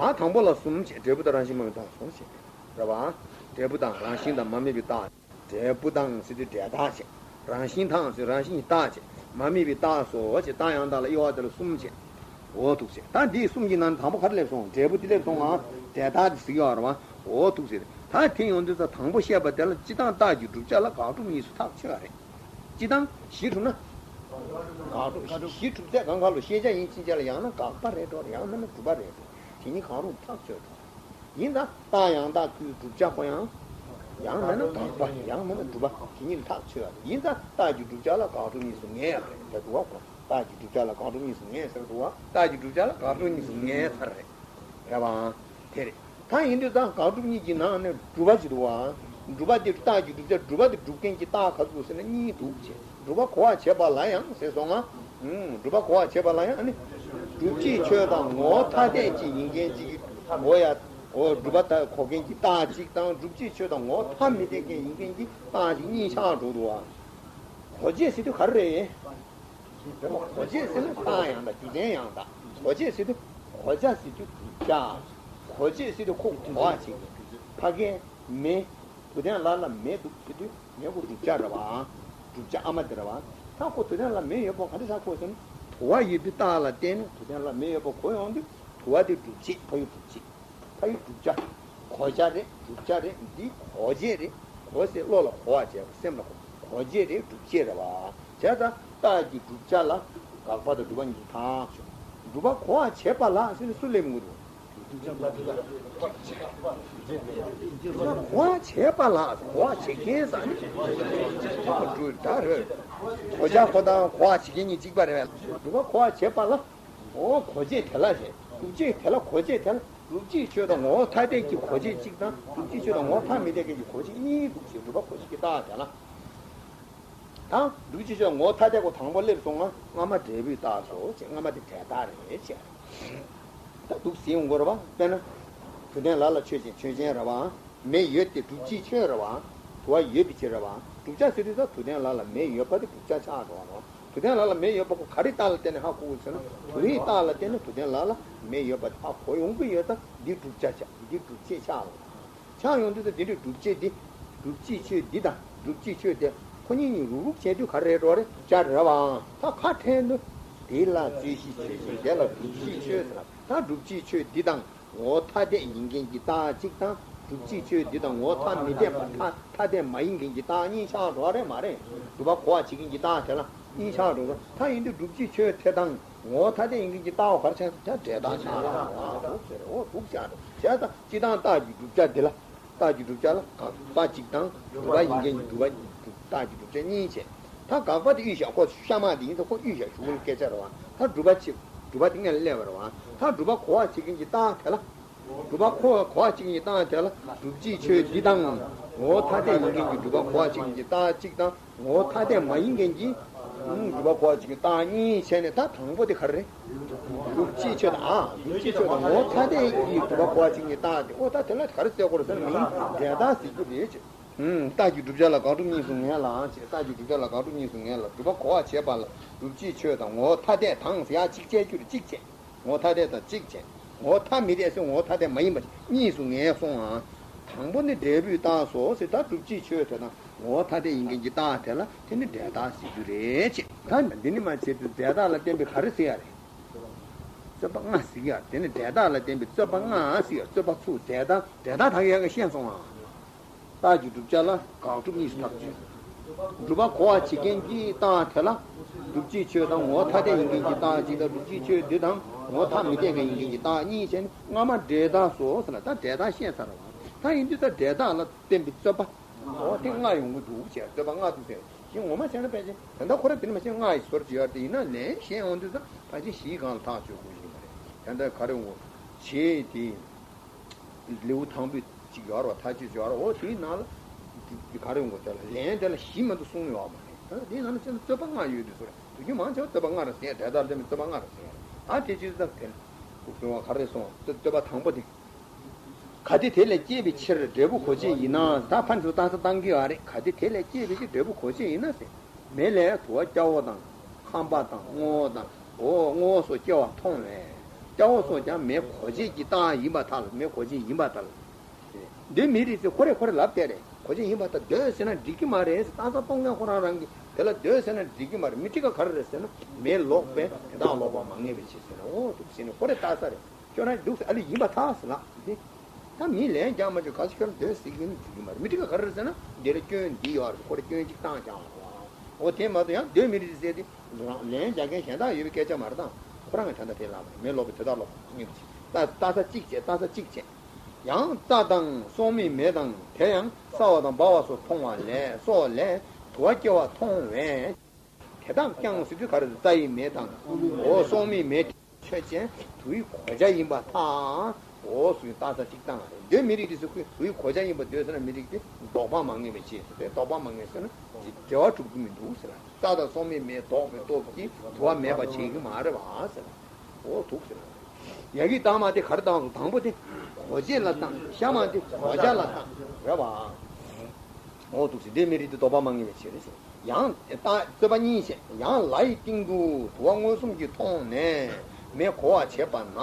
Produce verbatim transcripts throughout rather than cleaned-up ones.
ཨ། དང་པོ་ལ་གསུམ་བྱས། འབྲས་བུ་དང་རང་བཞིན་མ་དམིགས་རྟགས་གསུམ་བྱས། རེད་པ། འབྲས་བུ་དང་རང་བཞིན་དང་མ་དམིགས་པའི་རྟགས། འབྲས་བུ་དང་ཟེར་དུས་འབྲས་རྟགས་བྱས། རང་བཞིན་དང་ཟེར་རང་བཞིན་གྱི་རྟགས་བྱས། མ་དམིགས་པའི་རྟགས་སོ་བྱས། རྟགས་ཡང་དག་ལ་དབྱེ་བ་དེ་ལ་གསུམ་བྱས། འོ་འདུག་ཟེར། ད་འདིའི་གསུམ་གྱི་ནང་ནས་དང་པོ་ག་རེ་སླེབས་སོང་། འབྲས་བུ་དེ་སླེབས་སོང་ང་། འབྲས་རྟགས་དེ་ཟེར་གྱི་ཡོད་རེད་པ། འོ་འདུག་ཟེར། ད་དེ་ཡོང་དུས་ཙང་དང་པོ་བཤད་པ་དེ་ལ་སྤྱི་དང་རྟགས་ཀྱི་བསྒྲུབ་བྱ་ལ་དགག་སྒྲུབ་གཉིས་སུ་ཐག་ཆོད་པ་རེད། སྤྱི་དང་། གཞི་གྲུབ་ན། དགག་སྒྲུབ། གཞི་གྲུབ་ཚད་གང་ག་ལོ། ཤེས་བྱ་ཡིན་ཕྱིན་ཆད་ལ་ཡང་ན་དགག་པ་རེད་འགྲོ། ཡང་མིན་ན་སྒྲུབ་པ་རེད་འགྲོ། དེ་གཉིས་གང་རུང་ཐག་ཆོད་འགྲོ། ཡིན་ཙང་རྟགས་ཡང་དག་གི་བསྒྲུབ་བྱ་ཁོ་ཡང་། ཡང་མིན་ན་དགག་པ། ཡང་མིན་ན་སྒྲུབ་པ། དེ་གཉིས་ཐག་ཆོད་པ་རེད། ཡིན་ཙང་རྟགས་ཀྱི་བསྒྲུབ་བྱ་ལ་དགག་སྒྲུབ་གཉིས་སུ་ངེས་པ་རེད། དེ་འདུག་པ། ཁོ་རྟགས་ཀྱི་བསྒྲུབ་བྱ་ལ་དགག་སྒྲུབ་གཉིས་སུ་ངེས་ཟེར་འདུག་པ། རྟགས་ཀྱི་བསྒྲུབ་བྱ་ལ་དགག་སྒྲུབ་གཉིས་སུ་ངེས་ཚར་རེད། རེད་པ། དེ་རེད། ད་ཡིན་དུས་ཙང་དགག་སྒྲུབ་གཉིས་ཀྱི་ནང་ནས་སྒྲུབ་པ་ཅིག་འདུག་པ། སྒྲུབ་པ་དེ་རྟགས་ཀྱི་བསྒྲུབ་བྱ། སྒྲུབ་པ་དེ་སྒྲུབ་མཁན་གྱི་རྟགས་ག་ཚོད་ཟེར་ན་གཉིས་འདུག་ཅེས། སྒྲུབ་པ་གོ་བར་བྱེད་པ་ལ་ཡང་ཟེར་སོང་ང་། ཨུམ། སྒྲུབ་པ་གོ་བར་བྱེད་པ་ལ་ཡང་ཨ་ནི། སྒྲུབ་བྱེད་ཆོས་དང་ངོ་བོ་ཐ་དད་ཅིག་ཡིན་མཁན་ཅིག་གི་གོ་ཡ། འོ། སྒྲུབ་པ་ད་གོ་མཁན་གྱི་རྟགས་གཅིག་དང་། སྒྲུབ་བྱེད་ཆོས་དང་ངོ་བོ་ཐ་མི་དད་མཁན་ཡིན་མཁན་གྱི་རྟགས་ཅིག་གཉིས་ཆགས་འགྲོ་འདུག་པ། གོ་བྱེད་ཟེར་དུས་ག་རེ་རེད། གོ་བྱེད་ཟེར་ན་རྟགས་ཡང་དག་རྒྱུ་མཚན་ཡང་དག་གོ་བྱེད་ཟེར་དུས་གོ་བྱ་ཟེར་དུས་བསྒྲུབ་བྱ། གོ་བྱེད་ཟེར་དུས་ཁོ་གོ་བ་བྱེད་མཁན། ཕ་གིའི་མེ། དུ་ལྡན་ལ་ལ་མེ་འདུག་ཟེར་དུས་མེ་ཁོ་བསྒྲུབ་བྱ་རེད་པ། བསྒྲུབ་བྱ་ཨ་མ་དེ་རེད་པ། ད་ཁོ་དུ་ལྡན་ལ་མེ་ཡོད་པ་ག་འདྲ་ཆགས་ཀྱི་ཡོད་ཟེར་ན། དུ་བ་ཡོད་པའི་རྟགས་ལ་བརྟེན་ནས་དུ་ལྡན་ལ་མེ་ཡོད་པ་གོ་ཡོང་དུས་དུ་བ་དེ་སྒྲུབ་བྱེད། ཕ་ཡུལ་སྒྲུབ་བྱེད། ཕ་ཡུལ་བསྒྲུབ་བྱ། གོ་བྱ་རེད། བསྒྲུབ་བྱ་རེད། འདི་གོ་བྱེད་རེད། གོ་ཟེར་བློ་ལ་གོ་བ་བྱས་པ། སེམས་ལ་གོ། གོ་བྱེད་རེད། སྒྲུབ་བྱེད་རེད་པ། བྱས་ཙང་རྟགས་ཀྱི་བསྒྲུབ་བྱ་ལ་དགག་པ་དང་སྒྲུབ་པ་གཉིས་ཐག་ཆོད། སྒྲུབ་པ་གོ་བ་བྱེད་པ་ལ་ཟེར་ནས་སུ་སླེབས་ཡོང་གི་འདུག་སྒྲུབ་པ་གོ་བ་བྱེད་པ་ལ། གོ་བ་བྱེད་མཁན་ཟེར་ནས་སྒྲུབ་པ་རེད། གོ་བྱ་ཁོ་དང་གོ་བ་བྱེད་མཁན་གཉིས་གཅིག་པ་རེད་པས། སྒྲུབ་པ་གོ་བ་བྱེད་པ་ལ། འོ། གོ་བྱེད་དེ་ལ་ཟེར། སྒྲུབ་བྱེད་དེ་ལ། གོ་བྱེད་དེ་ལ། སྒྲུབ་བྱེད་ཆོས་དང་ངོ་བོ་ཐ་དད་ཀྱི་གོ་བྱེད་གཅིག་དང་། སྒྲུབ་བྱེད་ཆོས་དང་ངོ་བོ་ཐ་མི་དད་མཁན་གྱི་གོ་བྱེད་གཉིས་འདུག་ཅེས། སྒྲུབ་པ་གོ་བྱེད་ཀྱི་རྟགས་དེ་ལ། ད་སྒྲུབ་བྱེད་ཆོས་ངོ་བོ་ཐ་དད་ཁོ་དང་པོ་སླེབས་སོང་ང་། སྔ་མ་འབྲས་བུའི་རྟགས་སོ་ཅེས། སྔ་མ་དེ་འབྲས་རྟགས་རེད་ཅེས། ད་འདུག་ཟེར་ཡོང་གི་རེད་པ། དཔེར་ན། དུ་ལྡན་ལ་ལ་ཆོས་ཅན། ཆོས་ཅན་རེད་པ། མེ་ཡོད་དེ་སྒྲུབ་བྱེད་ཆོས་རེད་པ། དུ་བ་ཡོད་པའི་ཕྱིར་རེད་པ། བསྒྲུབ་བྱ་ཟེར་དུས་ད་དུ་ལྡན་ལ་ལ་མེ་ཡོད་པ་དེ་བསྒྲུབ་བྱ་ཆགས་འགྲོ་བ་རེད། དུ་ལྡན་ལ་ལ་མེ་ཡོད་པ་ཁོ་ག་རེའི་རྟགས་ལ་བརྟེན་ནས་ཧ་གོ་དགོས་ཟེར་ན། དུ་བའི་རྟགས་ལ་བརྟེན་ནས་དུ་ལྡན་ལ་ལ་མེ་ཡོད་པ་དེ་ཧ་གོ་ཡོང་གི་ཡོད་ཙང་འདི་བསྒྲུབ་བྱ་ཆགས། འདི་སྒྲུབ་བྱེད་ཆགས་ལ། ཆགས་ཡོང་དུས་ད་འདི་འདྲའི་སྒྲུབ་བྱེད་འདི། སྒྲུབ་བྱེད་ཆོས་འདི་དང་སྒྲུབ་བྱེད་ཆོས་དེ་ཁོ་གཉིས་གཉིས་རུག་རུག་བྱས་དུས་ག་རེ་རེད་འགྲོ་རེད། བྱ་རེད་པ། ད་ཁ་ཕྲལ་དུས། དེ་ལ་རྩོད་གཞི་ཆོས་ཅན། དེ་ལ་སྒྲུབ་བྱེད་ཆོས་ཟེར་ན། ད་སྒྲུབ་བྱེད་ཆོས་འདི་དང་ངོ་བོ་ཐ་དད་ཡིན་མཁན་གྱི་རྟགས་གཅིག་དང་། སྒྲུབ་བྱེད་ཆོས་འདི་དང་ངོ་བོ་ཐ་མི་དད་པ། ཐ་ཐ་དད་མ་ཡིན་མཁན་གྱི་རྟགས་གཉིས་ཆགས་འགྲོ་བ་རེད་མ་རེད། སྒྲུབ་པ་གོ་བ་བྱེད་མཁན་གྱི་རྟགས་དེ་ལ་གཉིས་ཆགས་འགྲོ་བ། ད་ཡིན་དུས་སྒྲུབ་བྱེད་ཆོས་དེ་དང་ངོ་བོ་ཐ་དད་ཡིན་མཁན་གྱི་རྟགས་ག་རེ་ཆགས་ཀྱང་འབྲས་རྟགས་ཆགས་འགྲོ་བ་ཟེར། འོ་འདུག་ཅག་འགྲོ་བྱས་ཙང་སྤྱི་དང་རྟགས་ཀྱི་བསྒྲུབ་བྱ་འདི་ལ། རྟགས་ཀྱི་བསྒྲུབ་བྱ་ལ་དགག་པ་གཅིག་དང་། སྒྲུབ་པ་ཡིན་མཁན་གྱི་སྒྲུབ་པ། རྟགས་ཀྱི་བསྒྲུབ་བྱ་གཉིས་བྱས། ད་དགག་པ་དེ་དབུས་བཞག་ཁོ་གཤའ་མ་དེ་ཡིན་ཙང་ཁོ་དབུས་བཞག་གཞུག་གུ་ལ་སྐད་ཆ་རེད་པ། ད་སྒྲུབ་པ་ཆེ། སྒྲུབ་པ་དེ་སྔོན་ལ་སླེབས་པ་རེད་པ། ད་སྒྲུབ་པ་གོ་བ་བྱེད་མཁན་གྱི་རྟགས་དེ་ལ། སྒྲུབ་པ་གོ་བ་གོ་བ་བྱེད་མཁན་གྱི་རྟགས་དེ་ལ་སྒྲུབ་བྱེད་ཆོས་འདི་དང་། ངོ་བོ་ཐ་དད་ཡིན་མཁན་གྱི་སྒྲུབ་པ་གོ་བ་བྱེད་མཁན་གྱི་རྟགས་གཅིག་དང་། ངོ་བོ་ཐ་དད་མ་ཡིན་མཁན་གྱི་སྒྲུབ་པ་གོ་བ་བྱེད་མཁན་གྱི་རྟགས་གཉིས་བྱས་ནས། ད་དང་པོ་དེ་ག་རེ་རེད། སྒྲུབ་བྱེད་ཆོས་དང་། ཨ། སྒྲུབ་བྱེད་ཆོས་དང་ངོ་བོ་ཐ་དད་ཀྱི་སྒྲུབ་པ་གོ་བ་བྱེད་མཁན་གྱི་རྟགས་དེ། འོ། ད་དེ་ལ་ག་རེ་ཟེར་དགོས་རེད་ཟེར་ན། མིང་འབྲས་རྟགས་ཟེར་རྒྱུ་རེད་ཅེས། ཨུམ། རྟགས་ཀྱི་བསྒྲུབ་བྱ་ལ་དགག་སྒྲུབ་གཉིས་སུ་ངེས་ལ་ཞེས། རྟགས་ཀྱི་བསྒྲུབ་བྱ་ལ་དགག་སྒྲུབ་གཉིས་སུ་ངེས་ལ། སྒྲུབ་པ་གོ་བ་བྱེད་པ་ལ་སྒྲུབ་བྱེད་ཆོས་དང་ངོ་བོ་ཐ་དད་དང་ཟེར་ཡ་གཅིག་བྱས་རྒྱུ་རེད། གཅིག་བྱས། ངོ་བོ་ཐ་དད་དང་གཅིག་བྱས། ངོ་བོ་ཐ་མི་དད་ཟེར་ངོ་བོ་ཐ་དད་མ་ཡིན་པ་གཉིས་སུ་ངེས་སོང་ང་། དང་པོ་ནི་འབྲས་བུའི་རྟགས་སོ་ཟེར། ད་སྒྲུབ་བྱེད་ཆོས་དེ་དང་ངོ་བོ་ཐ་དད་ཡིན་མཁན་གྱི་རྟགས་དེ་ལ་དེ་ནི་འབྲས་རྟགས་ཟེར་རྒྱུ་རེད་ཅེས། ད་འདི་ནི་མ་བྱས་ཏེ་འབྲས་རྟགས་ལ་བརྟེན་པའི་ག་རེ་ཟེར་ཡ་རེད། རྩོད་པ་ལྔ་ཟེར་ཡ། དེ་ནི་འབྲས་རྟགས་ལ་བརྟེན་པའི་རྩོད་པ་ལྔ་ཟེར་ཡ། རྩོད་པ་ཚུར་འབྲས་རྟགས། འབྲས་རྟགས་ད་ག་ཡག་ག་ཤེས་སོང་ང་། རྟགས་ཀྱི་བསྒྲུབ་བྱ་ལ་དགག་སྒྲུབ་གཉིས་སུ་ཐག་ཆོད། སྒྲུབ་པ་གོ་བ་བྱེད་མཁན་གྱི་རྟགས་དེ་ལ་སྒྲུབ་བྱེད་ཆོས་དང་ངོ་བོ་ཐ་དད་ཡིན་མཁན་གྱི་རྟགས་གཅིག་དང་། སྒྲུབ་བྱེད་ཆོས་འདི་དང་ངོ་བོ་ཐ་མི་དད་མཁན་ཡིན་མཁན་གྱི་རྟགས་གཉིས་བྱས་ནས་སྔ་མ་འབྲས་རྟགས་སོ་ཟེར་ན། ད་འབྲས་རྟགས་བཤད་ཚར་བ། ད་ཡིན་དུས་ད་འབྲས་རྟགས་ལ་བརྟེན་པའི་རྩོད་པ། འོ། དེ་ལྔ་ཡོང་གི་འདུག་ཅེས། རྩོད་པ་ལྔ་འདུག་ཟེར། གཞི་ངོ་མ་བྱས་ན་ཕལ་ཆེར་ད་ལྟ་ཁོ་རང་དེ་ནི་མ་བྱས་ལྔ་ཡི་ཟུར་གྱི་ཡོད་རེད། ཡིན་ན་ལན་གཞན་ཡོང་དུས་ད་ཕལ་ཆེར་བཞིའི་སྒང་ལ་ཐག་ཆོད་དགོས་ཀྱི་ཡོད་མ་རེད། ད་ལྟ་ག་རེ་ཡོང་གི། བྱེད་དེ། ལེའུ་དང་པོའི་གཅིག་ཡོད་རེད་པ། མཐའ་དཔྱོད་ཡོད་རེད། འོ། དེའི་ནང་ལ་ག་རེ་ཡོང་གི། དེ་ལ་ལན་དེ་ལ་བཞི་མ་གཏོགས་གསུངས་ཡོད་མ་རེད། ད་དེའི་ནང་ལ་བྱས་ན་རྩོད་པ་ལྔ་ཡོད་དུས་ཚོད་རེད། དུས་རྒྱུན་མང་ཆེ་བ་རྩོད་པ་ལྔ་རེད་ཟེར། འབྲས་རྟགས་ལ་བརྟེན་པའི་རྩོད་པ་ལྔ་རེད་ཟེར། ད་དེ་ཅི་ཙམ་དེ་ལ་ག་རེ་སོང་། རྩོད་པ་དང་པོ་དེ། གལ་ཏེ་དེ་ལས་སྐྱེས་པའི་ཕྱིར་འབྲས་བུ་གོ་བྱེད་ཡིན་ན། ད་ཕར་ཚུར་བཏང་ས་བཏང་གི་ཡོད་རེད། གལ་ཏེ་དེ་ལས་སྐྱེས་པའི་ཕྱིར་འབྲས་བུ་གོ་བྱེད་ཡིན་ན་ཟེར། མེ་ལས་དུ་བ་སྐྱ་བོ་དང་ཁམ་པ་དང་སྔོ་བོ་དང་། འོ། སྔོ་བོ་སོགས་སྐྱེ་བ་མཐོང་བས། སྐྱ་བོ་སོགས་ཀྱང་མེ་གོ་བྱེད་ཀྱི་རྟགས་ཡིན་པར་ཐལ། མེ་གོ་བྱེད་ཡིན་པར་ཐལ། འདོད་མི་རིགས་ཟེར་ཁོ་རེ་ཁོ་རེ་ལབ་བསྡད་རེད། གོ་བྱེད་ཡིན་པར་ཐལ། འདོད་ཟེར་ན་འགྲིག་གི་མ་རེད་ཟེར། རྟགས་གསལ་སྟོན་མཁན་ཁོ་རང་རང་གིས་དེ་ལ་འདོད་ཟེར་ན་འགྲིག་གི་མ་རེད། མི་འགྲིག་ག་ག་རེ་རེད་ཟེར་ན། མེ་ལོག་པས་དེ་དག་ལོག་པ་མ་ངེས་པའི་ཕྱིར་ཟེར་ན། འོ་འདུག་ཟེར་ནས་ཁོ་རེ་རྟགས་གསལ་རེད། ཁྱོད་རང་འདུག་ཟེར། ཨ་ལས་ཡིན་པར་ཐལ་ཟེར་ལབ་འདི། ད་མིས་ལན་རྒྱག་མ་བྱུང་། ག་ཚོད་ཁྱོད་རང་འདོད་ཟེར་གྱི་ཡིན་འགྲིག་གི་མ་རེད། མི་འགྲིག་ག་ག་རེ་རེད་ཟེར་ན། འདི་ལ་སྐྱོན་འདི་ཡོད་རེད། ཁོ་རེ་སྐྱོན་གཅིག་བཏང་རྐྱང་རེད་བ། འོ་དེ་མ་གཏོགས་ཡང་འདོད་མི་རིགས་ཟེར་དེ། ལན་རྒྱག་མཁན་གཞན་དག་ཡོད་པའི་སྐད་ཆ་མ་རེད་དང་། ཁོ་རང་གིས་ད་ལྟ་དེ་ལབ་པ་རེད། མེ་ལོག་པའི་དེ་དག་ལོག་པ་མ་ངེས་པའི་ཕྱིར། རྟགས་གསལ་གཅིག་བྱས། རྟགས་གསལ་གཅིག་བྱས། ཡང་རྩྭ་དང་སོག་མའི་མེ་དང་། དེ་ཡང་སྲ་བ་དང་འབར་བ་སོགས་མཐོང་བ་ལས། སོགས་ལས་དུ་བ་སྐྱེ་བ་མཐོང་བས། དེ་དག་ཀྱང་ཟེར་དུས་ག་རེ་རེད། རྩྭ་ཡི་མེ་དང་། འོ་སོག་མའི་མེ་དེ་ཆོས་ཅན། དུ་བའི་གོ་བྱ་ཡིན་པར་ཐལ། འོ་སོགས་རྟགས་གསལ་གཅིག་བཏང་བ་རེད། འདོད་མི་རིགས་དེ་ཚོ་ཁོས་དུ་བའི་གོ་བྱ་ཡིན་པར་འདོད་ཟེར་ན་མི་འགྲིག་སྟེ། ལྡོག་པ་མ་ངེས་པའི་ཕྱིར་ཟེར་ཏེ། ལྡོག་པ་མ་ངེས་ཟེར་ན་འབྲེལ་བ་གྲུབ་ཀྱི་མི་འདུག་ཟེར། རྩྭ་དང་སོག་མའི་མེ་ལྡོག་པའི་སྟོབས་ཀྱིས་དུ་བ་མེད་པ་བྱེད་ཀྱི་མ་རེད་བ་ཟེར། འོ་འདུག་ཟེར། ཡ་གི་རྟགས་མ་དེ་ག་རེ་བཏང་སོང་། དང་པོ་དེ་གོ་བྱེད་ལ་བཏང་། གཞན་མ་དེ་གོ་བྱ་ལ་བཏང་རེད་བ། འོ་འདུག་ཟེར། འདོད་མི་རིགས་དེ་ལྡོག་པ་མ་ངེས་པའི་ཕྱིར་ཟེར། ཡང་རྩོད་པ་གཉིས་བཤད། ཡང་ལ་ཡི་སྟེང་དུ་དུ་བ་མངོན་སུམ་གྱིས་མཐོང་ནས་མེ་གོ་བར་བྱེད་པ་ན།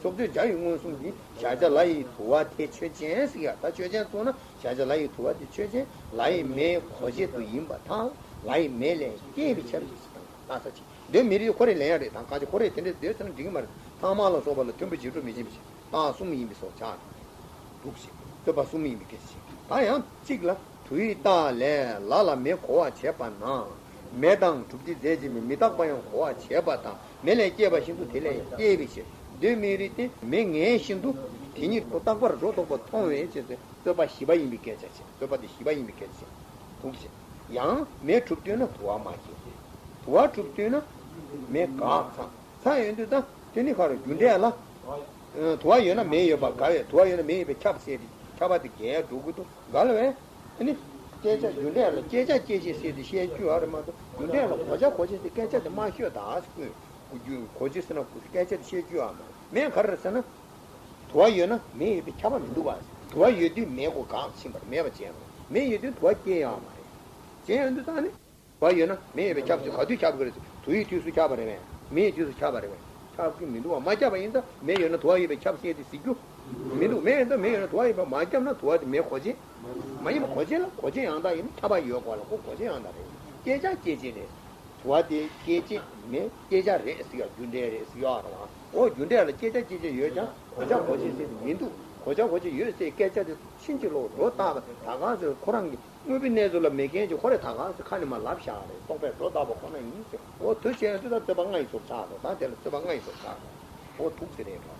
ཕྱོགས་དུས་བྱ་ཡི་མངོན་སུམ་གྱིས་གཞལ་བྱ་ལ་ཡི་དུ་བ་དེ་ཆོས་ཅན་ཟེར་ཡ། ད་ཆོས་ཅན་གསུངས་ན་གཞལ་བྱ་ལ་ཡི་དུ་བ་དེ་ཆོས་ཅན། ལ་ཡི་མེ་གོ་བྱེད་དུ་ཡིན་པར་ཐལ། ལ་ཡི་མེ་ལས་སྐྱེས་པའི་ཕྱིར་ཟེར་དང་། རྟགས་གསལ་གཅིག། འདོད་མི་རིགས་ཁོ་རེ་ལན་ཡ་རེད་དང་། གང་ཅི་ཁོ་རེ་དེ་འདྲས་འདོད་ཟེར་ན་འགྲིག་གི་མ་རེད། ཐ་མ་ལ་སོགས་པ་ལ་མཐུན་པའི་རྗེས་འགྲོ་མི་འབྱིན་པའི་ཕྱིར། རྟགས་གསུམ་ཡིན་པའི་སོགས་ཆགས་འདུག་ཞེས་རྩོད་པ་གསུམ་ཡིན་པའི་སྐད་ཆ་བཤད། ད་ཡང་གཅིག་ལ། དུ་ཡི་རྟགས་ལས་ལ་ལ་མེ་གོ་བར་བྱེད་པ་ན། མེ་དང་གྲུབ་བདེ་རྫས་གཅིག་པའི་མི་རྟག་པ་ཡང་གོ་བར་བྱེད་པ་དང་། མེ་ལས་སྐྱེས་པ་བཞིན་དུ་དེ་ལས་སྐྱེས་པའི་ཕྱིར། འདོད་མི་རིགས་ཏེ། མེ་ངེས་བཞིན་དུ་དེ་ཉིད་དུ་རྟག་པར་སྒྲོ་འདོགས་པ་མཐོང་བའི་ཕྱིར་ཟེར། རྩོད་པ་བཞི་པ་ཡིན་པའི་སྐད་ཆ་བཤད། རྩོད་པ་དེ་བཞི་པ་ཡིན་པའི་སྐད་ཆ་བཤད། འདུག་ཟེར། ཡང་མེ་གྲུབ་ཐུབ་ན་དུ་བ་མ་སྐྱེས། དུ་བ་གྲུབ་ཐུབ་ན་མེ་འགགས་ཚར། ཚར་ཡོང་དུས་ད་དེ་ནི་ག་རེ། རྒྱུ་འབྲས་ལ། དུ་བ་ཡོད་ན་མེ་ཡོད་པ་འགལ་བས། དུ་བ་ཡོད་ན་མེ་ཡོད་པས་ཁྱབ་ཟེར་ཏེ་ཁྱབ་པ་དེ་འགལ་འགྲོ་གི་འདུག་འགལ་བས། ཨ་ནི། སྐྱེད་བྱ་རྒྱུ་འབྲས་ལ་སྐྱེད་བྱ་སྐྱེད་བྱེད་ཟེར་ཏེ་བཤད་རྒྱུ་ཨ་རེ་མ་གཏོགས། རྒྱུ་འབྲས་ལ་གོ་བྱ་གོ་བྱེད་ཟེར་སྐད་ཆ་དེ་མ་ཤོད་ད་ཟེར། གོ་བྱེད་ཟེར་ན་སྐད་ཆ་དེ་བཤད་རྒྱུ་ཨ་མ་རེད། མེ་ག་རེ་རེད་ཟེར་ན། དུ་བ་ཡོད་ན་མེ་ཡོད་པས་ཁྱབ་པ་མི་འདུག་བ། དུ་བ་ཡོད་དུས་མེ་གོ་འགག་ཕྱིན་པར་མེད་པ་བྱས་ཡོང་། མེ་ཡོད་དུས་དུ་བ་སྐྱེ་ཡོང་བ་མ་རེད། བྱས་ཡོང་དུས་ད་ནི། དུ་བ་ཡོད་ན་མེ་ཡོད་པས་ཁྱབ་ཟེར། ག་དུས་ཁྱབ་ཀྱི་རེད་ཟེར། དུ་ཡི་དུས་སུ་ཁྱབ་པ་རེད་པས། མེ་ཡི་དུས་སུ་ཁྱབ་པ་རེད་པས། ཁྱབ་ཀྱི་མི་འདུག་བ། མ་ཁྱབ་པ་ཡིན་ཙང་མེ་ཡོད་ན་དུ་བ་ཡོད་པས་ཁྱབ་ཟེར་ཏེ་ཟེར་རྒྱུ་མི་འདུག་མེ་ཡོད་ཙང་མེ་ཡོད་ན་དུ་བ་ཡོད་པས་མ་ཁྱབ་ན་དུ་བ་དེ་མེ་གོ་བྱེད་མ་ཡིན་པ། གོ་བྱེད་ལ་གོ་བྱེད་ཡང་དག་ཡིན་ན་ཁྱབ་པ་ཡོད་དགོས་ལ། ཁོ་གོ་བྱེད་ཡང་དག་རེད། སྐྱེད་བྱ་སྐྱེད་བྱེད་རེད། དུ་བ་དེ་སྐྱེད་བྱེད་མེ་སྐྱེད་བྱ་རེད་ཟེར་ཡ། རྒྱུ་འབྲས་རེད་ཟེར་ཡ་རེད་བ། འོ་རྒྱུ་འབྲས་ལ་སྐྱེད་བྱ་སྐྱེད་བྱེད་ཡོད་ཀྱང་གོ་བྱ་གོ་བྱེད་ཟེར་དེ་མི་འདུག་གོ་བྱ་གོ་བྱེད་ཡོད་ཟེར་སྐད་ཆ་དེ་ཕྱིན་ཅི་ལོག་སྒྲོ་བཏགས་པ་ད་གང་ཟེར། ཁོ་རང་གི་དངོས་པོའི་གནས་ཚུལ་ལ་མེད་མཁན་གྱི་ཁོ་རེ་ད་གང་ཟེར་ཁ་ནས་མར་ལབ་བཞག་རེད། རྟོག་པས་སྒྲོ་བཏགས་པ་ཁོ་ན་ཡིན་ཟེར། འོ་དུ་བྱས་ཡོང་དུས་ད་རྩོད་པ་ལྔ་ཡི་ཟུར་ཆགས་འགྲོ། ད་དེ་ལ་རྩོད་པ་ལྔ་ཡི་ཟུར་ཆགས་འགྲོ། འོ་འདུག་ཟེར་རེད་འགྲོ།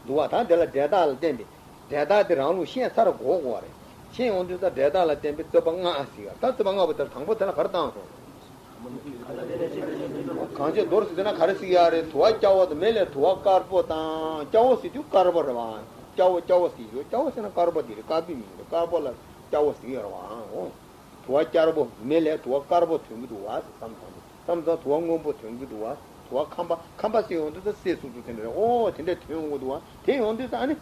འདུག་བ། ད་དེ་ལ་འབྲས་རྟགས་ལ་བརྟེན་པའི་འབྲས་རྟགས་དེ་རང་ལུགས་ཤེས་ཚར་དགོས་དགོས་རེད། ཤེས་ཡོང་དུས་ད་འབྲས་རྟགས་ལ་བརྟེན་པའི་རྩོད་པ་ལྔ་ཟེར་ཡ། ད་རྩོད་པ་ལྔ་པོ་དེ་ལ་དང་པོ་དེ་ལ་ག་རེ་བཏང་སོང་། གང་ཅི་མདོར་ཟེར་ན་ག་རེ་ཟེར་ཡ་རེད། དུ་བ་སྐྱ་བོ་དང་མེ་ལས་དུ་བ་དཀར་པོ་དང་། སྐྱ་བོ་ཟེར་དུས་དཀར་པོ་རེད་བ། སྐྱ་བོ་སྐྱ་བོ་ཟེར་ཡོད། སྐྱ་བོ་ཟེར་ན་དཀར་པོ་དེ་རེད། དཀར་པོའི་མིང་རེད། དཀར་པོ་ལ་སྐྱ་བོ་ཟེར་ཡོད་རེད་བ། འོ། དུ་བ་སྐྱ་བོ། མེ་ལས་དུ་བ་དཀར་པོ་ཐོན་གྱི་འདུག་བ་ཟེར་བསམ་བསམ། བསམ་བསམ་དུ་བ་སྔོན་པོ་ཐོན་གྱི་འདུག་བ། དུ་བ་ཁམ་པ། ཁམ་པ་ཟེར་ཡོང་དུས་ད་སེ་སུ་སུ་དེ་འདྲ་རེད། ཨོ་དེ་འདྲ་ཐོན་ཡོང་གི་འདུག་བ། དེ་ཡོང་དུས་ད་ཨ་ནི།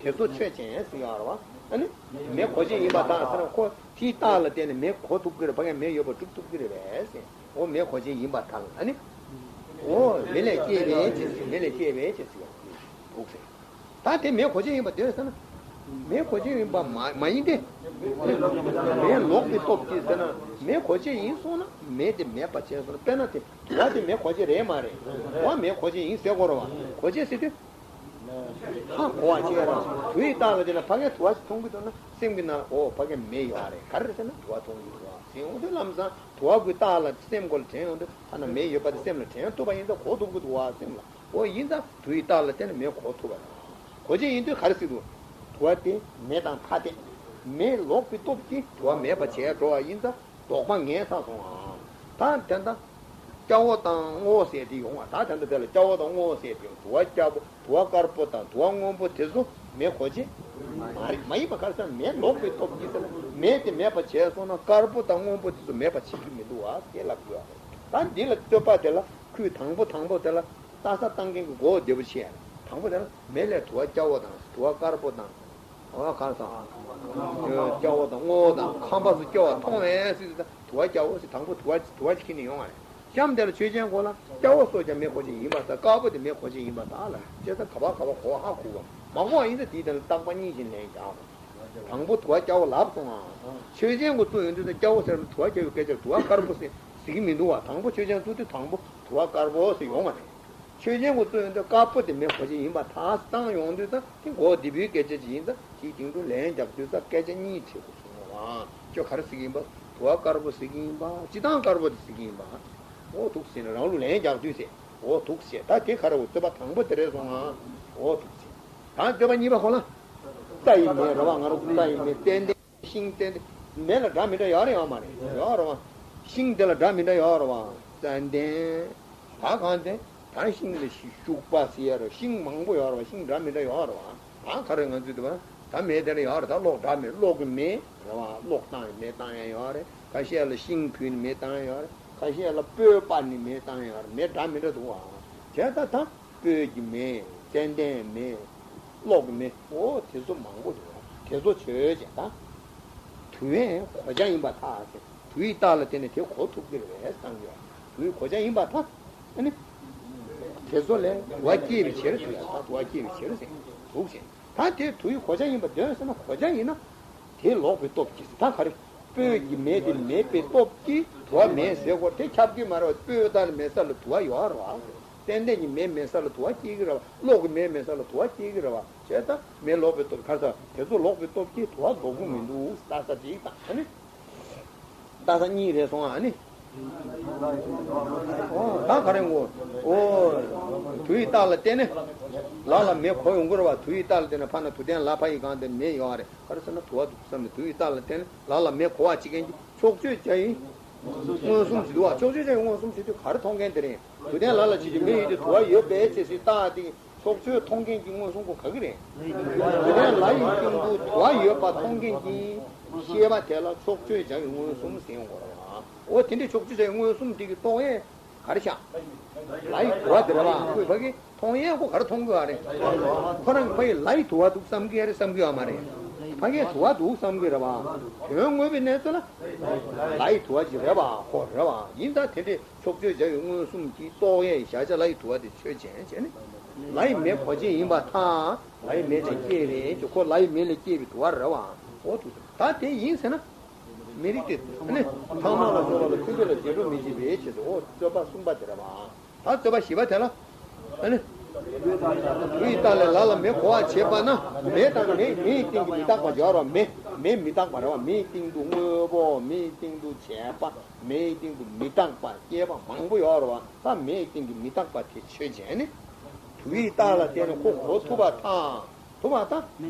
དེ་ཚོ་ཆོས་ཅན་ཟེར་ཡོད་རེད་བ། ཨ་ནི། མེ་གོ་བྱེད་ཡིན་པར་ཐལ་ཟེར་ན་ཁོ་དེའི་རྟགས་ལ་བརྟེན་ནས་མེ་གོ་ཐུབ་ཀྱི་རེད། ཕ་གིར་མེ་ཡོད་པ་སྒྲུབ་ཐུབ་ཀྱི་རེད་པས་ཟེར། ཨོ་མེ་གོ་བྱེད་ཡིན་པར་ཐལ། ཨ་ནི། ཨོ་མེ་ལས་སྐྱེས་པའི་ཕྱིར་ཟེར། མེ་ལས་སྐྱེས་པའི་ཕྱིར་ཟེར་ཡོད་རེད། ད་དེ་མེ་གོ་བྱེད་ཡིན་པ་འདོད་ཟེར་ན། མེ་གོ་བྱེད་ཡིན་པ་མ་མ་ཡིན་ཏེ། མེ་ལོག་པའི་སྟོབས་ཀྱིས་ཟེར་ན། མེ་གོ་བྱེད་ཡིན་སོང་ན་མེ་དེ་མེད་པ་བྱས་སོང་ན། དཔེར་ན་དེ་དུ་བ་དེ་མེ་གོ་བྱེད་རེད་མ་རེད། དུ་བ་མེ་གོ་བྱེད་ཡིན་ཟེར་དགོས་རེད་བ། གོ་བྱེད་ཟེར་དུས། ཧ་གོ་བ་བྱེད་ར། དུ་ཡི་རྟགས་ལ་བྱས་ན་ཕ་གིར་དུ་བ་ཞིག་མཐོང་གི་འདུག་ན་སེམས་ཀྱི་ནང་ལ་ཨོ་ཕ་གིར་མེ་ཡོད་རེད། ག་རེ་རེད་ཟེར་ན་དུ་བ་མཐོང་གི་འདུག་བ་ཟེར་ཡོང་དུས་ལམ་སང་དུ་བ་གི་རྟགས་ལ་སེམས་ཁོ་ལ་དྲན་ཡོང་དུས་ཐ་ན་མེ་ཡོད་པ་དེ་སེམས་ལ་དྲན་ཐུབ་པ་ཡིན་ཙང་གོ་ཐུབ་ཀྱི་འདུག་བ་སེམས་ལ། འོ་ཡིན་ཙང་དུ་ཡི་རྟགས་ལ་བརྟེན་ནས་མེ་གོ་ཐུབ་པ་རེད། གོ་བྱེད་ཡིན་དུས་ག་རེ་ཟེར་འདུག་དུ་བ་དེ་མེ་དང་ཐ་དད། མེ་ལོག་པའི་སྟོབས་ཀྱིས་དུ་བ་མེད་པ་བྱས་འགྲོ་བ་ཡིན་ཙང་ལྡོག་པ་ངེས་ཚར་སོང་ཨ། ད་དེ་འདྲ། སྐྱ་བོ་དང་སྔོ་བོ་ཟེར་དེ་ཡོང་བ། ད་དེ་འདྲ་དེ་ལ་སྐྱ་བོ་དང་སྔོ་བོ་ཟེར་དེ་ཡོང་། དུ་བ་སྐྱ་བོ། དུ་བ་དཀར་པོ་དང་དུ་བ་སྔོན་པོ་དེ་ཚོ་མེ་གོ་བྱེད་མ་རེད། མ་ཡིན་པ་ག་རེ་ཟེར་ན་མེ་ལོག་པའི་སྟོབས་ཀྱིས་ཟེར་ན་མེ་དེ་མེད་པ་བྱས་སོང་ན་དཀར་པོ་དང་སྔོན་པོ་དེ་ཚོ་མེད་པ་བྱེད་རྒྱུ་མི་འདུག་བ་དེ་ལབ་དགོས་བ་རེད། ད་འདི་ལ་རྩོད་པ་དེ་ལ་ཁུལ་དང་པོ་དང་པོ་དེ་ལ་རྟགས་གསལ་བཏང་མཁན་གྱི་མགོ་བོ་བདེ་པོ་བྱས། དང་པོ་དེ་ལ་མེ་ལས་དུ་བ་སྐྱ་བོ་དང་དུ་བ་དཀར་པོ་དང་། འོ་གང་སོང་། སྐྱ་བོ་དང་སྔོ་བོ་དང་ཁམ་པ་སོགས་སྐྱེ་བ་མཐོང་བས་ཟེར་དུས་དུ་བ་སྐྱ་བོ་ཟེར་དང་པོ་དུ་བ་དུ་བ་ཅིག་ཁྱེར་ནས་ཡོང་བ་རེད། གཤམ་དེ་ལ་ཆོས་ཅན་གོ་ལ། སྐྱ་བོ་སོགས་ཀྱང་མེ་གོ་ཆེན་ཡིན་པར་ཐལ། དཀར་པོ་དེ་མེ་གོ་ཆེན་ཡིན་པར་ཐལ་ལ། ཅེས་ད་ག་བ་ག་བ་གོ་བ་ཧ་གོ་བ། མ་གོ་བ་ཡིན་ད་དེའི་དོན་ལ་བརྟག་པ་གཉིས་ཀྱིས་ལན་རྒྱག་དགོས། དང་པོ་དུ་བ་སྐྱ་བོ་ལབ་སོང་ང་། ཆོས་ཅན་གོ་བཙུགས་ཡོང་དུས་ད་སྐྱ་བོ་ཟེར་ན་དུ་བ་སྐྱ་བོའི་སྐད་ཆ་དུ་བ་དཀར་པོ་ཟེར་ཟེར་གྱི་མི་འདུག་བ། དང་པོ་ཆོས་ཅན་བཙུགས་དུས་དང་པོ་དུ་བ་དཀར་པོ་ཟེར་ཡོང་བ་རེད། ཆོས་ཅན་གོ་བཙུགས་ཡོང་དུས་དཀར་པོ་དེ་མེ་གོ་ཆེན་ཡིན་པར་ཐལ་བཏང་ཡོང་དུས་ད་དེ་གོ་བདེ་བོའི་སྐད་ཆ་ཅིག་ཡིན་ད་དེའི་སྟེང་དུ་ལན་རྒྱག་དུས་ད་སྐད་ཆ་གཉིས་བྱེད་དགོས་སོང་ང་། ཁྱོད་ག་རེ་ཟེར་གྱི་ཡིན་པ། དུ་བ་དཀར་པོ་ཟེར་གྱི་ཡིན་པ། སྤྱིར་བཏང་དཀར་པོ་དེ་ཟེར་གྱི་ཡིན་པ། འོ་འདུག་ཟེར་ནས་རང་ལུགས་ལན་རྒྱག་དུས་ཟེར། འོ་འདུག་ཟེར། ད་དེ་ག་རེ་འོ་རྩོད་པ་དང་པོ་དེ་རེད་སོང་ང་། འོ་འདུག་ཟེར། ད་རྩོད་པ་གཉིས་པ་ཁོ་ན། རྩྭ་ཡི་མེ་རེད་བ། ང་རང་ཚོ་རྩྭ་ཡི་མེ་ཙན་དན་ཤིང་ཙན་དན། མེ་ལ་སྒྲ་མི་འདྲ་ཡོད་རེད་ཡོད་མ་རེད། ཡོད་རེད་བ། ཤིང་དེ་ལ་སྒྲ་མི་འདྲ་ཡོད་རེད་བ། ཙན་དན། ད་གང་དེ། ད་ཤིང་ལ་ཤུག་པ་ཟེར་ཡ་རེད། ཤིང་མང་པོ་ཡོད་རེད་བ། ཤིང་འདྲ་མི་འདྲ་ཡོད་རེད་བ། ད་ག་རེ་ང་ཚོས་འདུག་བ། ད་མེ་དེ་ལ་ཡོད་རེད། ད་གློག་འདྲ་མེད་གློག་གི་མེ་རེད་བ། གློག་བཏང་ཡ་མེ་བཏང་ཡ་ཡོད་རེད། ཁ་ཤས་ལ་ཤིང་ཕུལ་ནས་མེ་བཏང་ཡ་ཡོད་རེད། ཁ་ཤས་ལ་སྤོས་སྤར་ནས་མེ་བཏང་ཡ་ཡོད་རེད། མེ་འདྲ་མི་འདྲ་འདུག་བ། བྱས་ད་ད། སྤོས་ཀྱི་མེ། ཙན་དན་མེ། གློག་གི་མེ། འོ་དེ་ཚོ་མང་པོ་འདུག་བ། དེ་ཚོ་ཆོས་ཅན་ད། དུ་བས་གོ་ཆ་ཡིན་པར་ཐལ་ཟེར། དུ་ཡི་རྟགས་ལ་བརྟེན་ནས་དེ་གོ་ཐུབ་ཀྱི་རེད་བསམ་གྱི། དུ་ཡི་གོ་ཆ་ཡིན་པར་ཐལ། ཨ་ནི། དེ་ཚོ་ལས་དུ་བ་སྐྱེས་པའི་ཕྱིར་ཟེར་ཡ། ད་དུ་བ་སྐྱེས་པའི་ཕྱིར་ཟེར་འདུག་ཟེར། ད་དེ་དུ་ཡི་གོ་ཆ་ཡིན་པར་འདོད་ཟེར་ན། གོ་ཆ་ཡིན་ན། དེ་ལོག་པའི་སྟོབས་ཀྱིས་ཟེར། ད་ག་རེ། སྤོས་ཀྱི་མེ་དེ་མེད་པའི་སྟོབས་ཀྱིས་དུ་བ་མེད་ཟེར་དགོས། དེ་ཁྱབ་ཀྱི་མ་རེད་བ། སྤོས་དང་མེད་ས་ལ་དུ་བ་ཡོད་རེད་བ། ཙན་དན་གྱི་མེ་མེད་ས་ལ་དུ་བ་སྐྱེ་གི་རེད་བ། གློག་གི་མེ་མེད་ས་ལ་དུ་བ་སྐྱེ་གི་རེད་བ། བྱས་ཙང་མེ་ལོག་པའི་སྟོབས། ག་རེ་ཟེར། དེ་ཚོ་ལོག་པའི་སྟོབས་ཀྱིས་དུ་བ་ལྡོག་གི་མི་འདུག། ལྟ་ས་གཅིག་དང་། ཨ་ནི། ལྟ་ས་གཉིས་རེད་སོང་ཨ་ནི། ཨོ་ད་ག་རེ་ངོ་། ཨོ། དུ་ཡི་རྟགས་ལ་བརྟེན་ནས། ལ་ལ་མེ་གོ་ཡོང་གི་རེད་བ། དུ་ཡི་རྟགས་ལ་བརྟེན་ནས། ཕ་ན་དུ་ལྡན་ལ་ཕ་ཡི་གང་དེ་མེ་ཡོད་རེད། ག་རེ་ཟེར་ན་དུ་བ་འདུག་བསམ་ནས། དུ་ཡི་རྟགས་ལ་བརྟེན་ནས་ལ་ལ་མེ་གོ་བ་བྱེད་མཁན་གྱི་ཕྱོགས་ཆོས་བྱ་ཡི་མངོན་སུམ་ཟེར་འདུག་བ། ཕྱོགས་ཆོས་བྱ་ཡི་མངོན་སུམ་ཟེར་དུས་ག་རེ་མཐོང་མཁན་དེ་རེད། དུ་ལྡན་ལ་ལ་བྱེད་ཀྱི་མེ་ཡོད་དུས་དུ་བ་ཡོད་པའི་ཕྱིར་ཟེར་རྟགས་དེ། ཕྱོགས་ཆོས་མཐོང་མཁན་གྱི་མངོན་སུམ་གོ་ག་གི་རེད། དེ་ནས་ལ་ཡི་སྟེང་དུ་དུ་བ་ཡོད་པ་མཐོང་མཁན་གྱི་ཤེས་པ་དེ་ལ་ཕྱོགས་ཆོས་བྱ་བའི་མངོན་སུམ་ཟེར་ཡོང་གི་རེད་བ། འོ་དེ་འདྲའི་ཕྱོགས་ཆོས་བྱ་བའི་མངོན་སུམ་དེ་གི་རྟོགས་ཡས་ག་རེ་བྱ། ལ་ཡི་དུ་བ་དེ་རེད་བ། ཁོས་ཕ་གི་མཐོང་ཡས་ཁོ་ག་རེ་མཐོང་གི་ཡོད་རེད། ཁོ་རང་གི་ཕ་གི་ལ་ཡི་དུ་བ་འདུག་བསམ་གི་ཡོད་རེད་བསམ་གི་ཡོད་མ་རེད། ཕ་གིའི་དུ་བ་འདུག་བསམ་གི་རེད་བ། དོན་དངོས་པོའི་གནས་ཚུལ་ལ་ལ་ཡི་དུ་བ་ཅིག་རེད་བ། ཁོ་རེད་བ། ཡིན་ད་དེ་འདྲའི་ཕྱོགས་ཆོས་བྱ་བའི་མངོན་སུམ་གྱིས་རྟོགས་ཡས་བཞག་བྱ་ལ་ཡི་དུ་བ་དེ་ཆོས་ཅན་བྱས་ནས། ལ་ཡི་མེ་གོ་ཆེན་ཡིན་པར་ཐལ། ལ་ཡི་མེ་ལས་སྐྱེས་པའི་ཁྱོ། ཁོ་ལ་ཡི་མེ་ལས་སྐྱེས་པའི་དུ་བ་རེད་བ། འོ་དུ་ད་དེ་ཡིན་ཟེར་ན། མི་རིགས་དེ་ནི་ཚང་མ་ལ་སོགས་པ་ལ་མཐུན་དཔེ་ལ་རྗེས་འགྲོ་མི་བྱེད་པའི་ཕྱིར་དུ། འོ་རྩོད་པ་གསུམ་པ་དེ་རེད་བ། ད་རྩོད་པ་བཞི་པ་དེ་ལ། ཨ་ནི། དུ་ཡི་རྟགས་ལས་ལ་ལ་མེ་གོ་བར་བྱེད་པ་ན། མེ་དང་མེ། མེ་ཡི་སྟེང་གི་མི་རྟག་པ་སྦྱར་བ། མེ། མེ་མི་རྟག་པ་རེད་བ། མེ་ཡི་སྟེང་དུ་དངོས་པོ། མེ་ཡི་སྟེང་དུ་བྱས་པ། མེ་ཡི་སྟེང་དུ་མི་རྟག་པ་སྐྱེས་པ་མང་པོ་ཡོད་རེད་བ། ད་མེ་ཡི་སྟེང་གི་མི་རྟག་པ་དེ་ཆོས་ཅན་ནི། དུ་ཡི་རྟགས་ལ་བརྟེན་ནས་ཁོ་གོ་ཐུབ་པ་དང་། ཐུབ་པ་དང་། མེ་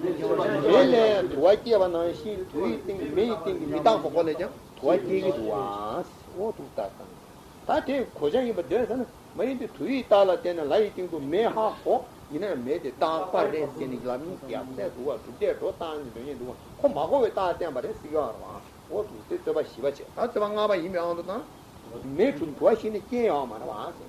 ལས་དུ་བ་སྐྱེས་པ་ནང་བཞིན་དུ་ཡི་སྟེང་གི་མེ་ཡི་སྟེང་གི་མི་རྟག་པ་ཁོ་ལས་ཀྱང་དུ་བ་སྐྱེ་གི་འདུག་བ། འོ་འདུག་ད་དང་། ད་དེ་གོ་ཆ་ཡིན་པ་འདོད་ཟེར་ན་མ་ཡིན་ཏེ། དུ་ཡི་རྟགས་ལ་བརྟེན་ནས་ལ་ཡི་སྟེང་དུ་མེ་ཧ་གོ། ཡིན་ན་ཡང་མེ་དེ་རྟག་པ་རེད་ཟེར་ནས་ལབ་མཁན་རྒྱལ་སྲས་འདུག་བ། གྲུབ་འབྲས་སྒྲོ་བཏགས་ནས་འདོན་མཁན་འདུག་བ། ཁོ་མ་གོ་བའི་རྟགས་བསྟན་པ་རེད་ཟེར་གྱི་ཡོད་རེད་བ། འོ་འདུག་སྟེ་རྩོད་པ་བཞི་པ་བྱས། ད་རྩོད་པ་ལྔ་པ་ཡིན་པའི་དབང་དུ་བཏང་། མེ་དུ་དུ་བ་ཞིག་ནི་སྐྱེ་ཡོད་མ་རེད་བ་ཟེར།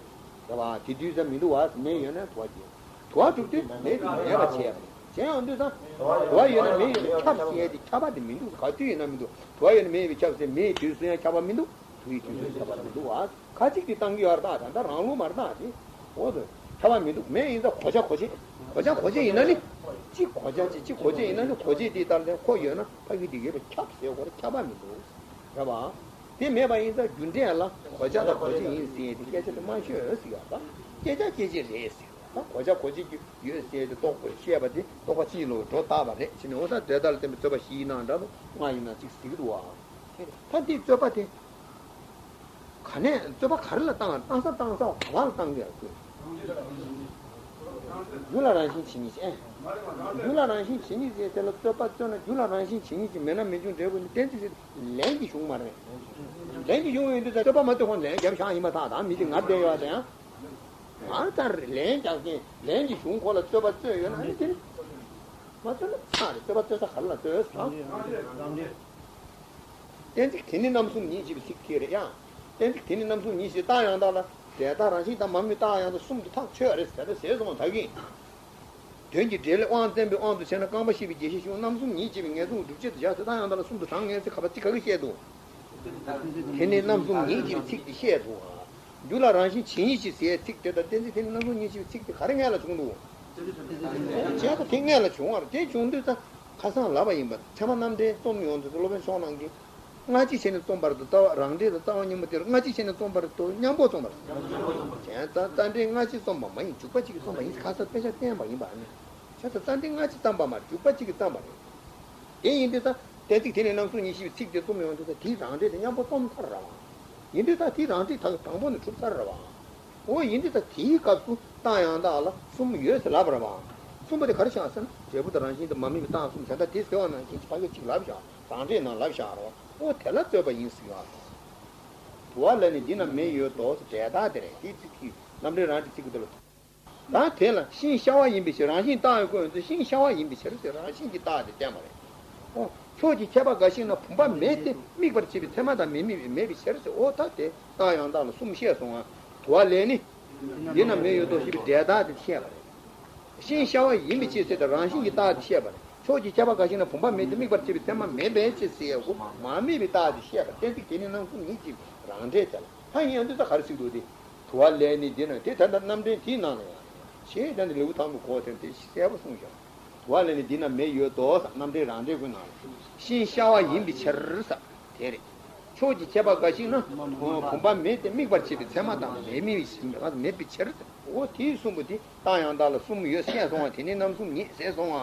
རེད་བ། དེ་དུས་ཙམ་མི་འདུག་བ། མེ་ཡོད་ན་དུ་བ་སྐྱེ། དུ་བ་གྲུབ་དུས་མེ་དེ་མེད་པ་བྱས་པ་རེད། གཞན་ཡང་དུས་ཙམ་དུ་བ་ཡོད་ན་མེ་ཡོད་པས་ཁྱབ་ཟེར་ཡས་དེ་ཁྱབ་པ་དེ་མི་འདུག་ག་དུས་ཡིན་ན་མི་འདུག་དུ་བ་ཡོད་ན་མེ་ཡོད་པས་ཁྱབ་ཟེར། མེའི་དུས་སུ་ཡང་ཁྱབ་པ་མི་འདུག་དུ་བའི་དུས་སུ་ཁྱབ་པ་མི་འདུག་བ། ཁ་ཅིག་གིས་བཏང་གི་ཡོད་རེད། ད་ད་རང་ལུགས་མ་རེད། ད་དེ་འོ་དུ་ཁྱབ་པ་མི་འདུག་མེ་ཡིན་ཙང་གོ་ཆ་གོ་ཆེན། གོ་ཆ་གོ་ཆེན་ཡིན་ན་ནི། གཅིག་གོ་ཆ་གཅིག་གཅིག་གོ་ཆེན་ཡིན་ན་ནི། གོ་ཆེན་དེའི་ལྟར་ལྡན་ཁོ་ཡོད་ན་ཕ་གི་དེ་ཡོད་པས་ཁྱབ་ཟེར་དགོས་རེད། ཁྱབ་པ་མི་འདུག་རེད་བ། དེ་མེད་པ་ཡིན་ཙང་རྒྱུ་འབྲས་ལ་གོ་ཆ་དང་གོ་ཆེན་ཡིན་ཟེར་ཏེ་སྐད་ཆ་དེ་མ་ཤོད་ཟེར་ཡོད་པ། སྐད་ཆ་སྐད་ཆ་རེད་ཟེར་ཡོད་པ། གོ་ཆ་གོ་ཆེན་གྱི་ཡོད་ཟེར་ཏེ་རྟོགས་དགོས་བཤད་པ་དེ་རྟོགས་པ་ཕྱིན་ལོག་སྒྲོ་བཏགས་པ་རེད་ཟེར་ནས། འོ་ད་དེ་ལྟར་བསྟན་པའི་རྩོད་པ་བཞི་ཡི་ནང་འདྲ་པོ་ལྔ་ཡིན་ན་གཅིག་ཟེར་གྱི་འདུག་བ། ད་འདི་རྩོད་པ་དེ། ག་ནས་རྩོད་པ་ག་རེ་ལ་བཏང་བ། བཏང་ས་བཏང་ས་བ་ག་བ་ལ་བཏང་གི་ཡོད་རེད། རྒྱུ་ལ་རང་བཞིན་ཇི་སྙེད་ཅན། རྒྱུ་ལ་རང་བཞིན་ཇི་སྙེད་ཅན་དེ་ལ་རྩོད་པ་རྩོད་ན་རྒྱུ་ལ་རང་བཞིན་ཇི་སྙེད་ཅན་མེད་ན་མི་འབྱུང་འབྲས་བུ་ནི་གཏན་ཚིགས་ཟེར། ལན་གྱི་གཞུང་མ་རེད། ལན་གྱི་གཞུང་ཡིན་དུས་ད་རྩོད་པ་མ་གཏོགས་ཁོང་ལན་རྒྱབ་བཞག་ཡིན་པ་ཐག་དང་མི་དེ་ངར་བསྡད་ཡོད་དེ་ཡང་། ང་ལྟར་ལན་རྒྱག་མཁན་ལན་གྱི་གཞུང་ཁོ་ལ་རྩོད་པ་རྩོད་ཡོད་ན་ཨ་ནི་དེ་ནི། མ་རྩོད་ན་ཚར་རེད། རྩོད་པ་རྩོད་ས་ག་རེ་ལ་རྩོད་ཟེར། གཏན་ཚིགས་དེ་ནི་རྣམ་གསུམ་ཉིད་ཅེས་པའི་ཚིག་དེ་རེད་ཡ། གཏན་ཚིགས་དེ་ནི་རྣམ་གསུམ་ཉིད་ཅེས་རྟགས་ཡང་དག་ལ། དེ་ལྟར་རང་བཞིན་དང་མ་དམིགས་རྟགས་ཡང་དག་གསུམ་དུ་ཐག་ཆོད་རེད་ཟེར་ན་ཟེར་སོང་བ་ད་གིན། དོན་གྱི་འབྲེལ་དབང་བཙན་པོའི་དབང་དུ་བྱས་ན་རྐང་པ་བཤད་པའི་རྒྱས་བཤད་ཞུ། རྣམ་གསུམ་ཉིད་ཅེས་པའི་ངེས་བཟུང་སྒྲུབ་བྱེད་དུ་བཞག་ཚེ་རྟགས་ཡང་དག་ལ་གསུམ་དུ་བགྲང་ངེས་ཟེར་ག་པ་ཅི་ག་གི་བཤད་འདུག་དེ་ནི་རྣམ་གསུམ་ཉིད་ཅེས་པའི་ཚིག་དེ་བཤད་འདུག་ཨ། རྒྱུ་ལ་རང་བཞིན་ཇི་སྙེད་ཅེས་ཟེར་ཚིག་དེ་དང་གཏན་ཚིགས་དེ་ནི་སྣང་ཚུལ་གཉིས་ཕྱེ་བའི་ཚིག་དེ་ག་རེ་སྔོན་ལ་བྱུང་འདུག་བྱས་ཙང་དེ་སྔོན་ལ་བྱུང་བ་རེད། དེ་བྱུང་དུས་ཙང་ཁ་སང་ལབ་པ་ཡིན་པ། ཚད་མ་རྣམ་འགྲེལ་རྩོམ་ཡོང་དུས་སློབ་དཔོན་ཕྱོགས་གླང་གིས། སྔ་ཕྱི་བྱས་ནས་རྩོམ་པར་འདུག་ལྟ་བ་རང་འགྲེལ་དང་རྩ་བ་ཉིད་མོ་དེར། སྔ་ཕྱི་བྱས་ནས་རྩོམ་པར་འདུག་མཉམ་པོ་རྩོམ་པར། བྱས་ཙང་རྩ་འགྲེལ་སྔ་ཕྱི་རྩོམ་པ་མ་ཡིན། འཇུག་པ་གཅིག་གིས་རྩོམ་པ་ཡིན། ཁ་སང་དཔེ་ཆ་བསྟན་པ་ཡིན་པ་ནི། བྱས་ཙང་རྩ་འགྲེལ་སྔ་ཕྱི་བརྩམས་པ་མ་རེད། འཇུག་པ་གཅིག་གིས་བརྩམས་པ་རེད། དེ་ཡིན་དུས་ཙང་གཏན་ཚིགས་དེ་ནི་སྣང་ཚུལ་གཉིས་ཕྱེ་བའི་ཚིག་དེ་རྩོམ་ཡོང་དུས་ཙང་དེའི་རང་འགྲེལ་དེ་མཉམ་པོ་རྩོམ་ཚར་ར་བ། ཡིན་དུས་ཙང་དེའི་རང་འགྲེལ་ད་དང་པོ་ནས་གྲུབ་ཚར་ར་བ། འོ་ཡིན་དུས་ད་དེའི་སྐབས་སུ་རྟགས་ཡང་དག་ལ་གསུམ་ཡོད་ཟེར་ལབ་པ་རེད་བ། གསུམ་པོ་དེ་ག་རེ་བཞག་ཟེར་ན། འབྲས་བུ་དང་རང་བཞིན་དང་མ་དམིགས་པའི་རྟགས་གསུམ། བྱས་ཙང་དེ་ཟེར་བ་ནང་བཞིན་ཕ་གི་གཅིག་ལབ་བཞག་རང་འགྲེལ་ནང་ལབ་བཞག་རེད་བ། འོ་དེ་ལ་རྩོད་པ་ཡིན་ཟེར་བ། དུ་བ་ལས་ནི་འདི་ན་མེ་ཡོད་དོ་ཟེར། འབྲས་རྟགས་དེ་རེད། དེའི་ཚིག་གི་རྣམ་འགྲེལ་རང་འགྲེལ་ཚིག་གི་དེ་ལ། ད་དེ་ལ་ཤིང་ཤ་བ་ཡིན་པའི་ཕྱིར། རང་བཞིན་རྟགས་ཡང་ཁོ་ཡོང་དུས་ཤིང་ཤ་བ་ཡིན་པའི་ཕྱིར་ཟེར། རང་བཞིན་གྱི་རྟགས་དེ་བསྟན་པ་རེད། འོ། ཕྱོགས་ཀྱི་ཁྱད་པར་འགའ་ཞིག་ན་བུམ་པ་མེད་དེ་དམིགས་པར་བྱེད་པའི་ཚད་མ་དང་མི་དམིགས་པའི་མེད་པའི་ཕྱིར་ཟེར། འོ་ད་དེ་རྟགས་ཡང་དག་ལ་གསུམ་བཤད་སོང་ང་། དུ་བ་ལས་ནི། འདི་ན་མེ་ཡོད་དོ་ཞེས་པའི་འབྲས་རྟགས་དེ་བཤད་པ་རེད། ཤིང་ཤ་བ་ཡིན་པའི་ཕྱིར་ཟེར་དེ་རང་བཞིན་གྱི་རྟགས་དེ་བཤད་པ་རེད། ཕྱོགས་ཀྱི་ཁྱད་པར་འགའ་ཞིག་ན་བུམ་པ་མེད་དེ་དམིགས་པར་བྱེད་པའི་ཚད་མ་མེད་པའི་ཕྱིར་ཟེར་ཡག་གོ་མ་དམིགས་པའི་རྟགས་དེ་བཤད་པ། གཏན་ཚིགས་དེ་ནི་སྣང་ཚུལ་གཉིས་ཀྱི་རང་འགྲེལ་དེ་ལ། ད་ཡིན་ཡང་འདི་ད་ག་རེ་ཟེར་གྱི་འདུག་དེ། དུ་བ་ལས་ནི་འདི་ན་དེ་ད་ལྟ་རྣམ་འགྲེལ་དེའི་ནང་ལ་ཡང་། ཞེས་ད་ནི་ལེའུ་དང་པོ་གོ་དེ་དེ་གསལ་པོ་གསུངས་བཞག་དུ་བ་ལས་ནི་འདི་ན་མེ་ཡོད་དོ་ཟེར། རྣམ་འགྲེལ་རང་འགྲེལ་ཀུན་ནང་ལ། ཤིང་ཤ་བ་ཡིན་པའི་ཕྱིར་ཟེར་དེ་རེད། ཕྱོགས་ཀྱི་ཁྱད་པར་འགའ་ཞིག་ན་བུམ་པ་མེད་དེ་དམིགས་པར་བྱེད་པའི་ཚད་མ་དང་མི་དམིགས་པའི་མེད་པའི་ཕྱིར། འོ་དེའི་གསུམ་པོ་དེ་རྟགས་ཡང་དག་ལ་གསུམ་ཡོད་བཤད་སོང་བ། དེ་ནི་རྣམ་གསུམ་ཉིད་ཟེར་སོང་བ།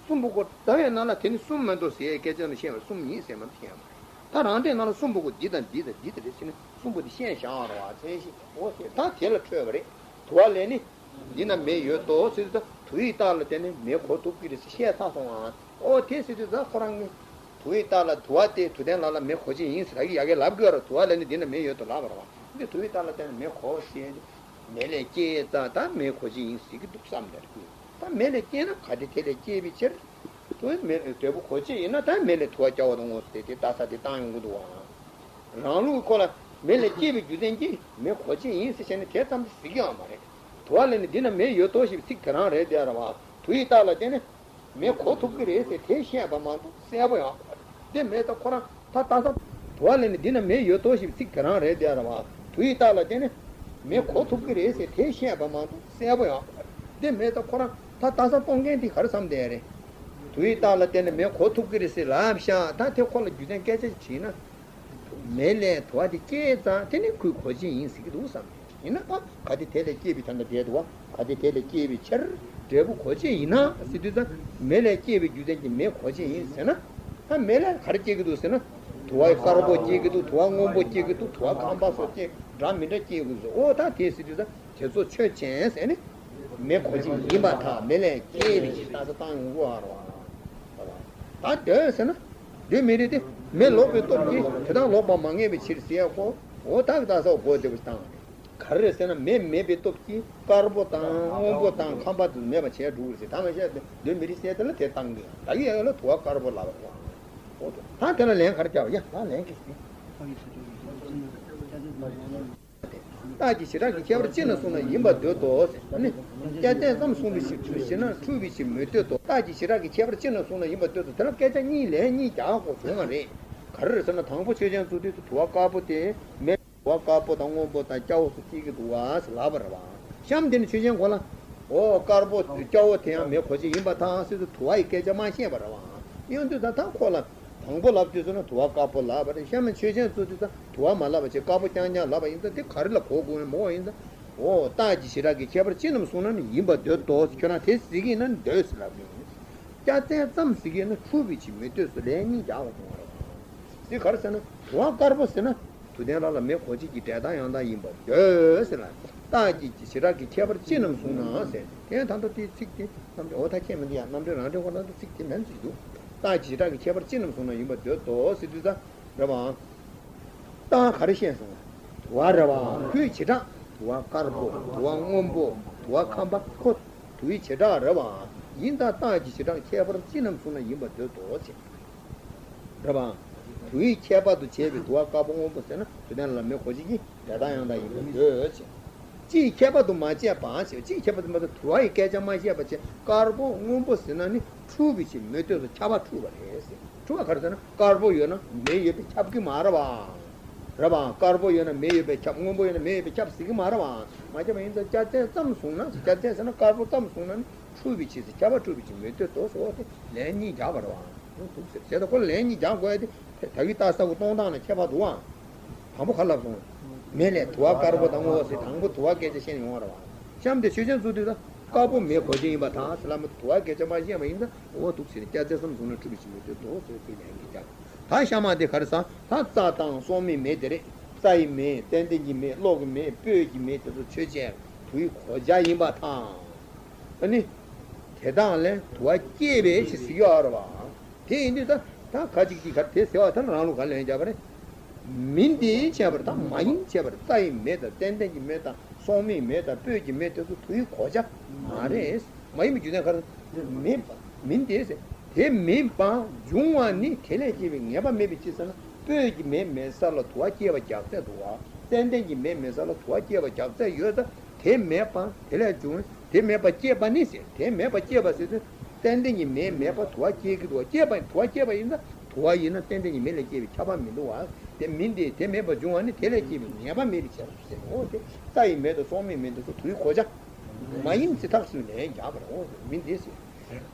གསུམ་པོ་གོ་ད་བའི་ནང་ལ་དེ་ནི་གསུམ་མི་འདུག་ཟེར་སྐད་ཆ་ནི་བཤད་པར་གསུམ་ཉིད་ཟེར་མ་བཤད་མ་རེད། ད་རང་འགྲེལ་ནང་ལ་གསུམ་པོ་གོ་འདི་དང་འདི་དང་འདི་དང་རེད་ཟེར་ནས་གསུམ་པོ་དེ་བཤད་བཞག་ར་བ། མཚན་གཞི་འོ་དེ་ད་དེ་ལ་འཕྲོད་པ་རེད། དུ་བ་ལས་ནི། འདི་ན་མེ་ཡོད་དོ་ཟེར་དུས་དུ་བའི་རྟགས་ལ་བརྟེན་ནས་མེ་གོ་ཐུབ་ཀྱི་རེད་ཟེར་བཤད་ཚར་སོང་ང་། ཨོ་དེ་ཟེར་དུས་ད་ཁོ་རང་གིས་དུ་བའི་རྟགས་ལ་དུ་བ་སྟེ་དུ་ལྡན་ལ་ལ་མེ་གོ་བྱེད་ཡིན་ཟེར་ད་གི་ཡ་གི་ལབ་དགོས་ར། དུ་བ་ལས་ནི་འདི་ན་མེ་ཡོད་དོ་ལབ་པ་ར་བ། འདི་དུ་བའི་རྟགས་ལ་བརྟེན་ནས་མེ་གོ་ཟེར་མེ་ལས་སྐྱེས་ཙང་ད་མེ་གོ་བྱེད་ཡིན་ཟེར་གི་འདུག་བསམ་དེར་གི། ད་མེ་ལས་སྐྱེས་ན་ག་དེ་དེ་ལས་སྐྱེས་པའི་ཕྱིར། དུ་བའི་མེ་འབྲས་བུ་གོ་བྱེད་ཡིན་ན་ད་མེ་ལས་དུ་བ་སྐྱ་བོ་དང་སྔོ་སེར་དེ་དེ་ལྟ་ས་དེ་བཏང་ཡོང་གི་འདུག་བ། རང་ལུགས་ཁོ་ལ་མེ་ལས་སྐྱེས་པའི་རྒྱུ་མཚན་གྱིས་མེ་གོ་བྱེད་ཡིན་ཟེར་བྱས་ནས་དེ་ཙམ་དུ་ཟེར་གྱི་ཡོད་མ་རེད། དུ་བ་ལས་ནི་འདི་ན་མེ་ཡོད་དོ་ཞེས་པའི་ཚིག་དེ་རང་རེད་དེ་ར་བ། དུ་ཡི་རྟགས་ལ་བརྟེན་ནས་མེ་གོ་ཐུབ་ཀྱི་རེད་ཟེར་དེ་བཤད་པ་མ་གཏོགས་གསལ་པོ་ཡང་དེ་མེད་ད་ཁོ་རང་ད་ལྟ་ས། དུ་བ་ལས་ནི་འདི་ན་མེ་ཡོད་དོ་ཞེས་པའི་ཚིག་དེ་རང་རེད་དེ་ར་བ། དུ་ཡི་རྟགས་ལ་བརྟེན་ནས་མེ་གོ་ཐུབ་ཀྱི་རེད་ཟེར་དེ་བཤད་པ་མ་གཏོགས་གསལ་པོ་ཡང་དེ་མེད་ད་ཁོ་རང་ད་ལྟ་ས་གཏོང་མཁན་དེ་ག་རེ་བསམ་བསྡད་རེད། དུ་ཡི་རྟགས་ལ་བརྟེན་ནས་མེ་གོ་ཐུབ་ཀྱི་རེད་ཟེར་ལབ་ཤག་ད་དེ་ཁོ་ལ་རྒྱུ་མཚན་སྐད་ཆ་ཞིག་དྲིས་ན། མེ་ལས་དུ་བ་དེ་སྐྱེས་ཙང་དེ་ནི་ཁོའི་གོ་བྱེད་ཡིན་ཟེར་གྱི་འདུག་བསམ། ཡིན་ན་ད་ག་དེ་དེ་ལས་སྐྱེས་པའི་ད་ལྟ་དེ་དུ་བ་ག་དེ་དེ་ལས་སྐྱེས་པའི་ཕྱིར་འབྲས་བུ་གོ་བྱེད་ཡིན་ན་ཟེར་དུས་ཙང་མེ་ལས་སྐྱེས་པའི་རྒྱུ་མཚན་གྱིས་མེ་གོ་བྱེད་ཡིན་ཟེར་ན། ད་མེ་ལས་ག་རེ་སྐྱེ་གི་འདུག་ཟེར་ན། དུ་བ་དཀར་པོ་སྐྱེ་གི་འདུག་དུ་བ་སྔོན་པོ་སྐྱེ་གི་འདུག་དུ་བ་ཁམ་པ་སོགས་སྐྱེ་འདྲ་མི་འདྲ་སྐྱེ་གི་འདུག་ཨོ་ད་དེ་ཟེར་དུས་ཙང་དེ་ཚོ་ཆོས་ཅན་ཟེར་ནས་མེ་གོ་བྱེད་ཡིན་པར་ཐལ། མེ་ལས་སྐྱེས་པའི་ཕྱིར་ད་ལྟ་བཏང་ཡོང་གི་ཡོད་རེད་བ། ད་འདོད་ཟེར་ན། འདོད་མི་རིགས་ཏེ། མེ་ལོག་པའི་སྟོབས་ཀྱིས་དེ་དག་ལོག་པར་མ་ངེས་པའི་ཕྱིར་ཟེར་ཡག་གོ། འོ་ད་གི་ད་ས་གོ་བདེ་པོ་ཞིག་བཏང་བ་རེད། ག་རེ་རེད་ཟེར་ན་མེ་མེད་པའི་སྟོབས་ཀྱིས་དཀར་པོ་དང་སྔོན་པོ་དང་ཁམ་པ་དེ་མེད་པ་བྱས་འགྲོ་གི་རེད་ཟེར། ད་ང་བཤད་དེ་འདོད་མི་རིགས་ཟེར་དེ་ལ་དེ་བཏང་གི་ཡང་ད་གི་ཡང་ལ་དུ་བ་དཀར་པོ་ལབ་པ་རེད། འོ་ད་དེ་ལ་ལན་ག་རེ་རྒྱབ་ཡ་ད་ལན་གི་ཟེར། རྟགས་ཀྱི་བྱེ་བྲག་གི་ཁྱད་པར་ཅི་ནས་གསུངས་ན་ཡིན་པར་འདོད་དོ་ཟེར་ནི། སྐྱ་རྩལ་ཙམ་གསུངས་པའི་ཕྱིར་ཞེ་ན་འཁྲུལ་པའི་ཕྱིར་མི་འདོད་དོ། རྟགས་ཀྱི་བྱེ་བྲག་གི་ཁྱད་པར་ཅི་ནས་གསུངས་ན་ཡིན་པར་འདོད་དོ། དེ་ལ་སྐད་ཆ་གཉིས་ལན་གཉིས་རྒྱག་དགོས་བྱུང་བ་རེད། ག་རེ་རེད་ཟེར་ན་དང་པོ་ཆོས་ཅན་བཙུགས་དུས་སུ་དུ་བ་དཀར་པོ་དེ་མེ། དུ་བ་དཀར་པོ་དང་སྔོན་པོ་དང་སྐྱ་བོ་སོགས་སྐྱེ་གི་འདུག་བ་ཟེར་ལབ་པ་རེད་བ། གཤམ་དེ་ནི་ཆོས་ཅན་ཁོ་ལ། འོ་དཀར་པོ་སྐྱ་བོ་དེ་ཡང་མེ་གོ་བྱེད་ཡིན་པར་ཐལ་ཟེར་དུས་དུ་བ་ཡི་སྐད་ཆ་མ་བཤད་པ་རེད་བ། ཡང་དུས་ད་ལྟ་ཁོ་ལ། དང་པོ་ལབ་དུས་ཙམ་ན་དུ་བ་དཀར་པོ་ལབ་པ་རེད། གཤམ་མ་ཆོས་ཅན་བཙུགས་དུས་ཙམ་དུ་བ་མ་ལབ་པ་བྱས་དཀར་པོ་རྐྱང་རྐྱང་ལབ་པ་ཡིན་ཙང་དེ་ག་རེ་ལ་གོ་དགོས་ཡིན་མོ་ཡིན་ཙང་། འོ་རྟགས་ཀྱི་བྱེ་བྲག་གི་ཁྱད་པར་ཅི་རྣམས་གསུངས་ན་ནི་ཡིན་པར་འདོད་དོ། ཁྱོད་རང་དེ་ཟེར་གྱི་ཡིན་ན་འདོད་ཟེར་ལབ་ཀྱི་ཡིན། སྐྱ་རྩལ་ཙམ་ཟེར་གྱི་ཡིན་ན་འཁྲུལ་པའི་ཕྱིར་མི་འདོད་ཟེར་ལན་གཉིས་རྒྱག་དགོས་བྱུང་བ་རེད། དེ་ག་རེ་ཟེར་ན་དུ་བ་དཀར་པོ་ཟེར་ན། དུ་ལྡན་ལ་ལ་མེ་གོ་བྱེད་ཀྱི་འབྲས་རྟགས་ཡང་དག་ཡིན་པར་འདོད་ཟེར་ལ། རྟགས་ཀྱི་བྱེ་བྲག་གི་ཁྱད་པར་ཅི་རྣམས་གསུངས་ན་ཟེར། དེ་ད་ལྟ་དེའི་ཚིག་དེ་རྣམ་འགྲེལ་འོ་ད་ཁྱད་མི་འདུག་ཡ། རྣམ་འགྲེལ་རང་འགྲེལ་འོ་ད་ཚིག་དེ་མན་ཚིག་འདུག་རྟགས་ཀྱི་བྱེ་བྲག་གི་ཁྱད་པར་ཅི་རྣམས་གསུངས་ན་ཡིན་པར་འདོད་དོ་ཟེར་དུས་ད་རེད་བའང་། རྟགས་ག་རེ་བཤད་སོང་། དུ་བ་རེད་བ། ཁོའི་བྱེ་བྲག་དུ་བ་དཀར་པོ། དུ་བ་སྔོན་པོ། དུ་བ་ཁམ་པ་ཁོ། དུ་བའི་བྱེ་བྲག་རེད་བ། ཡིན་ད་རྟགས་ཀྱི་བྱེ་བྲག་ཁྱད་པར་ཅི་རྣམས་གསུངས་ན་ཡིན་པར་འདོད་དོ་ཅེས། རེད་བ། དུ་བའི་ཁྱད་པར་དུ་བྱས་པའི་དུ་བ་དཀར་པོ་སྔོན་པོ་ཟེར་ན་དུ་ལྡན་ལ་མེ་གོ་བྱེད་ཀྱི་འབྲས་རྟགས་ཡང་དག་ཡིན་པར་འདོད་ཅེས། སྤྱིའི་ཁྱད་པར་དུ་མ་བྱས་པ་ཞེས། སྤྱིའི་ཁྱད་པར་དུ་མ་དུ་བ་ཡི་སྐད་ཆ་མ་བཤད་པ་བྱས་དཀར་པོ་སྔོན་པོ་ཟེར་ན་ནི་འཁྲུལ་པའི་ཕྱིར་མི་འདོད་དོ། ཁྱབ་པ་འཁྲུལ་པ་རེད་ཟེར། འཁྲུལ་པ་ག་རེ་ཟེར་ན་དཀར་པོ་ཡོད་ན་མེ་ཡོད་པས་ཁྱབ་ཀྱི་མ་རེད་བ། རེད་བ། དཀར་པོ་ཡོད་ན་མེ་ཡོད་པས་ཁྱབ། སྔོན་པོ་ཡོད་ན་མེ་ཡོད་པས་ཁྱབ་ཟེར་གི་མ་རེད་བ། མ་ཁྱབ་པ་ཡིན་ཙང་སྐྱ་རྫས་ཙམ་བཟུང་ན། སྐྱ་རྫས་ཟེར་ན་དཀར་པོ་ཙམ་བཟུང་ན་ནི་འཁྲུལ་བའི་ཕྱིར་ཟེར།་ཁྱབ་པ་འཁྲུལ་བའི་ཕྱིར་མི་ལྟོས་སོ་ཟེར་ལན་གཉིས་རྒྱག་པ་རེད་བ། འདུག་ཟེར། བྱས་ཙང་ཁོ་ལན་གཉིས་རྒྱག་དགོས་ཡ་དེ་ད་གི་ལྟ་ས་གི་གཏོང་སྟངས་ལ་ཁྱད་པར་འདུག་བ། དང་པོ་ག་ལབ་སོང་། མེ་ལས་དུ་བ་དཀར་པོ་ལྡང་ངོ་ཟེར། དང་པོ་དུ་བ་སྐད་ཆ་བཤད་ཡོང་བ་རེད་བ། གཤམ་དེ་ཆོས་ཅན་བཟོ་དུས་ད་དཀར་པོ་མེ་གོ་ཆེན་ཡིན་པ་དང་ཟེར་ལ་མ་དུ་བ་སྐད་ཆ་མ་བཤད་པ་ཡིན་ཙང་འོ་འདུག་ཟེར་ནས་སྐྱ་རྫས་ཙམ་བཟུང་ན་འཁྲུལ་བའི་ཕྱིར་མི་ལྟོས་སོ་ཟེར་ཚུལ་ལན་གཉིས་རྒྱག་ད་གཤམ་མ་དེ་ག་རེ་ཟེར། ད་རྩྭ་དང་སྲོག་མེད་མེ་དེ་རེད། རྩྭ་ཡི་མེ། ཙན་དན་གྱི་མེ། གློག་གི་མེ། སྤོས་ཀྱི་མེ་དེ་ཚོ་ཆོས་ཅན་དུ་བའི་གོ་ཆ་ཡིན་པ་དང་། ཨ་ནི། དེ་དག་ལས་དུ་བ་སྐྱེས་པའི་ཕྱིར་ཟེར་གྱི་ཡོད་རེད་བ། དེ་ཡིན་དུས་ད་ད་ག་ཅིག་ཅིག་ག་དེ་ཟེར་བ་ད་རང་ལུགས་ག་ལན་རྒྱག་པ་རེད། མིན་ཏེ་བྱས་པ་རེད། ད་མ་ཡིན་བྱས་པ་རེད། རྩྭ་ཡི་མེ་དང་ཙན་དན་གྱི་མེ་དང་སྲོག་མེའི་མེ་དང་སྤོས་ཀྱི་མེ་དེ་ཚོ་དུ་བའི་གོ་ཆ་མ་རེད། མ་ཡིན་པའི་རྒྱུ་མཚན་ག་རེ། མེད་པ་མིན་ཏེ་ཟེར། དེ་མེད་པ་འབྱུང་བ་ནི་དེ་ལས་སྐྱེས་པའི་ངེས་པ་མེད་པའི་ཕྱིར་ཟེར་ན། སྤོས་ཀྱི་མེ་མེད་ས་ལ་དུ་བ་སྐྱེ་བ་རྒྱག་ཚད་འདུག་བ། ཙན་དན་གྱི་མེ་མེད་ས་ལ་དུ་བ་སྐྱེ་བ་རྒྱག་ཚད་ཡོད་ཙང་དེ་མེད་པ་དེ་ལས་བྱུང་། དེ་མེད་པ་སྐྱེས་པ་ནི་ཟེར། དེ་མེད་པ་སྐྱེས་པ་ཟེར་དུས་ཙན་དན་གྱི་མེ་མེད་པ་དུ་བ་སྐྱེ་གི་འདུག་བ། སྐྱེས་པ་དུ་བ་སྐྱེས་པ་ཡིན་ཙང་དུ་བ་ཡིན་ན་ཙན་དན་གྱི་མེ་ལས་སྐྱེས་པའི་ཁྱབ་པ་མི་འདུག་བ། དེ་མིན་ཏེ་དེ་མེད་པ་འབྱུང་བ་ནི་དེ་ལས་སྐྱེས་པའི་ངེས་པ་མེད་པའི་ཕྱིར་ཟེར། འོ་དེ་རྩྭ་ཡི་མེ་དང་སྲོག་མེའི་མེ་དེ་ཚོ་དུ་བའི་གོ་ཆ་མ་ཡིན་ཚེ་ཐག་ཆོད་ལན་རྒྱག་པ་རེད། འོ་མིན་ཏེ་ཟེར།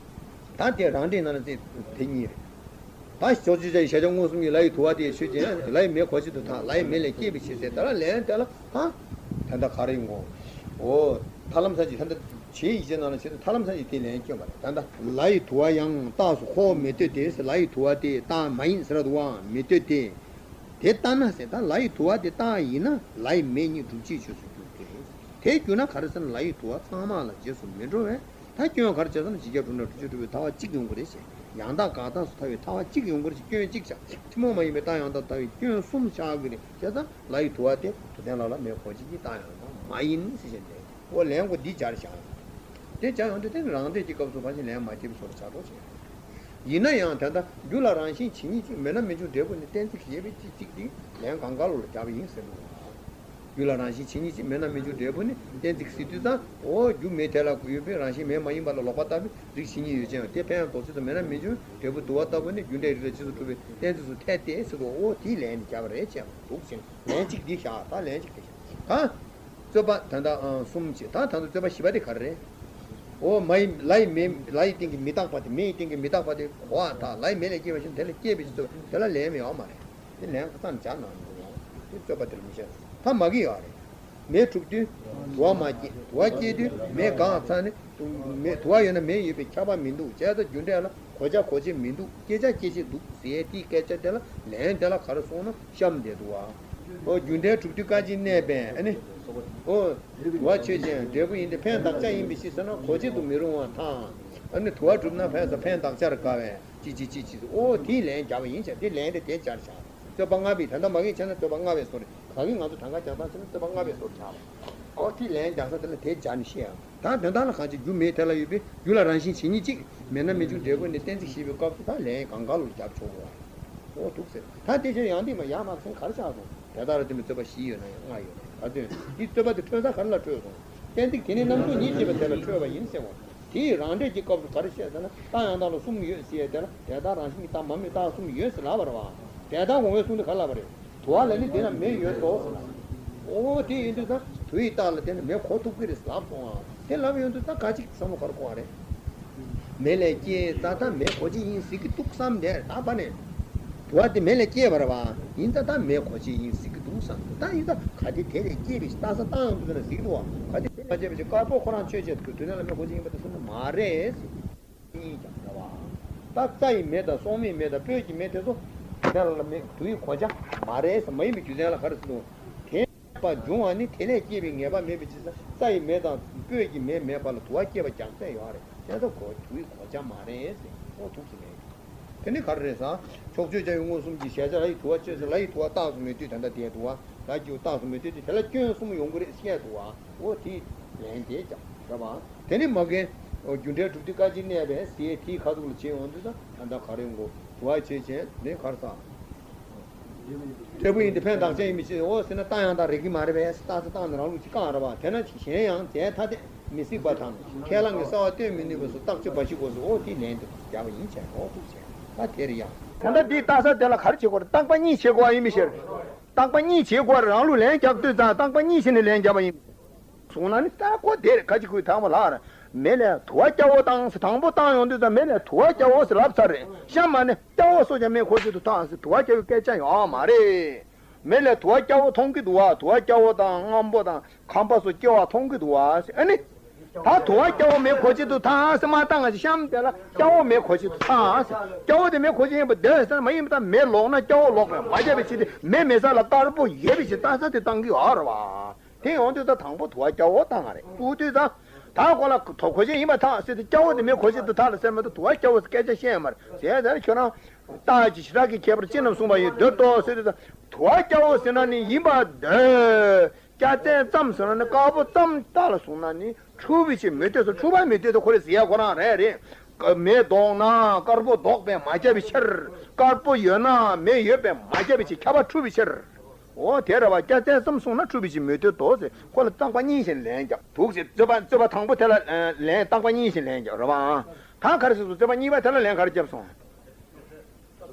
ད་དེ་རང་འགྲེལ་ནང་ན་ཚེ་དེ་གཉིས་རེད། ད་ཕྱོགས་ཆོས་ཅན་གྱི་གཞལ་བྱ་མངོན་སུམ་གྱི་ལ་ཡི་དུ་བ་དེ་ཆོས་ཅན། ལ་ཡི་མེ་གོ་ཆེད་དུ་ཐལ། ལ་ཡི་མེ་ལས་སྐྱེས་པའི་ཕྱིར་ཟེར། ད་ལ་ལན་དེ་ལ་ད་ད་ལྟ་ག་རེ་ཡིན་གོ། འོ། ཐར་ལམ་སངས་རྒྱས་ད་ལྟ་ཆོས་ཡིད་བྱེད་ནང་ལ་བྱེད་དུ་ཐར་ལམ་སངས་རྒྱས་དེ་ལན་སྐྱོན་པ་རེད། ད་ལྟ་ལ་ཡི་དུ་བ་ཡང་རྟགས་སུ་ཁོ་བོ་མི་ལྟོས་ཏེ་ཟེར། ལ་ཡི་དུ་བ་དེ་རྟགས་མ་ཡིན་ཟེར་བ་འདུག་བ། མི་ལྟོས་ཏེ། དེ་ལྟ་ན་ཟེར། ད་ལ་ཡི་དུ་བ་དེ་རྟགས་ཡིན་ན་ལ་ཡི་མེ་གཉིས་སྒྲུབ་བྱེད་ཆོས་སུ་འགྱུར་ཏེ། དེ་གྱུར་ན་ག་རེ་ཟེར་ན་ལ་ཡི་དུ་བ་ཚང་མ་ལ་རྗེས་སུ་མི་འགྲོ་བས། ད་སྐྱོན་ག་རེ་བྱས་ཙང་ཇི་སྐྱེ་གྲུབ་ན་སྒྲུབ་བྱེད་གྲུབ་པའི་ཐལ་བ་གཅིག་ཡོང་གི་རེད་ཟེར། ཡང་དག་དགག་རྟགས་སུ་ཐལ་བའི་ཐལ་བ་གཅིག་ཡོང་གི་རེད་ཟེར། སྐྱོན་གཅིག་བཞག་ཐུན་མོང་མ་ཡིན་པའི་རྟགས་ཡང་དག་ལྟ་བའི་སྐྱོན་གསུམ་བཞག་གི་རེད། བྱས་ཙང་ལ་ཡི་དུ་བ་དེ་དུ་ལྡན་ལ་ལ་མེ་གོ་ཆེད་ཀྱི་རྟགས་ཡང་དག་མ་ཡིན་ཟེར་བཞིན་དེ། འོ་ལན་གོ་འདི་སྦྱར་བཞག་དེ་སྦྱར་ཡོང་དུས་དེ་ནི་རང་འགྲེལ་གྱི་སྐབས་སུ་ཕལ་ཆེར་ལན་མ་སྐྱེལ་བའི་བཟོ་འདྲ་ཆགས་འགྲོ་བྱེད། ཡིན་ན་ཡང་དེ་ལྟར་རྒྱུ་ལ་རང་བཞིན་ཇི་སྙེད་ཅིག་མེད་ན་མི་འབྱུང་འབྲས་བུ་ནི་གཏན་ཚིགས་ཞེས་པའི་གཅིག་གཅིག་དེ་ལན་གང་ག་ལོ་ལ་སྦྱར་བ་ཡིན་ཟེར་འདུག་རྒྱུ་ལ་རང་བཞིན་ཇི་སྙེད་ཅིག་མེད་ན་མི་འབྱུང་འབྲས་བུ་ནི་གཏན་ཚིགས་ཟེར་དུས་ཙང་། འོ་རྒྱུ་མེ་དེ་ལ་ཡོད་པའི་རང་བཞིན་མེ་མ་ཡིན་པ་ལ་ལོག་པ་ལྟ་བུའི་རིགས་ཇི་སྙེད་ཡོད་ཅིང་དེ་ཕན་ཡང་ལྡོག་ཆོས་སུ་མེད་ན་མི་འབྱུང་འབྲས་བུ་དུ་བ་ལྟ་བུ་ནི་རྒྱུ་འབྲས་རིགས་ལ་རྗེས་སུ་གྲུབ་པའི་གཏན་ཚིགས་སུ་འཐད་དེ་ཟེར་དུས། འོ་དེའི་ལན་ནི་རྒྱབ་པ་རེད་ཅེས་འདུག་ཅིང་ལན་གཅིག་འདི་བཞག་ད་ལན་གཅིག་དེ་བཞག་ད། རྩོད་པ་ད་ལྟ་གསུམ་བྱས། ད་ད་ལྟ་རྩོད་པ་བཞི་པ་དེ་ག་རེ་རེད། འོ་མ་ཡི་ལ་ཡི་མེ། ལ་ཡི་སྟེང་གི་མི་རྟག་པ་དེ། མེ་ཡི་སྟེང་གི་མི་རྟག་པ་དེ་གོ་བ་དང་། ལ་ཡི་མེ་ལས་སྐྱེས་པ་བཞིན་དེ་ལས་སྐྱེས་པའི་ཕྱིར་རྩོད་པ་དེ་ལ་ལན་མི་ཡོང་མ་རེད། དེ་ལན་ཁ་སང་སྦྱར་གནང་འདུག་ཡང་དེ་རྩོད་པ་དེ་ལ་མི་བཤད། ད་མ་གི་ཡོད་རེད། མེ་འཁྲུགས་དུས་དུ་བ་མ་སྐྱེས། དུ་བ་སྐྱེས་དུས་མེ་འགགས་ཚར་ནས་མེ། དུ་བ་ཡོད་ན་མེ་ཡོད་པའི་ཁྱབ་པ་མི་འདུག་བྱས་ཙང་རྒྱུ་འབྲས་ལ་གོ་ཆ་གོ་ཆེད་མི་འདུག་སྐྱེ་ཆ་སྐྱེ་ཆེད་འདུག་ཟེར་དེའི་སྐད་ཆ་དེ་ལ་ལན་དེ་ལ་ག་རེ་གསུངས་ན་གཤམ་དེ་འདུག་བ། ཨོ་རྒྱུ་འབྲས་གྲུབ་དུས་སྐད་ཅིག་གནས་པས་ཨ་ནི། ཨོ། དུ་བ་ཆོས་ཅན་འབྲས་བུ་ཡིན་ཏེ་ཕན་བདག་ཅག་ཡིན་པའི་ཕྱིར་ཟེར་ན་གོ་ཆེད་དུ་མི་རུང་བ་དང་། ཨ་ནི་དུ་བ་གྲུབ་ན་ཕན་ས་ཕན་བདག་ཅག་ར་དགའ་བས་ཅི་ཅི་ཅི་ཅི། ཨོ་དེའི་ལན་རྒྱབ་པ་ཡིན་ཙང་དེ་ལན་དེ་དེ་སྦྱར་བཞག་རྩོད་པ་ལྔ་པའི་ད་ལྟ་མ་གིན་བྱས་ན་རྩོད་པ་ལྔ་པའི་བཟོ་རེད། ག་གིན་ང་ཚོ་གྲངས་ཀ་རྒྱག་སྟངས་བྱས་ན་རྩོད་པ་ལྔ་པའི་བཟོ་རེད་བྱ་བ། ཨོ་དེའི་ལན་རྒྱག་ས་དེ་ལ་དེ་སྦྱར་ནས་བཤད་ཨ། ད་དོན་དག་ལ་གང་ཅི་རྒྱུ་མེད་དེ་ལ་ཡོད་པའི་རྒྱུ་ལ་རང་བཞིན་ཇི་སྙེད་ཅིག་མེད་ན་མི་འབྱུང་འབྲས་བུ་ནི་གཏན་ཚིགས་ཞེས་པའི་སྐབས་སུ་ད་ལན་གང་ག་ལོ་རྒྱབ་ཆོག་གོ་བ་རེད། ཨོ་འདུག་ཟེར། ད་དེ་ཕྱིར་ཡང་དེ་མ་ཡང་མ་ཟིན་གར་ཆགས་སོང་། དེ་ལྟར་དེ་མི་རྩོད་པ་བཞི་ཡོད་ན་ཡང་ལྔ་ཡོད་རེད། ག་དོན་འདི་རྩོད་པ་དེ་འཕྲོས་ས་ག་རེ་ལ་འཕྲོས་སོང་། གཏན་ཚིགས་དེ་ནི་རྣམ་གྲངས་ཉིད་ཅེས་པ་དེ་ལ་འཕྲོས་པ་ཡིན་ཟེར་བ། དེའི་རང་འགྲེལ་གྱི་སྐབས་སུ་ག་རེ་བཤད་ཟེར་ན་རྟགས་ཡང་དག་ལ་གསུམ་ཡོད་ཟེར་ཡས་དེ་ལ་དེ་ལྟར་རང་བཞིན་གྱི་རྟགས་མ་དམིགས་རྟགས་གསུམ་ཡོད་ཟེར་ལབ་པ་རེད་བ། དེ་ལྟར་གོང་བའི་གསུང་དེ་ག་ལབ་པ་རེད། དུ་བ་ལ་ནི་དེ་ན་མེ་ཡོད་དོ་ཟེར་ལ། ཨོ་དེ་ཡིན་དུས་ད་དུ་ཡི་རྟགས་ལ་དེ་ན་མེ་གོ་ཐུབ་ཀྱི་རེད་ཟེར་ལབ་སོང་ཨ། དེ་ལབ་ཡོང་དུས་ད་ག་ཅིག་བསམ་བློ་ག་རེ་འཁོར་བ་རེད། མེ་ལས་སྐྱེས་ཙང་ད་མེ་གོ་ཆེད་ཡིན་ཟེར་གི་འདུག་བསམ་དེ་ད་པ་ནས། དུ་བ་དེ་མེ་ལས་སྐྱེས་པ་རེད་བ། ཡིན་ཙང་ད་མེ་གོ་ཆེད་ཡིན་ཟེར་གི་འདུག་བསམ། ད་ཡིན་ཙང་ག་དེ་དེ་ལས་སྐྱེས་པའི་རྟགས་ས་བཏང་ཡོང་དུས་ན་ཟེར་གི་འདུག་བ། ག་དེ་དེ་ལས་སྐྱེས་པའི་དཀར་པོ་ཁོ་རང་ཆོས་ཅན་དུ་དུ་ནས་ལ་མེ་གོ་ཆེད་ཡིན་པ་དེ་སོང་ན་མ་རེད་ཟེར། གཉིས་ཀྱང་འདྲ་བ། ད་རྩྭ་ཡི་མེ་དང་སྲོག་མེའི་མེ་དང་སྤོས་ཀྱི་མེ་དེ་ཚོ་དེ་ལ་མེ་དུ་ཡི་གོ་ཆ་མ་རེད་ཟེར། མ་ཡིན་པའི་རྒྱུ་མཚན་ལ་ག་རེ་ཟེར་འདུག་དེ་མེད་པ་འབྱུང་བ་ནི་དེ་ལས་སྐྱེས་པའི་ངེས་པ་མེད་པའི་ཕྱིར་ཟེར། རྩྭ་ཡི་མེ་དང་སྤོས་ཀྱི་མེ་མེད་པ་ལ་དུ་བ་སྐྱེ་བ་རྒྱག་ཚད་ཡོད་རེད། དེ་ཚོ་གོ་དུ་ཡི་གོ་ཆ་མ་རེད་ཟེར། ཨོ་ཐུགས་སུ་མེད། དེ་ནི་ག་རེ་རེད་ཟེར། ཕྱོགས་ཆོས་ཅན་ཡུལ་མངོན་སུམ་གྱི་གཞལ་བྱ་ལ་ཡི་དུ་བ་ཆོས་ཟེར། ལ་ཡི་དུ་བ་རྟགས་སུ་མེད་དུས་ད་ལྟ་དེ་དུ་བ་ལ་སྐྱེའུ་རྟགས་སུ་མེད་དུས་དེ་ལ་སྐྱོན་གསུམ་ཡོང་གི་རེད་བཤད་འདུག་བ། ཨོ་དེ་ལན་དེ་ཀྱང་རེད་བ། དེ་ནི་མ་རྒན། རྒྱུ་འབྲས་གྲུབ་དུས་སྐད་ཅིག་གནས་པས་ཟེར་དེའི་ཁ་ཐུག་ལ་བྱེད་ཡོང་དུས་ད་ད་ལྟ་ག་རེ་ཡོང་གོ། དུ་བ་ཆོས་ཅན་ནི་ག་རེ་ཟེར། འབྲས་བུ་ཡིན་ཏེ་ཕན་བདག་ཅག་ཡིན་པའི་ཕྱིར། འོ་ཟེར་ན་རྟགས་ཡང་དག་རེག་གི་མ་རེད་པས། རྟགས་ས་རྟགས་ནི་རང་ལུགས་ཀྱི་རྐང་རེད་བ། དེ་ན་གཞན་ཡང་རྫས་ཐ་དད་མི་སྲིད་པ་དང་ཁས་བླངས་ཀྱི་གསལ་བ་སྟོན་མི་ནུས་པ་སོགས་རྟགས་ཆོས་འབའ་ཞིག་དགོས་སོ། འོ་དེ་ལན་དུ་རྒྱག་པ་ཡིན་ཟེར། འོ་ཐུགས་ཟེར། ད་དེ་རེད་ཡང་། ད་ལྟ་འདིའི་རྟགས་ས་དེ་ལ་ག་རེ་བྱེད་དགོས་རེད། བརྟག་པ་གཉིས་བྱེད་དགོས་པ་ཡིན་པའི་ཕྱིར། རྟག་པ་གཉིས་བྱེད་དགོས་རེད། རང་ལུགས་ལན་རྒྱག་དུས་ཙང་རྟག་པ་གཉིས་བྱས་ནས་ལན་བརྒྱབ་པ་ཡིན། གསུངས་ན་ནི་ད་ཁོ་དེ་རེད། ཁ་ཅིག་ཁོས་དང་པོ་ལབ་རེད། མེ་ལས་དུ་བ་སྐྱ་བོ་བཏང་ཟེར། དང་པོ་བཏང་ཡོང་དུས་ཙང་མེ་ལས་དུ་བ་སྐྱ་བོ་ཟེར་ལབ་ཚར་རེད། གཤམ་མ་ནས་སྐྱ་བོ་སོགས་ཀྱང་མེ་འཁོར་བྱེད་དུ་ཐལ་ཟེར། དུ་བ་སྐྱ་བོའི་སྐད་ཆ་ཡོད་མ་རེད། མེ་ལས་དུ་བ་སྐྱ་བོ་མཐོང་གི་འདུག་བ། དུ་བ་སྐྱ་བོ་དང་སྔོན་པོ་དང་ཁམ་པ་སོགས་སྐྱེ་བ་མཐོང་གི་འདུག་བ་ཟེར། ཨ་ནི། ད་དུ་བ་སྐྱ་བོ་མེ་འཁོར་བྱེད་དུ་ཐལ་ཟེར་མ་བཏང་ང་ཞིག་གཤམ་དེ་ལ་སྐྱ་བོ་མེ་འཁོར་བྱེད་དུ་ཐལ་ཟེར། སྐྱ་བོ་དེ་མེ་འཁོར་བྱེད་ཡིན་པ་འདོད་ཟེར་ན་མ་ཡིན་པ། ད་མེ་ལོག་ན་སྐྱ་བོ་ལོག་པས་མ་ཁྱབ་པའི་ཕྱིར་ཏེ། མེ་མེད་ས་ལ་དཀར་པོ་ཡོད་པའི་ཕྱིར་ལྟ་ས་དེ་བཏང་གི་ཡོད་རེད་བ། དེ་ཡོང་དུས་ད་དང་པོ་དུ་བ་སྐྱ་བོ་བཏང་ང་རེད། དབུ་དུས་ད་ད་ཁོ་ལ་དུ་འཁོར་བྱེད་ཡིན་པར་ཐལ་ཟེར་ཏེ། སྐྱ་བོ་དེ་མེ་འཁོར་བྱེད་དུ་ཐལ་ཟེར་མ་གཏོགས་དུ་བ་སྐྱ་བོ་ཟེར་སྐད་ཆ་བཤད་མ་རེད་ཟེར། ད་ཁྱོད་རང་རྟགས་ཀྱི་བྱེ་བྲག་གི་ཁྱད་པར་ཅི་རྣམས་གསུངས་པ་ཡིན་འདོད་དོ་ཟེར་དུས་ད་དུ་བ་སྐྱ་བོ་ཟེར་ན་ནི་ཡིན་པར་འདོད། སྐྱ་རྩལ་ཙམ་ཟེར་ན་ནི་དཀར་པོ་ཙམ་རྟགས་ལ་བཟུང་ན་ནི་འཁྲུལ་པའི་ཕྱིར་མི་འདོད་ཟེར། འཁྲུལ་པ་མི་འདོད་དེ་ཁོ་རེ་ཟེར་ཡ་ཁོ་རང་རེད་རེད། མེ་ལྡོག་ན་དཀར་པོ་ལྡོག་པས་མ་ཁྱབ་པའི་ཕྱིར། དཀར་པོ་ཡོད་ན་མེ་ཡོད་པས་མ་ཁྱབ་པའི་ཕྱིར། ཁྱབ་པ་འཁྲུལ་པའི་ཕྱིར། འོ་དེ་རེད་བ། སྐྱ་རྩལ་ཙམ་གསུངས་ན་འཁྲུལ་པའི་ཕྱིར་མི་འདོད་དོ་ཟེར། ཁོ་ལ་རྟག་པ་གཉིས་བྱས་ལན་རྒྱབ་འདུག་ཟེར། རྩོད་པ་རྩོད་པ་དང་པོ་དེ་ལ་ལན་རྟག་པ་གཉིས་བྱས་ལན་རྒྱབ་རེད་བ། ད་ག་རེ་ཟེར་སོང་། རྩོད་པ་གཉིས་པ་དེ་ལ་ལན་ག་རེ་བརྒྱབ་སོང་།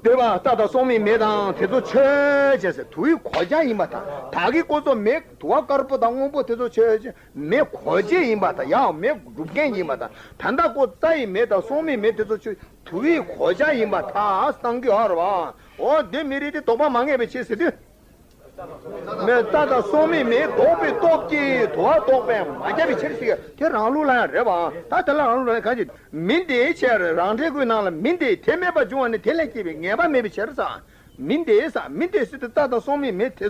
འདོད་པ་རྟ་དང་སྲོག་མེད་མེ་དང་དེ་ཚོ་ཆོས་ཅན་ཟེར། དུ་བའི་གོ་ཆ་ཡིན་པར་ཐལ། ད་གིན་ཁོ་ཚོ་མེ་དུ་བ་དཀར་པོ་དང་སྔོན་པོ་དེ་ཚོ་ཆོས་ཅན། མེ་གོ་ཆ་ཡིན་པར་ཐལ། ཡང་མེ་སྒྲུབ་མཁན་ཡིན་པར་ཐལ། ད་ལྟ་ཁོ་རྩྭ་ཡི་མེ་དང་སྲོག་མེད་མེ་དེ་ཚོ་ཆོས་དུ་བའི་གོ་ཆ་ཡིན་པར་ཐལ་བཏང་གི་ཡོད་རེད་བ། འོ་འདི་མི་རིགས་དེ་དོགས་པ་མ་ངེས་པའི་ཕྱིར་ཟེར་དུས། མེ་རྟ་དང་སྲོག་མེད་མེ་ལྡོག་པའི་སྟོབས་ཀྱིས་དུ་བ་ལྡོག་པས་མ་ཁྱབ་པའི་ཕྱིར་ཟེར། དེ་རང་ལུགས་ལ་ཡང་རེད་བ། ད་དེ་ལ་རང་ལུགས་ལ་ཡང་གང་ཅི། མིན་ཏེ་ཕྱིར། རང་འགྲེལ་ཁོའི་ནང་ལ་མིན་ཏེ། དེ་མེད་པར་འབྱུང་བ་ནི་དེ་ལས་སྐྱེས་པའི་ངེས་པ་མེད་པའི་ཕྱིར་ཟེར། མིན་ཏེ་ཟེར། མིན་ཏེ་ཟེར་དུས་རྟ་དང་སྲོག་མེད་མེ་དེ་ཚོ་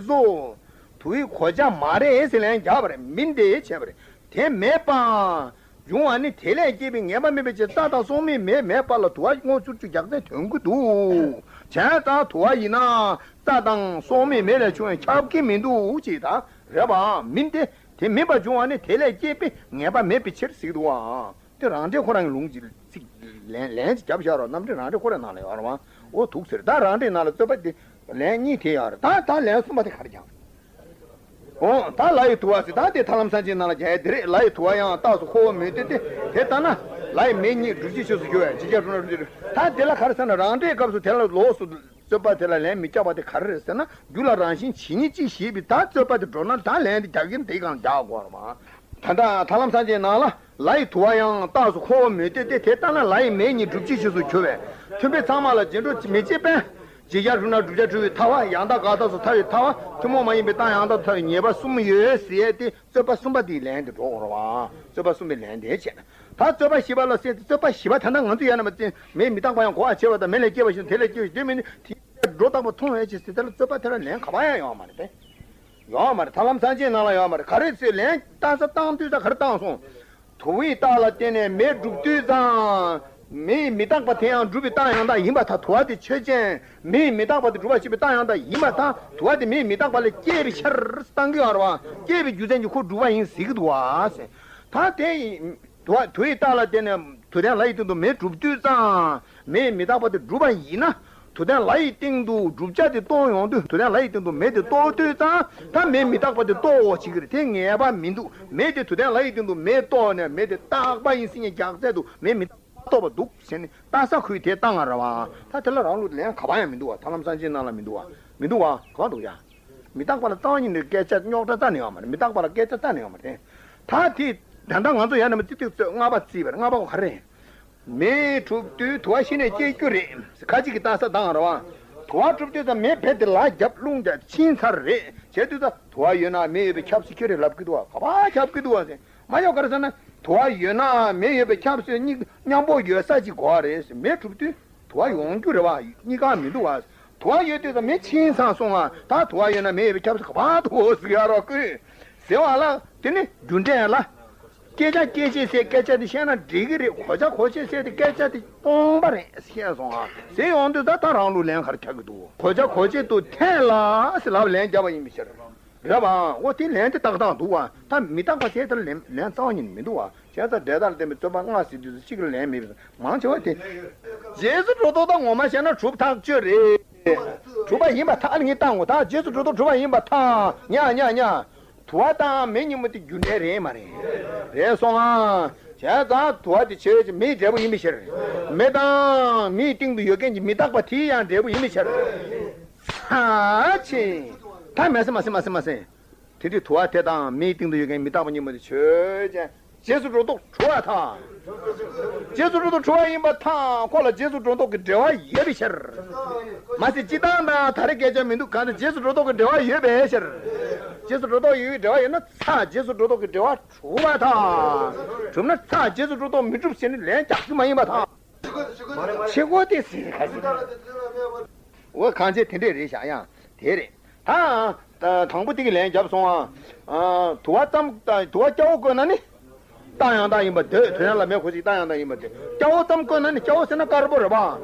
དུ་བའི་གོ་ཆ་མ་རེད་ཟེར་ལན་རྒྱག་པ་རེད། མིན་ཏེ་བྱས་པ་རེད། དེ་མེད་པ་འབྱུང་བ་ནི་དེ་ལས་སྐྱེས་པའི་ངེས་པ་མེད་པའི་ཕྱིར། རྟ་དང་སྲོག་མེད་མེ་མེད་པ་ལ་དུ་བ་དངོས་སུ་རྒྱུ་རྒྱག་ཚད་དོན་གྱི་འདུག་བྱས་ཙང་དུ་བ་ཡིན་ན་རྟ་དང་སྲོག་མེད་མེ་ལས་བྱུང་བའི་ཁྱབ་ཀྱི་མི་འདུག་ཅེས་དང་རེད་པ། མིན་ཏེ། དེ་མིན་པར་འབྱུང་བ་ནི་དེ་ལས་སྐྱེས་པའི་ངེས་པ་མེད་པའི་ཕྱིར་ཟེར་གྱི་འདུག་ཨང་། དེ་རང་འགྲེལ་ཁོ་རང་གི་ལུང་གཅིག་ཚིག་ལན་ལན་གཅིག་རྒྱབ་བཞག་རོགས། རྣམ་འགྲེལ་རང་འགྲེལ་ཁོ་རའི་ནང་ལ་ཡོད་རེད་བ། འོ་འདུག་ཟེར། ད་རང་འགྲེལ་ནང་ལ་རྩོད་པ་དེ་ལན་གཉིས་དེ་ཡོད་རེད། ད་ད་ལན་གསུམ་པ་དེ་ག་རེ་ཀྱང་། འོ་ད་ལ་ཡི་དུ་བ་ཟེར། ད་དེ་ཐར་ལམ་སངས་རྒྱས་ནང་ལ་རྒྱག་ཡ་དེ་རེད། ལ་ཡི་དུ་བ་ཡང་རྟགས་སུ་ཁོ་བོ་མོས་ཏེ་སྟེ། དེ་ལྟ་ན་ལ་ཡི་མེ་ཉིད་སྒྲུབ་བྱེད་ཕྱོགས་སུ་གྱུར་པས་ཇི་སྐད་དུ་ན་རུ་ཇི་རུ། ད་དེ་ལ་ག་རེ་ཟེར་ན། རང་འགྲེལ་སྐབས་སུ་དེ་ལ་ལོགས་སུ་རྩོད་པ་དེ་ལ་ལན་མི་རྒྱག་པ་དེ་ག་རེ་རེད་ཟེར་ན། རྒྱུ་ལ་རང་བཞིན་ཇི་སྙེད་ཅིག་ཞེས་པའི་ད་རྩོད་པ་དེ་འགྲོ་ན་ད་ལན་དེ་རྒྱག་གིན་དེ་གང་རྒྱག་དགོས་རེད་མ། ད་ལྟ་ཐར་ལམ་སངས་རྒྱས་ནང་ལ་ལ་ཡི་དུ་བ་ཡང་རྟགས་སུ་ཁོ་བོ་མོས་ཏེ་སྟེ། དེ་ལྟ་ན་ལ་ཡི་མེ་ཉིད་སྒྲུབ་བྱེད་ཕྱོགས་སུ་གྱུར་པས། མཐུན་དཔེ་ཚང་མ་ལ་རྗེས་འགྲོ་མི་བྱེད་པས། ཇི་སྐད་དུ་ན་བསྒྲུབ་བྱ་འཁྲུལ་བའི་ཐལ་བ། ཡང་དག་དགག་རྟགས་སུ་ཐལ་བའི་ཐལ་བ། ཐུན་མོང་མ་ཡིན་པའི་རྟགས་ཡང་དག་ཏུ་ཐལ་བའི་ཉེས་པ་གསུམ་ཡོད་ཟེར་ཏེ་རྩོད་པ་གསུམ་པ་དེའི་ལན་དེ་འགྲོ་དགོས་རེད་བ། རྩོད་པ་གསུམ་པའི་ལན་དེ་བྱས། ད་རྩོད་པ་བཞི་པ་ལ་ཟེར་ཏེ། རྩོད་པ་བཞི་པ་ད་ལྟ་ང་ཚོ་ཡོད་ན་མ་རྩིས། མེ་མི་རྟག་པ་ཡང་གོ་བར་བྱེད་པ་དང་། མེ་ལས་སྐྱེས་པ་ཞིག་དེ་ལས་སྐྱེས་པ་ཞིག་དེ་མིན་ནི་དེ་སྒྲོ་བཏགས་པ་མཐོང་བའི་ཕྱིར་ཟེར། དེ་ལ་རྩོད་པ་དེ་ལ་ལན་ག་པར་ཡང་ཡོད་མ་རེད་དེ། ཡོད་མ་རེད། ཐར་ལམ་སངས་རྒྱས་ནང་ལ་ཡོད་མ་རེད། ག་རེ་ཟེར། ལན་བཏང་ས་བཏང་དུས་ད་ག་རེ་བཏང་སོང་། དུ་བའི་རྟགས་ལ་བརྟེན་ནས་མེ་སྒྲུབ་དུས་ཙང་། མེ་མི་རྟག་པ་དེ་ཡང་སྒྲུབ་པའི་རྟགས་ཡང་དག་ཡིན་པར་ཐལ། དུ་བ་དེ་ཆོས་ཅན། མེ་མི་རྟག་པ་དེ་སྒྲུབ་པར་བྱེད་པའི་རྟགས་ཡང་དག་ཡིན་པར་ཐལ། དུ་བ་དེ་མེ་མི་རྟག་པ་ལས་སྐྱེས་པའི་ཕྱིར་བཏང་གི་ཡོད་རེད་བ། སྐྱེས་པའི་རྒྱུ་མཚན་གྱིས་ཁོ་སྒྲུབ་པ་ཡིན་ཟེར་གྱི་འདུག་བ་ཟེར། ད་དེ་ཡིན། དུ་བ་དུ་བའི་རྟགས་ལ་བརྟེན་ནས་དུ་ལྡན་ལ་ཡི་སྟེང་དུ་མེ་སྒྲུབ་དུས་ཙང་། མེ་མི་རྟག་པ་དེ་སྒྲུབ་པ་ཡིན་ན། དུ་ལྡན་ལ་ཡི་སྟེང་དུ་བསྒྲུབ་བྱ་དེ་རྟོགས་ཡོང་དུས། དུ་ལྡན་ལ་ཡི་སྟེང་དུ་མེ་དེ་རྟོགས་དུས་ཙང་། ད་མེ་མི་རྟག་པ་དེ་རྟོགས་འོ་བྱེད་ཀྱི་རེད། དེ་ངེས་པ་མི་འདུག་མེ་དེ་དུ་ལྡན་ལ་ཡི་སྟེང་དུ་མེ་རྟོགས་ནས་མེ་དེ་རྟག་པ་ཡིན་ཟེར་མཁན་རྒྱག་ཚད་དུ་མེ་མི་རྟག་པ་རྟོགས་པ་འདུག་ཟེར་ནས་ལྟ་ས་ཁོས་དེ་བཏང་ང་རེད་བ། ད་དེ་ལ་རང་ལུགས་ལན་ག་པར་ཡང་མི་འདུག་བ། ཐར་ལམ་སངས་རྒྱས་ནང་ལ་མི་འདུག་བ། མི་འདུག་བ། ག་པར་འདུག་ཡ། མི་རྟག་པ་ལ་རྩ་བ་ཉིད་ནས་སྐད་ཆ་རྙོག་དྲ་རྩ་ནས་ཡོད་མ་རེད། མི་རྟག་པ་ལ་སྐད་ཆ་རྩ་ནས་ཡོད་མ་རེད། ད་དེ་ད་ལྟ་ང་ཚོ་ཡང་ན་མ་ཙིག་ཙིག་ཙོད་ལྔ་པ་བརྩིས་པ་རེད། ལྔ་པ་ག་རེ་རེད། མེ་གྲུབ་དུས་དུ་བ་གཞི་ནས་སྐྱེ་རྒྱུ་རེད། ཁ་ཅིག་གིས་ལྟ་ས་བཏང་རེད་བ། དུ་བ་གྲུབ་དུས་ཙང་མེ་བེད་དེ་ལ་རྒྱབ་རླུང་རྒྱབ་ཕྱིན་ཚར་རེད། བྱས་དུས་ཙང་དུ་བ་ཡོད་ན་མེ་ཡོད་པས་ཁྱབ་ཟེར་ཁྱོད་རེད་ལབ་ཀྱི་འདུག་བ། ག་པར་ཁྱབ་ཀྱི་འདུག་བ་ཟེར། མ་ཡོང་ག་རེ་ཟེར་ན། དུ་བ་ཡོད་ན་མེ་ཡོད་པས་ཁྱབ་ཟེར་གཉིས་མཉམ་པོ་ཡོད་ས་ཅིག་དགོས་རེད་ཟེར། མེ་གྲུབ་དུས་དུ་བ་ཡོང་རྒྱུ་རེད་བ། གཉིས་ཀ་མི་འདུག་བ། དུ་བ་ཡོད་དུས་ཙང་མེ་ཕྱིན་ཚར་སོང་ང་། ད་དུ་བ་ཡོད་ན་མེ་ཡོད་པས་ཁྱབ་ཟེར་ག་པར་འདུག་ཟེར་ཡ་རོགས་ཀུན་ཟེར་བ་ལ། དེ་ནི་རྒྱུ་འབྲས་ལ། སྐད་ཆ་སྐད་ཅིག་ཟེར་སྐད་ཆ་དེ་བཤད་ན་འགྲིག་གི་རེད། གོ་ཆ་གོ་ཆོད་ཟེར་དེ་སྐད་ཆ་དེ་སྟོང་པ་རེད་ཟེར་སོང་ང་། ཟེར་ཡོང་དུས་ད་ད་རང་ལུགས་ལན་ག་རེ་རྒྱག་གི་འདུག་གོ་ཆ་གོ་ཆོད་དུ་འཐད་ལ་ཟེར་ལབ་ལན་བརྒྱབ་པ་ཡིན་པའི་ཕྱིར། རེད་བ། འོ་དེ་ལན་དེ་ཏག་ཏག་འདུག་བ། ད་མི་རྟག་པ་ཟེར་དེར་ལན་ལན་རྩ་བ་ཉིད་མི་འདུག་བ། བྱས་ཙང་འབྲས་རྟགས་ལ་བརྟེན་པའི་རྩོད་པ་ལྔ་ཟེར་དུས་སུ་གཅིག་ལ་ལན་མེད་པས་མང་ཆེ་བ་དེ། རྗེས་སུ་འགྲོ་ལྡོག་ད་ངོ་མ་བཤད་ན་གྲུབ་ཐག་ཆོད་རེད། གྲུབ་པ་ཡིན་པར་ཐལ། ངས་བཏང་གོ། ད་རྗེས་སུ་འགྲོ་ལྡོག་གྲུབ་པ་ཡིན་པར་ཐལ། ཉ་ཉ་ཉ། དུ་བ་དང་མེ་གཉིས་པོ་དེ་རྒྱུ་འབྲས་རེད་མ་རེད། རེད་སོང་ང་། བྱས་ཙང་དུ་བ་དེ་ཆོས་ཅན། མེའི་འབྲས་བུ་ཡིན་པའི་ཕྱིར། མེ་དང་མེའི་སྟེང་དུ་ཡོད་མཁན་གྱི་མི་རྟག་པ་དེའི་ཡང་འབྲས་བུ་ཡིན་པའི་ཕྱིར། ཚ་ཆེ། ད་མ་ཟེར་མ་ཟེར་མ་ཟེར་མ་ཟེར། དེ་འདྲའི་དུ་བ་དེ་དང་མེའི་སྟེང་དུ་ཡོད་མཁན་མི་རྟག་པ་གཉིས་པོ་དེ་ཆོས་ཅན། རྗེས་སུ་འགྲོ་ལྡོག་གྲུབ་པར་ཐལ། རྗེས་སུ་འགྲོ་ལྡོག་གྲུབ་པ་ཡིན་པར་ཐལ། ཁོ་ལ་རྗེས་སུ་འགྲོ་ལྡོག་གི་འབྲེལ་བ་ཡོད་པའི་ཕྱིར། མ་ཟད་སྤྱིར་བཏང་དང་ད་རེས་སྐད་ཆ་མི་འདུག་གང་ལྟར་རྗེས་སུ་འགྲོ་ལྡོག་གི་འབྲེལ་བ་ཡོད་པའི་ཕྱིར། རྗེས་སུ་འགྲོ་ལྡོག་ཡོད་པའི་འབྲེལ་བ་ཡོད་ན་ཚ་རྗེས་སུ་འགྲོ་ལྡོག་གི་འབྲེལ་བ་གྲུབ་པར་ཐལ། གྲུབ་ན་ཚ་རྗེས་སུ་འགྲོ་ལྡོག་མི་གྲུབ་ཟེར་ནས་ལན་རྒྱག་རྒྱུ་མ་ཡིན་པར་ཐལ། ཆེ་གོ་དེ་ཟེར་ག་ཟེར། འོ་གང་བྱས་དེ་འདྲས་རེད་བཞག་ཡང་དེ་རེད། ད་ད་དང་པོ་དེ་གི་ལན་བརྒྱབ་སོང་ཨ། དུ་བ་ཙམ་དུ་བ་སྐྱ་བོ་བཀོད་ན་ནི། རྟགས་ཡང་དག་ཡིན་པ་འདོད། དོན་ཡང་ལ་མེ་ཁོ་ཅིག་རྟགས་ཡང་དག་ཡིན་པ་འདོད། སྐྱ་བོ་ཙམ་བཀོད་ན་ནི། སྐྱ་བོ་ཟེར་ན་དཀར་པོ་རེད་པ།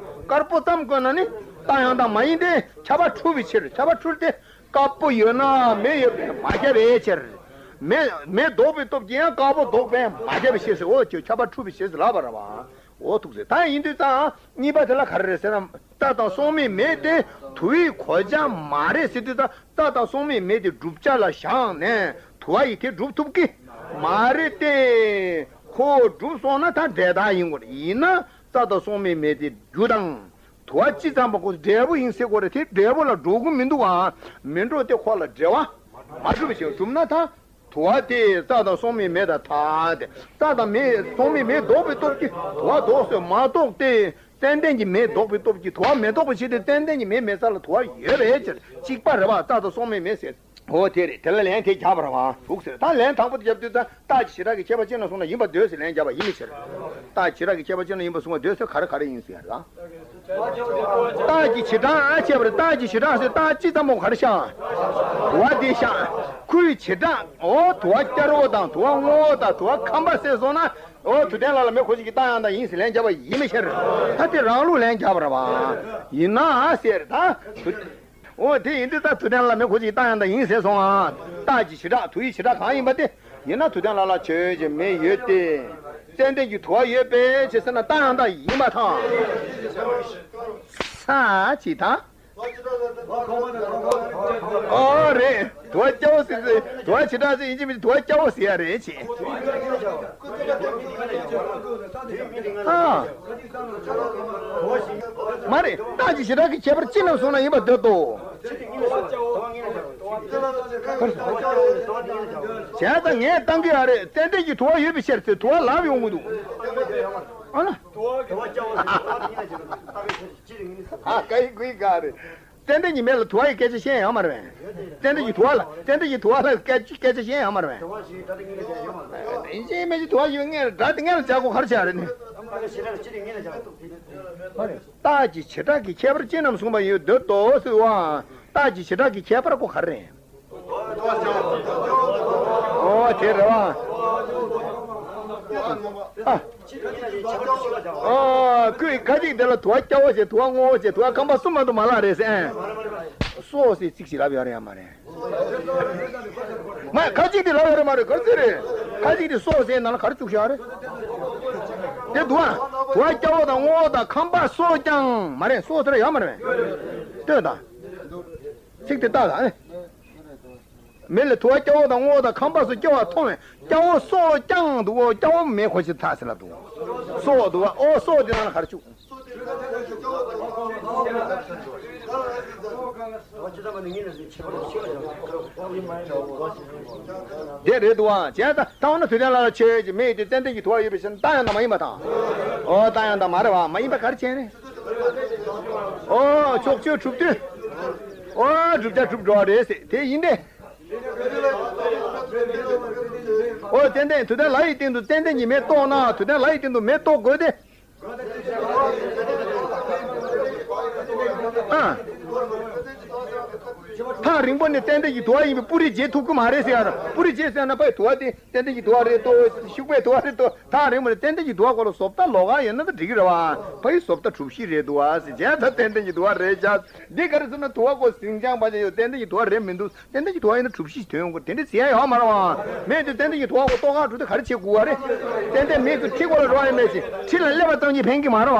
དཀར་པོ་ཙམ་བཀོད་ན་ནི་རྟགས་ཡང་དག་མ་ཡིན་ཏེ་ཁྱབ་པ་འཁྲུལ་བའི་ཕྱིར། ཁྱབ་པ་འཁྲུལ་ཏེ་དཀར་པོ་ཡོད་ན་མེ་ཡོད་པས་མ་ཁྱབ་པའི་ཕྱིར། མེ་མེ་ལྡོག་པའི་སྟོབས་ཀྱིས་ཡང་དཀར་པོ་ལྡོག་པས་མ་ཁྱབ་པའི་ཕྱིར་ཟེར། འོ་ཁྱབ་པ་འཁྲུལ་བའི་ཕྱིར་ཟེར་ལབ་པ་རེད་པ། འོ་ཐུག་ཟེར། ད་ཡིན་དུས་ཙང་གཉིས་པ་དེ་ལ་ག་རེ་རེད་ཟེར་ན། རྟ་དང་སྲོག་མེད་མེ་དེ་དུ་བའི་གོ་ཆ་མ་རེད་ཟེར་དུས་ཙང་རྟ་དང་སྲོག་མེད་མེ་དེ་བསྒྲུབ་བྱ་ལ་བཞག་ནས་དུ་བ་ཡིས་དེ་སྒྲུབ་ཐུབ་ཀྱི་མ་རེད་དེ། ཁོ་སྒྲུབ་སོང་ན་ད་འབྲས་རྟགས་ཡིན་དགོས་རེད། ཡིན་ན་རྟ་དང་སྲོག་མེད་མེ་དེ་རྒྱུ་དང་དུ་བ་སྤྱི་ཙམ་པ་ཁོ་འབྲས་བུ་ཡིན་ཟེར་དགོས་རེད། དེ་འབྲས་བུ་ལ་འགྲོ་གི་མི་འདུག་ཨ། མི་འགྲོ་དེ་ཁོ་ལ་འབྲེལ་བ་མ་གྲུབ་པ་ཞིག་གྲུབ་ན་ད། དུ་བ་དེ་རྩྭ་དང་སྲོག་མེད་མེ་དང་ཐལ་ཏེ། རྩྭ་དང་མེ་སྲོག་མེད་མེ་ལྡོག་པའི་སྟོབས་ཀྱིས་དུ་བ་ལྡོག་སོགས་མ་གཏོགས་ཏེ། ཙན་དན་གྱི་མེ་ལྡོག་པའི་སྟོབས་ཀྱིས་དུ་བ་མི་ལྡོག་པ་ཞིག་སྟེ། ཙན་དན་གྱི་མེ་མེད་ས་ལ་དུ་བ་ཡོད་པའི་ཕྱིར་གཅིག་པ་རེད་པ། རྩྭ་དང་སྲོག་མེད་མེ་ཟེར། འོ་དེ་རེད། དེ་ལ་ལན་དེ་རྒྱབ་པ་རེད་པ། འདུག་ཟེར། ད་ལན་དང་པོ་དེ་རྒྱབ་དུས་ཙང་རྟགས་ཀྱི་བྱེ་བྲག་གི་ཁྱད་པར་ཅི་ལ་སོང་ན་ཡིན་པར་འདོད་ཟེར་ལན་བརྒྱབ་པ་ཡིན་མི་ཕྱིར། རྟགས་ཀྱི་བྱེ་བྲག་གི་ཁྱད་པར་ཅི་ལ་ཡིན་པར་གསུངས་པ་འདོད་ཟེར་ག་རེ་ག་རེ་ཡིན་ཟེར་ཡ་རེད་པ། རྟགས་ཀྱི་བྱེ་བྲག་ཨ་ཁྱད་པར། རྟགས་ཀྱི་བྱེ་བྲག་ཟེར་རྟགས་སྤྱི་ཙམ་པོ་ག་རེ་ཤག་དུ་བ་དེ་ཤག་ཁོའི་བྱེ་བྲག་འོ་དུ་བ་སྐྱ་རོ་དང་དུ་བ་སྔོ་བོ་དང་དུ་བ་ཁམ་པ་ཟེར་སོང་ན། འོ་དུ་ལྡན་ལ་ལ་མེ་ཁོ་ཅིག་གི་རྟགས་ཡང་དག་ཡིན་ཟེར་ལན་བརྒྱབ་པ་ཡིན་མི་ཕྱིར། ད་དེ་རང་ལུགས་ལན་བརྒྱབ་པ་རེད་པ། ཡིན་ན་ཨ་ཟེར་ད། འོ་དེ་ཡིན་དུས་ད་དུ་ལྡན་ལ་མེ་ཁོ་ཅིག་གི་རྟགས་ཡང་དག་ཡིན་ཟེར་སོང་ཨ། རྟགས་ཀྱི་བྱེ་བྲག་དུ་ཡི་བྱེ་བྲག་གང་ཡིན་པ་དེ། ཡིན་ན་དུ་ལྡན་ལ་ལ་ཆོས་ཅན་མེ་ཡོད་དེ། ཙན་དན་གྱི་དུ་བ་ཡོད་པའི་ཕྱིར་ཟེར་ན་རྟགས་ཡང་དག་ཡིན་པར་ཐལ། ས་ཅི་ད། ཨོ་རེད། དུ་བ་སྐྱ་བོ་ཟེར་ཟེར། དུ་བ་བྱེ་བྲག་ཟེར་ཡིན་གཅིག་མིན་གཅིག་དུ་བ་སྐྱ་བོ་ཟེར་ཡ་རེད་ཅེས། ཨ། མ་རེད། རྟགས་ཀྱི་བྱེ་བྲག་གི་ཁྱད་པར་ཅི་ལ་སོང་ན་ཡིན་པར་འདོད་དོ། བྱས་ཙང་ངས་བཏང་གི་ཡོད་རེད། ཙན་དན་གྱི་དུ་བ་ཡོད་པའི་ཕྱིར་ཟེར་དུ་བ་ལབ་ཡོང་གི་འདུག་ཨ་ན། ཨ་ཀ་ཡི་ཀུ་ཡི་ག་རེད། ཙན་དན་གྱི་མེ་ལ་དུ་བ་ཡི་སྐད་ཆ་བཤད་ཡོད་མ་རེད་པས། ཙན་དན་གྱི་དུ་བ་ལ། ཙན་དན་གྱི་དུ་བ་ལ་སྐད་སྐད་ཆ་བཤད་ཡོད་མ་རེད་པས། ཡིན་གཅིག་མིན་གཅིག་དུ་བ་ཡོད་ངེས་རེད། སྒྲ་དེ་སྔོན་ལ་སྦྱར་དགོས་ག་རེ་བྱས་རེད་ནི། རྟགས་ཀྱི་བྱེ་བྲག་གི་ཁྱད་པར་ཅི་རྣམས་གསུངས་པ་ཡོད་འདོད་དོ་ཟེར་བ། རྟགས་ཀྱི་བྱེ་བྲག་གི་ཁྱད་པར་ཁོ་ག་རེ་རེད། ཨོ་དེ་རེད་པ། ཨ། ཨོ་ཁོས་ཁ་ཅིག་དེ་ལ་དུ་བ་སྐྱ་བོ་བྱས། དུ་བ་སྔོ་བོ་བྱས། དུ་བ་ཁམ་པ་གསུམ་མ་གཏོགས་མ་ལབ་རེད་ཟེར། ཨེ། སྲོག་ཟེར་ཚིག་ཞིག་ལབ་ཡོད་རེད་ཡ་མ་རེད། མ་ཁ་ཅིག་དེ་ལབ་ཡོད་རེད་མ་རེད། ག་རེ་ཟེར་རེད། ཁ་ཅིག་དེ་སྲོག་ཟེར་ནང་ལ་ག་རེ་བཅུག་བཞག་རེད། དེ་དུ་བ། དུ་བ་སྐྱ་བོ་དང་སྔོ་བོ་དང་ཁམ་པ་སོགས་ཀྱང་མ་རེད། སོགས་དེ་ལ་ཡོད་མ་རེད། ལྟོས་དང་། ཚིག་དེ་ལྟ་དང་། མེ་ལས་དུ་བ་སྐྱ་བོ་དང་སྔོ་བོ་དང་ཁམ་པ་སོགས་སྐྱེ་བ་མཐོང་བས་སྐྱ་བོ་སོགས་ཀྱང་འདུག་གོ། སྐྱ་བོ་མེ་ཁོ་ཅིག་ཐལ་ཟེར་ལབ་འདུག་སོགས་འདུག་ག། ཨོ་སོགས་དེ་ནང་ལ་ག་རེ་བཅུག་དེ་རེད་འདུག་ག། བྱས་ཙང་ད་འོ་ན་དུ་ལྡན་ལ་ལ་ཆོས་ཀྱི་མེ་ཡོད་དེ་ཙན་དན་གྱི་དུ་བ་ཡོད་པའི་ཕྱིར་རྟགས་ཡང་དག་མ་ཡིན་པར་ཐལ། ཨོ་རྟགས་ཡང་དག་མ་རེད་པ། མ་ཡིན་པ་ག་རེ་བྱས་རེད། ཨོ་ཕྱོགས་ཆོས་གྲུབ་དུས། ཨོ་བསྒྲུབ་བྱ་གྲུབ་འགྲོ་བ་རེད་ཟེར་དེ་ཡིན་ཏེ། ཨོ་ཙན་དན་དུ་ལྡན་ལ་ཡི་སྟེང་དུ་ཙན་དན་གྱི་མེ་རྟོགས་ན་དུ་ལྡན་ལ་ཡི་སྟེང་དུ་མེ་རྟོགས་དགོས་ཏེ། ཨ། ཐག་རིང་པོ་ནས་ཙན་དན་གྱི་དུ་བ་ཡིན་པའི་སྤུ་རིས་འབྱེད་ཐུབ་ཀྱི་མ་རེད་ཟེར་ཡ་ར། སྤུ་རིས་འབྱེད་ཟེར་ན་ཕ་ཡི་དུ་བ་དེ་ཙན་དན་གྱི་དུ་བ་རེད་དོ། ཤུག་པའི་དུ་བ་རེད་དོ། ཐག་རིང་པོ་ནས་ཙན་དན་གྱི་དུ་བ་ཁོ་ལ་བཟོ་ལྟ་ལོགས་ཀ་ཡོད་ན་ད་འགྲིག་གི་རེད་པ། ཕ་ཡི་བཟོ་ལྟ་གྲུ་བཞི་རེད་འདུག་ག་ཟེར་བྱས་ཙང་ཙན་དན་གྱི་དུ་བ་རེད་བཞག་འདི་ག་རེ་ཟེར་ན་དུ་བ་ཁོ་ཟིང་ཆང་པ་ཅན་ཡོད། ཙན་དན་གྱི་དུ་བ་རེད་མི་འདུག་ཙན་དན་གྱི་དུ་བ་ཡིན་ན་གྲུ་བཞི་ཞིག་ཐོན་ཡོང་གི་རེད། དེ་འདྲ་ཟེར་ཡ་ཡོད་མ་རེད་པ། མེད་དུས་ཙན་དན་གྱི་དུ་བ་ཁོ་ལྟོ་ག་གྲུ་དེ་ག་རེ་བྱེད་དགོས་པ་རེད། ཙན་དན་མེད་དུས་ཁྲི་ཁོ་ལ་རོ་ཡ་མེད་ཅིང་ཁྲི་ལ་སླེབས་པ་ཙམ་གྱིས་ཕན་གྱི་མ་རེད་པ།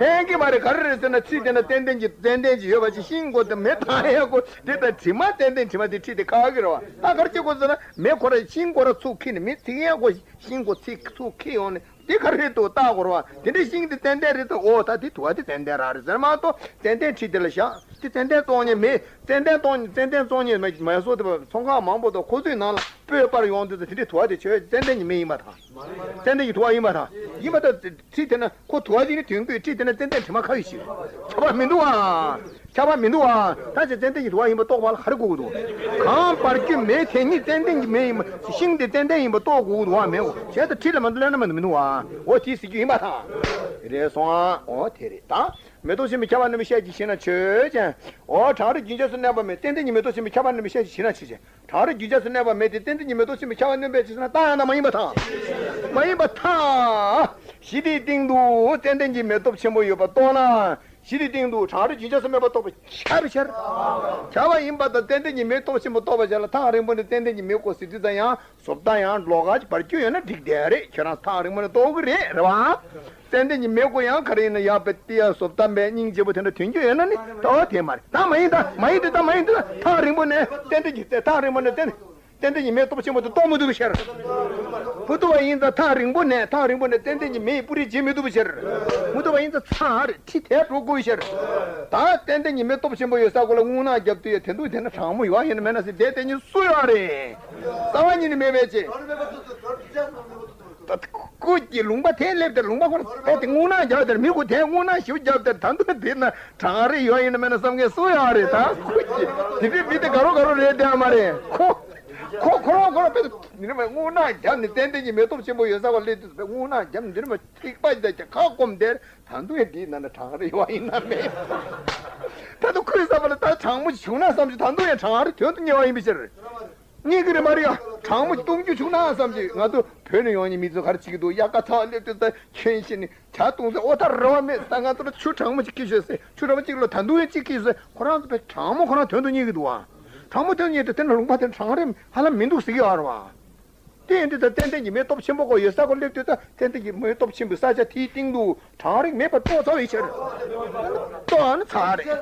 ཕན་གྱི་མ་རེད། ག་རེ་རེད་ཟེར་ན་ཁྲི་དེ་ན་ཙན་དན་གྱི་ཙན་དན་གྱི་ཡོད་པ་ཅིག་ཤིང་ཁོ་དེ་མེ་བཏང་ཡ་ཁོ་དེ་དང་དྲི་མ་ཙན་དན་དྲི་མ་དེ་ཁྲི་དེ་ཁ་གི་རེད་པ། ད་ག་རེ་བྱེད་དགོས་ཟེར་ན་མེ་ཁོ་ར་ཤིང་ཁོ་ར་ཚུར་ཁྱེར་ནས་མེ་ཚིག་ཡ་ཁོ་ཤིང་ཁོ་ཚིག་ཚུར་ཁྱེར་ཡོང་ནས། དེ་ག་རེད་འདུག་བལྟ་དགོས་རེད་བ། དེ་འདྲའི་ཤིང་དེ་ཙན་དན་རེད་འདུག་འོ་ད་དེ་དུ་བ་དེ་ཙན་དན་རང་རེད་ཟེར་མ་གཏོགས་ཙན་དན་ཁྲི་དེ་ལ་བཞག་དེ་ཙན་དན་བཙོང་མཁན་མེད། ཙན་དན་བཙོང་ཙན་དན་བཙོང་མཁན་མ་མ་སོ་དེ་ཚོང་ཁང་མང་པོ་དང་ཁོ་ཚོའི་ནང་ལ་སྤོས་པར་ཡོང་དུས་ཙམ་དེ་འདྲའི་དུ་བ་དེ་ཆོས་ཙན་དན་གྱི་མེ་ཡིན་པ་དང་། ཙན་དན་གྱི་དུ་བ་ཡིན་པ་དང་། ཡིན་པ་དང་། ཁྲི་དེ་ན་ཁོ་དུ་བ་ཅིག་ནི་དོན་དགོས། ཁྲི་དེ་ན་ཙན་དན་དྲི་མ་ཁ་ཡོད་ཞིག་ཁྱབ་པ་མི་འདུག་ཨ། ཁྱབ་པ་མི་འདུག་ཨ། ད་ཅི་ཙན་དན་གྱི་དུ་བ་ཡིན་པ་རྟོགས་པ་ལ་ག་རེ་དགོས་ཀྱི་འདུག་གང་བར་རྒྱུ་མེ་དེ་ཉིད་ཙན་དན་གྱི་མེ་ཡིན་པ། ཤིང་དེ་ཙན་དན་ཡིན་པ་རྟོགས་དགོས་ཀྱི་འདུག་ཨ། མེད་གོ་བྱས་ད་ཁྲི་ལ་མ་འདུག་ལབ་ན་མ་འདུག་མི་འདུག་ཨ། འོ་དེ་ཟེར་རྒྱུ་ཡིན་པ་དང་། རེད་སོང་ཨ། འོ་དེ་རེད་ད། མེ་ཏོག་ཆེན་པོའི་ཁྱབ་པ་མནོན་པའི་ཤས་ཀྱིས་ཤེས་ན་ཆོས་ཅན། འོ་གྲང་རེག་རྒྱུན་ཆགས་སུ་གནས་པ་མེད། ཙན་དན་གྱི་མེ་ཏོག་ཆེན་པོའི་ཁྱབ་པ་མནོན་པའི་ཤས་ཀྱིས་ཤེས་ན་ཆོས་ཅན། གྲང་རེག་རྒྱུན་ཆགས་སུ་གནས་པ་མེད་དེ། ཙན་དན་གྱི་མེ་ཏོག་ཆེན་པོའི་ཁྱབ་པ་མནོན་པའི་ཕྱིར་ན་རྟགས་ཡང་དག་མ་ཡིན་པར་ཐལ། མ་ཡིན་པར་ཐལ། གཞི་དེའི་སྟེང་དུ་ཙན་དན་གྱི་མེ་སྟོབས་ཆེན་པོ་ཡོད་པ་རྟོགས་ན། གཞི་དེའི་སྟེང་དུ་གྲང་རེག་རྒྱུན་ཆགས་སུ་མེད་པ་རྟོགས་པ་ཁྱབ་ཤར། ཁྱབ་པ་ཡིན་པ་དང་ཙན་དན་གྱི་མེ་སྟོབས་ཆེན་པོ་རྟོགས་པ་བྱས་ལ་ཐག་རིང་པོ་ནས་ཙན་དན་གྱི་མེ་གོ་ཟེར་དུས་ཙམ་ཡང་བཟོ་ལྟ་ཡང་ལོགས་ཀ་བར་རྒྱུ་ཡོད་ན་འགྲིག་བསྡད་རེད། ཁྱོད་རང་ཐག་རིང་པོ་ནས་རྟོགས་ཀྱི་རེད། རེད་བ། ཙན་དན་གྱི་མེ་གོ་ཡང་ག་རེ་ཡིན་ན་ཡ་པེ་ཏི་ཡ་བཟོ་ལྟ་མེད་སྙིང་རྗེ་པོ་དེ་འདྲ་དོན་རྒྱུ་ཡོད་ན་ནི་ད་དེ་མ་རེད། ད་མ་ཡིན་ད་མ་ཡིན་དེ་ད་མ་ཡིན་དེ་ད་ཐག་རིང་པོ་ནས་ཙན་དན་གྱི་ཐག་རིང་པོ་ནས་ཙན་ཙན་དན་གྱི་མེ་སྟོབས་ཆེན་པོ་དེ་རྟོགས་མི་ཐུབ་པའི་ཕྱིར། མི་ཐུབ་པ་ཡིན་ཙང་ཐག་རིང་པོ་ནས་ཐག་རིང་པོ་ནས་ཙན་དན་གྱི་མེ་ཡི་སྤུ་རིས་འབྱེད་མི་ཐུབ་པའི་ཕྱིར། མི་ཐུབ་པ་ཡིན་ཙང་ཚར་རེ་ཁྲི་དེར་འགྲོ་དགོས་པའི་ཕྱིར། ད་ཙན་དན་གྱི་མེ་སྟོབས་ཆེན་པོ་ཡོད་ས་གོ་ལ་རྔུལ་ནག་རྒྱབ་དུས་ཡ་དེ་འདུག་དེ་ན་གྲང་མོ་ཡོད་ཡིན་ན་མེད་ན་ཟེར་དེ་དེ་གཉིས་སུ་ཡོད་རེད། རྩ་བ་ཉིད་ནས་མེད་པའི་ཕྱིར། ད་ཁོ་གི་ལུང་པ་དེ་སླེབས་དེར་ལུང་པ་ཁོ་རེ་དེ་རྔུལ་ནག་རྒྱབ་དེར་མི་ཁོ་དེ་རྔུལ་ནག་ཞིབ་རྒྱབ་དེར་ད་འདུག་དེ་ན་གྲང་རེ་ཡོད་ཡིན་ན་མེད་ན་བསམ་མཁན་སུ་ཡོད་རེད། ད་ཁོ་གི་དེ་འདྲའི་མི་དེ་དགའ་རོགས་དགའ་རོགས་རེད་དེ་ཨ་མ་རེད་ཁོ། ཁོ་ཁོ་རང་ཁོ་རང་དཔེ་འདི་ནི་མ་རྔུལ་ནག་རྒྱབ་ནས་ཙན་དན་གྱི་མེ་སྟོབས་ཆེན་པོ་ཡོད་ས་བ་སླེབས་དུས་རྔུལ་ནག་རྒྱབ་ནས་འདི་ནི་མ་ཐིགས་པ་ཞིག་དང་ཁ་སྐོམ་དེར་ད་འདུག་ཡ་འདིའི་ནང་ན་གྲང་རེ་ཡོད་ཡིན་ན་མེད། ད་དུང་ཁོའི་བསམ་པ་ལ་ད་གྲང་མོ་བྱུང་ན་བསམ་གྱི་ད་འདུག་ཡ་གྲང་རེ་དོན་དུ་གཉེར་བ་ཡིན་པའི་ཕྱིར། གཉེར་གི་རེད་མ་རེད་ཡ། གྲང་མོ་གཏོང་རྒྱུ་བྱུང་ན་བསམ་གྱི་ང་ཚོ་བོད་ནས་ཡོང་མཁན་མི་ཚོ་ག་རེ་བྱེད་ཀྱི་འདུག་དབྱར་ཁ་ཚ་བ་སླེབས་དུས་ད་ཁྱོད་ཤི་ནི། ཇ་བཏུང་ཟེར་ཨོ་ད་རེ་བ་མེད་ད་ང་ཚོ་ལ་ཆུ་གྲང་མོ་ཅིག་ཁྱེར་ཤོག་ཟེར་ཆུ་གྲང་མོ་ཅིག་ལ་ད་འདུག་ཡང་ཅིག་ཁྱེར་ཤོག་ཟེར་ཁོ་རང་ཚོ་དཔེ་གྲང་མོ་ཁོ་རང་དོན་དུ་གཉེར་གི་འདུག་ཨ། གྲང་མོ་དོན་གཉེར་དུས་དེ་ན་ལུང་པ་དེར་གྲང་རེ་ཧ་ལམ་མི་འདུག་ཟེར་གི་ཡོད་རེད་བ། དེ་ཡིན་དུས་ད་ཙན་དན་གྱི་མེ་སྟོབས་ཆེན་པོ་ཁོ་ཡོད་ས་ཁོ་སླེབས་དུས་ད་ཙན་དན་གྱི་མེ་སྟོབས་ཆེན་པོའི་ས་ཆ་དེའི་སྟེང་དུ་གྲང་རེག་མེད་པར་རྟོགས་ཚར་བའི་ཕྱིར། རྟོགས་ན་ཚར་རེད།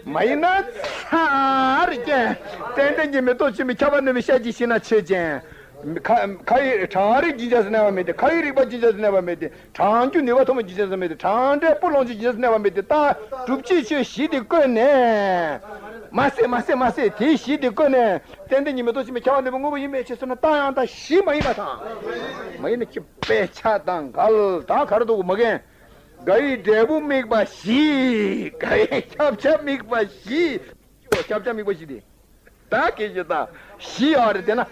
མ་ཡིན་ན་ཚར་རེད་ཀྱེ། ཙན་དན་གྱི་མེ་སྟོབས་ཆེན་པོའི་ཁྱབ་པ་མནོན་པའི་ཤས་ཀྱིས་ཤེས་ན་ཆོས་ཅན། ཁ་ཁ་ཡི་གྲང་རེག་རྒྱུན་ཆགས་སུ་གནས་པ་མེད་དེ། ཁ་ཡི་རེག་པ་རྒྱུན་ཆགས་སུ་གནས་པ་མེད་དེ། གྲང་རྒྱུ་ནུས་པ་ཐོན་པ་རྒྱུན་ཆགས་སུ་མེད་དེ། གྲང་འབྲས་སྤུ་ལོང་ཆེན་རྒྱུན་ཆགས་སུ་གནས་པ་མེད་དེ། རྟགས་སྒྲུབ་བྱེད་ཆོས་བཞི་དེ་བཀོད་ནས། མ་ཟད་མ་ཟད་མ་ཟད་དེ་བཞི་དེ་བཀོད་ནས་ཙན་དན་གྱི་མེ་ཏོག་ཆེན་པོའི་ཁྱབ་པ་མནོན་པའི་དངོས་པོ་ཡིན་པའི་ཕྱིར་ཟེར་ན་རྟགས་ཡང་དག་བཞི་མ་ཡིན་པ་དང་། མ་ཡིན་ན་ཅི་དཔེ་ཆ་དང་འགལ་ད་ག་རེ་འདུག་མ་རྒན། དགའ་བའི་འབྲས་བུ་དམིགས་པ་བཞི། དགའ་བའི་ཁྱབ་བྱ་དམིགས་པ་བཞི། ཁྱབ་བྱ་དམིགས་པ་བཞི་སྟེ། ད་སྐད་ཆ་ད་བཞི་ཡོད་རེད་དེ་ན།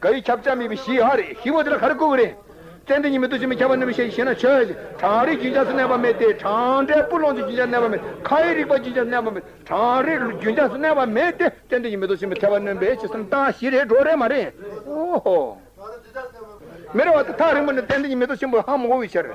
དགའ་བའི་ཁྱབ་བྱ་དམིགས་པ་བཞི་ཡོད་རེད། བཞི་པོ་དེ་ལ་ག་རེ་བཀོད་ཀྱི་རེད། ཙན་དན་གྱི་མེ་ཏོག་ཆེན་པོའི་ཁྱབ་པ་མནོན་པའི་ཤས་ཀྱིས་ཤེས་ན་ཆོས་ཅན། གྲང་རེག་རྒྱུན་ཆགས་སུ་གནས་པ་མེད་དེ། གྲང་འབྲས་སྤུ་ལོང་ཆེན་རྒྱུན་ཆགས་སུ་གནས་པ་མེད། ཁ་ཡི་རེག་པ་རྒྱུན་ཆགས་སུ་གནས་པ་མེད། གྲང་རེག་རྒྱུན་ཆགས་སུ་གནས་པ་མེད་དེ། ཙན་དན་གྱི་མེ་ཏོག་ཆེན་པོའི་ཁྱབ་པ་མནོན་པའི་ཕྱིར་ཟེར་ན་རྟགས་བཞི་རེད་འགྲོ་རེད་མ་རེད། ཨོ་ཧོ། མི་རེད་བ་དེ་ཐག་རིང་པོ་ནས་ཙན་དན་གྱི་མེ་ཏོག་ཆེན་པོ་ཧ་མ་གོ་བའི་ཕྱིར།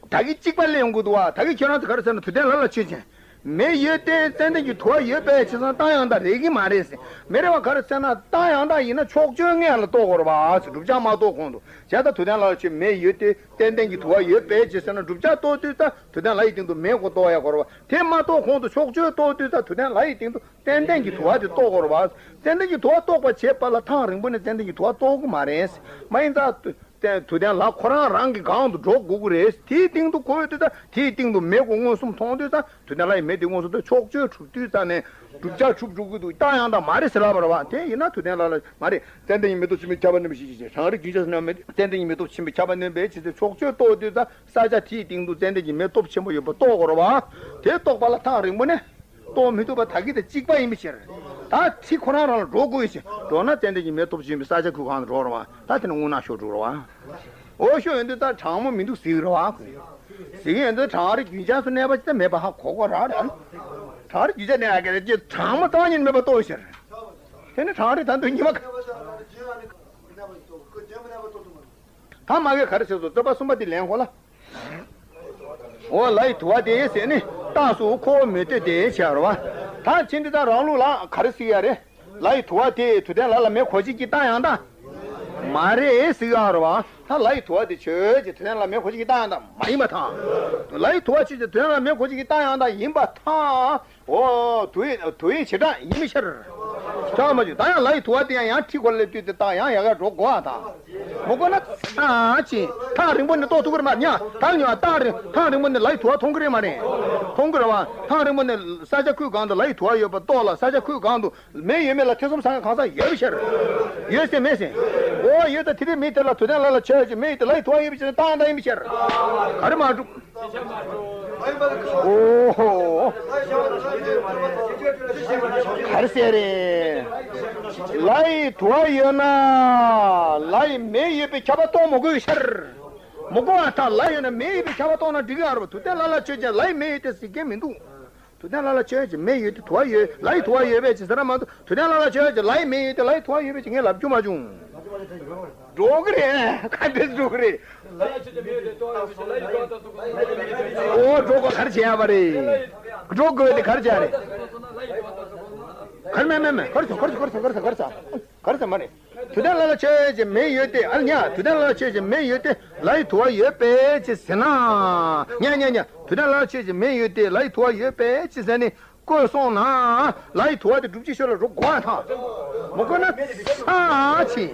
ད་གི་གཅིག་པ་ལེན་དགོས་འདུག་བ། ད་གི་ཁྱོད་རང་ཚོ་ག་རེ་ཟེར་ན་དུ་ལྡན་ལ་ལ་ཆོས་ཅན། མེ་ཡོད་དེ་ཙན་དན་གྱི་དུ་བ་ཡོད་པའི་ཕྱིར་ཟེར་ན་རྟགས་ཡང་དག་རེག་གི་མ་རེད་ཟེར། མི་རེད་བ། ག་རེ་ཟེར་ན་རྟགས་ཡང་དག་ཡིན་ན་ཕྱོགས་ཆོས་ངེས་ལ་རྟོགས་དགོས་རེད་བ་ཟེར། བསྒྲུབ་བྱ་མ་རྟོགས་གོང་དུ་བྱས་ད་དུ་ལྡན་ལ་ལ་ཆོས་མེ་ཡོད་དེ་ཙན་དན་གྱི་དུ་བ་ཡོད་པའི་ཕྱིར་ཟེར་ན་བསྒྲུབ་བྱ་རྟོགས་དུས་ད་དུ་ལྡན་ལ་ཡི་སྟེང་དུ་མེ་གོ་རྟོགས་ཡ་དགོས་རེད་བ། དེ་མ་རྟོགས་གོང་དུ་ཕྱོགས་ཆོས་རྟོགས་དུས་ད་དུ་ལྡན་ལ་ཡི་སྟེང་དུ་ཙན་དན་གྱི་དུ་བ་དེ་རྟོགས་དགོས་རེད་བ། ཙན་དན་གྱི་དུ་བ་རྟོགས་པ་བྱེད་པ་ལ་ཐག་རིང་པོ་ནས་ཙན་དན་གྱི་དུ་བ་རྟོགས་གི་མ་རེད། མ་ཡིན་ཙང་དུ་ལྡན་ལ་ཁོ་རང་རང་གི་སྒང་དུ་འགྲོ་དགོས་ཀྱི་རེད། དེའི་སྟེང་དུ་ཁོ་ཡོད་དུས་ཙང་དེའི་སྟེང་དུ་མེ་གོ་མངོན་སུམ་མཐོང་དུས་ཙང་དུ་ལྡན་ལ་ཡི་མེ་དེ་མངོན་སུམ་དུ་ཕྱོགས་ཆོས་གྲུབ་དུས་ཙང་ནས་བསྒྲུབ་བྱ་གྲུབ་འགྲོ་གི་འདུག་རྟགས་ཡང་དག་མ་རེད་ཟེར་ལབ་པ་རེད་བ། དེ་ཡིན་ན་དུ་ལྡན་ལ་ལ་མ་རེད། ཙན་དན་གྱི་མེ་ཏོག་ཆེན་པོའི་ཁྱབ་པ་མནོན་པའི་ཤས་ཀྱིས་ཤེས། གྲང་རེག་རྒྱུན་ཆགས་སུ་གནས་པ་མེད་དེ། ཙན་དན་གྱི་མེ་ཏོག་ཆེན་པོའི་ཁྱབ་པ་མནོན་པའི་ཕྱིར་ཟེར་ཕྱོགས་ཆོས་རྟོགས་དུས་ཙང་ས་ཆ་དེའི་སྟེང་དུ་ཙན་དན་གྱི་མེ་སྟོབས་ཆེན་པོ་ཡོད་པ་རྟོགས་དགོས་རེད་བ། དེ་རྟོགས་པ་ལ་ཐག་རིང་པོ་ནས་རྟོགས་མི་ཐུབ་པ་ད་གི་དེ་གཅིག་པ་ཡིན་པའི་ཕྱིར། ད་ཁྲི་ཁོ་རང་རང་ལ་འགྲོ་དགོས་ཡོད་ཕྱིར། འགྲོ་ན་ཙན་དན་གྱི་མེ་སྟོབས་ཆེན་པོའི་ས་ཆ་ཁོའི་སྒང་དུ་འགྲོ་རེད་བ། ད་དེ་ནས་རྔུལ་ནག་ཤོར་འགྲོ་རེད་བ། འོ་ཤོར་ཡོང་དུས་ད་གྲང་མོ་མི་འདུག་ཟེར་གི་རེད་བ། ཟེར་གི་ཡོང་དུས་གྲང་རེག་རྒྱུན་ཆགས་སུ་གནས་པ་ཅི་ད་མེད་པ་ཧ་གོ་གོ་རང་རེད། གྲང་རེག་རྒྱུན་ཆགས་གནས་ཡ་གི་རེད་ཀྱི་གྲང་མོ་རྩ་བ་ཉིད་མེད་པ་རྟོགས་ཕྱིར། དེ་ནས་གྲང་རེག་ད་དུང་ཉི་མ་ག་ད་མ་གིར་ག་རེ་བྱས་སོང་། རྩོད་པ་གསུམ་པ་དེ་ལེན་གོ་ལ། འོ་ལ་ཡི་དུ་བ་དེ་ཟེར་ནི་རྟགས་སུ་ཁོ་བོ་མེ་བཏོད་དེ་བྱས་རེད་བ། ད་ཕྱིན་དེ་ད་རང་ལུགས་ལ་ག་རེ་ཟེར་ཡ་རེད། ལ་ཡི་དུ་བ་དེ་དུ་ལྡན་ལ་ལ་མེ་གོ་བྱེད་ཀྱི་རྟགས་ཡང་དག་མ་རེད་ཟེར་ཡ་རེད་བ། ད་ལ་ཡི་དུ་བ་དེ་ཆོས་ཅན། དུ་ལྡན་ལ་མེ་གོ་བྱེད་ཀྱི་རྟགས་ཡང་དག་མ་ཡིན་པ་དང་། ལ་ཡི་དུ་བ་ཆོས་ཅན། དུ་ལྡན་ལ་མེ་གོ་བྱེད་ཀྱི་རྟགས་ཡང་དག་ཡིན་པ་དང་། འོ་དུ་ཡི་དུ་ཡི་བྱེ་བྲག་ཡིན་མི་ཕྱིར། ཆགས་མ་བྱུང་། ད་ཡང་ལའི་དུ་བ་དེ་ཡང་ཡང་ཁྲིད་གོ་ལ་སླེབས་དུས་དེ་ད་ཡང་ཡག་ཡག་འགྲོ་དགོས་ཨ། ད་མ་གོ་ན་ཚ་ཅིང་ཐག་རིང་པོ་ནས་གཏོགས་ཐུབ་ཀྱི་རེད་མ་རེད། ཉ་ཐག་ཉོ་ཐག་རིང་ཐག་རིང་པོ་ནས་ལའི་དུ་བ་མཐོང་གི་རེད་མ་རེད། མཐོང་གི་རེད་བ། ཐག་རིང་པོ་ནས་ས་ཆ་ཁུལ་གང་དུ་ལའི་དུ་བ་ཡོད་པ་རྟོགས་ལ། ས་ཆ་ཁུལ་གང་དུ་མེ་ཡོད་མེད་ལ་ཐེ་ཚོམ་ཟ་མཁན་གང་ཟག་ཡོད་པའི་ཕྱིར། ཡོད་ཟེར་མེད་ཟེར། འོ་ཡོད། ད་དེ་དུས་མི་དེ་ལ་དུས་ལྡན་ལ་ལ་ཆོས་ཀྱི་མེ་ཡོད་དེ་ལའི་དུ་བ་ཡོད་པའི་ཕྱིར་ན་ཏང་ཏང་ཡིན་པའི་ཕྱིར། ག་རེ་མ་འགྲུབ། ཨོ་ཧོ། ག་རེ་ཟེར་རེད། ལའི་དུ་བ་ཡོད་ན་ལའི་མེ་ཡོད་པའི་ཁྱབ་པ་རྟོགས་མི་དགོས་ཕྱིར། མི་དགོས་པ་ཐག་ལ་ཡོད་ན་མེ་ཡོད་པའི་ཁྱབ་པ་རྟོགས་ན་འགྲིག་གི་ཨ་རོ། དུས་ལྡན་ལ་ལ་ཆོས་ཅན་ལའི་མེ་ཡོད་དེ་ཟེར་མཁན་མི་འདུག་དུས་ལྡན་ལ་ལ་ཆོས་ཅན་མེ་ཡོད་དེ་དུ་བ་ཡོད། ལའི་དུ་བ་ཡོད་པས་ཅི་ཟེར་མ་གཏོགས། དུས་ལྡན་ལ་ལ་ཆོས་ཅན་ལའི་མེ་ཡོད་དེ་ལའི་དུ་བ་ཡོད་པས་ཅི་ངས་ལབ་རྒྱུ་མ་བྱུང་། འགྲོ་གི་རེད། ག་འདྲས་འགྲོ་གི་རེད། ཨོ་འགྲོ་ག་ག་རེ་བྱེད་ཡ་བ་རེད། འགྲོ་དགོས་དེ་ག་རེ་བྱེད་ཡ་རེད། ག་རེ་མེད་མེད་མེད། ག་རེ་བྱེད་ག་རེ་བྱེད་ག་རེ་བྱེད་ག་རེ་བྱེད་ག་རེ་བྱེད་མ་རེད། དུས་ལྡན་ལ་ལ་ཆོས་ཅན་མེ་ཡོད་དེ། ཨ་ལ་ཉ། དུས་ལྡན་ལ་ལ་ཆོས་ཅན་མེ་ཡོད་དེ་ལའི་དུ་བ་ཡོད་པས་ཅི་ཟེར་ན། ཉ་ཉ་ཉ། དུས་ལྡན་ལ་ལ་ཆོས་ཅན་མེ་ཡོད་དེ་ལའི་དུ་བ་ཡོད་པས་ཅི་ཟེར་ནས་བཀོད་སོང་ན། ལའི་དུ་བ་དེ་སྒྲུབ་བྱེད་ཆོས་ལ་རོ་གོ་བ་དང་། མ་གོ་ན་ཚ་ཅིང་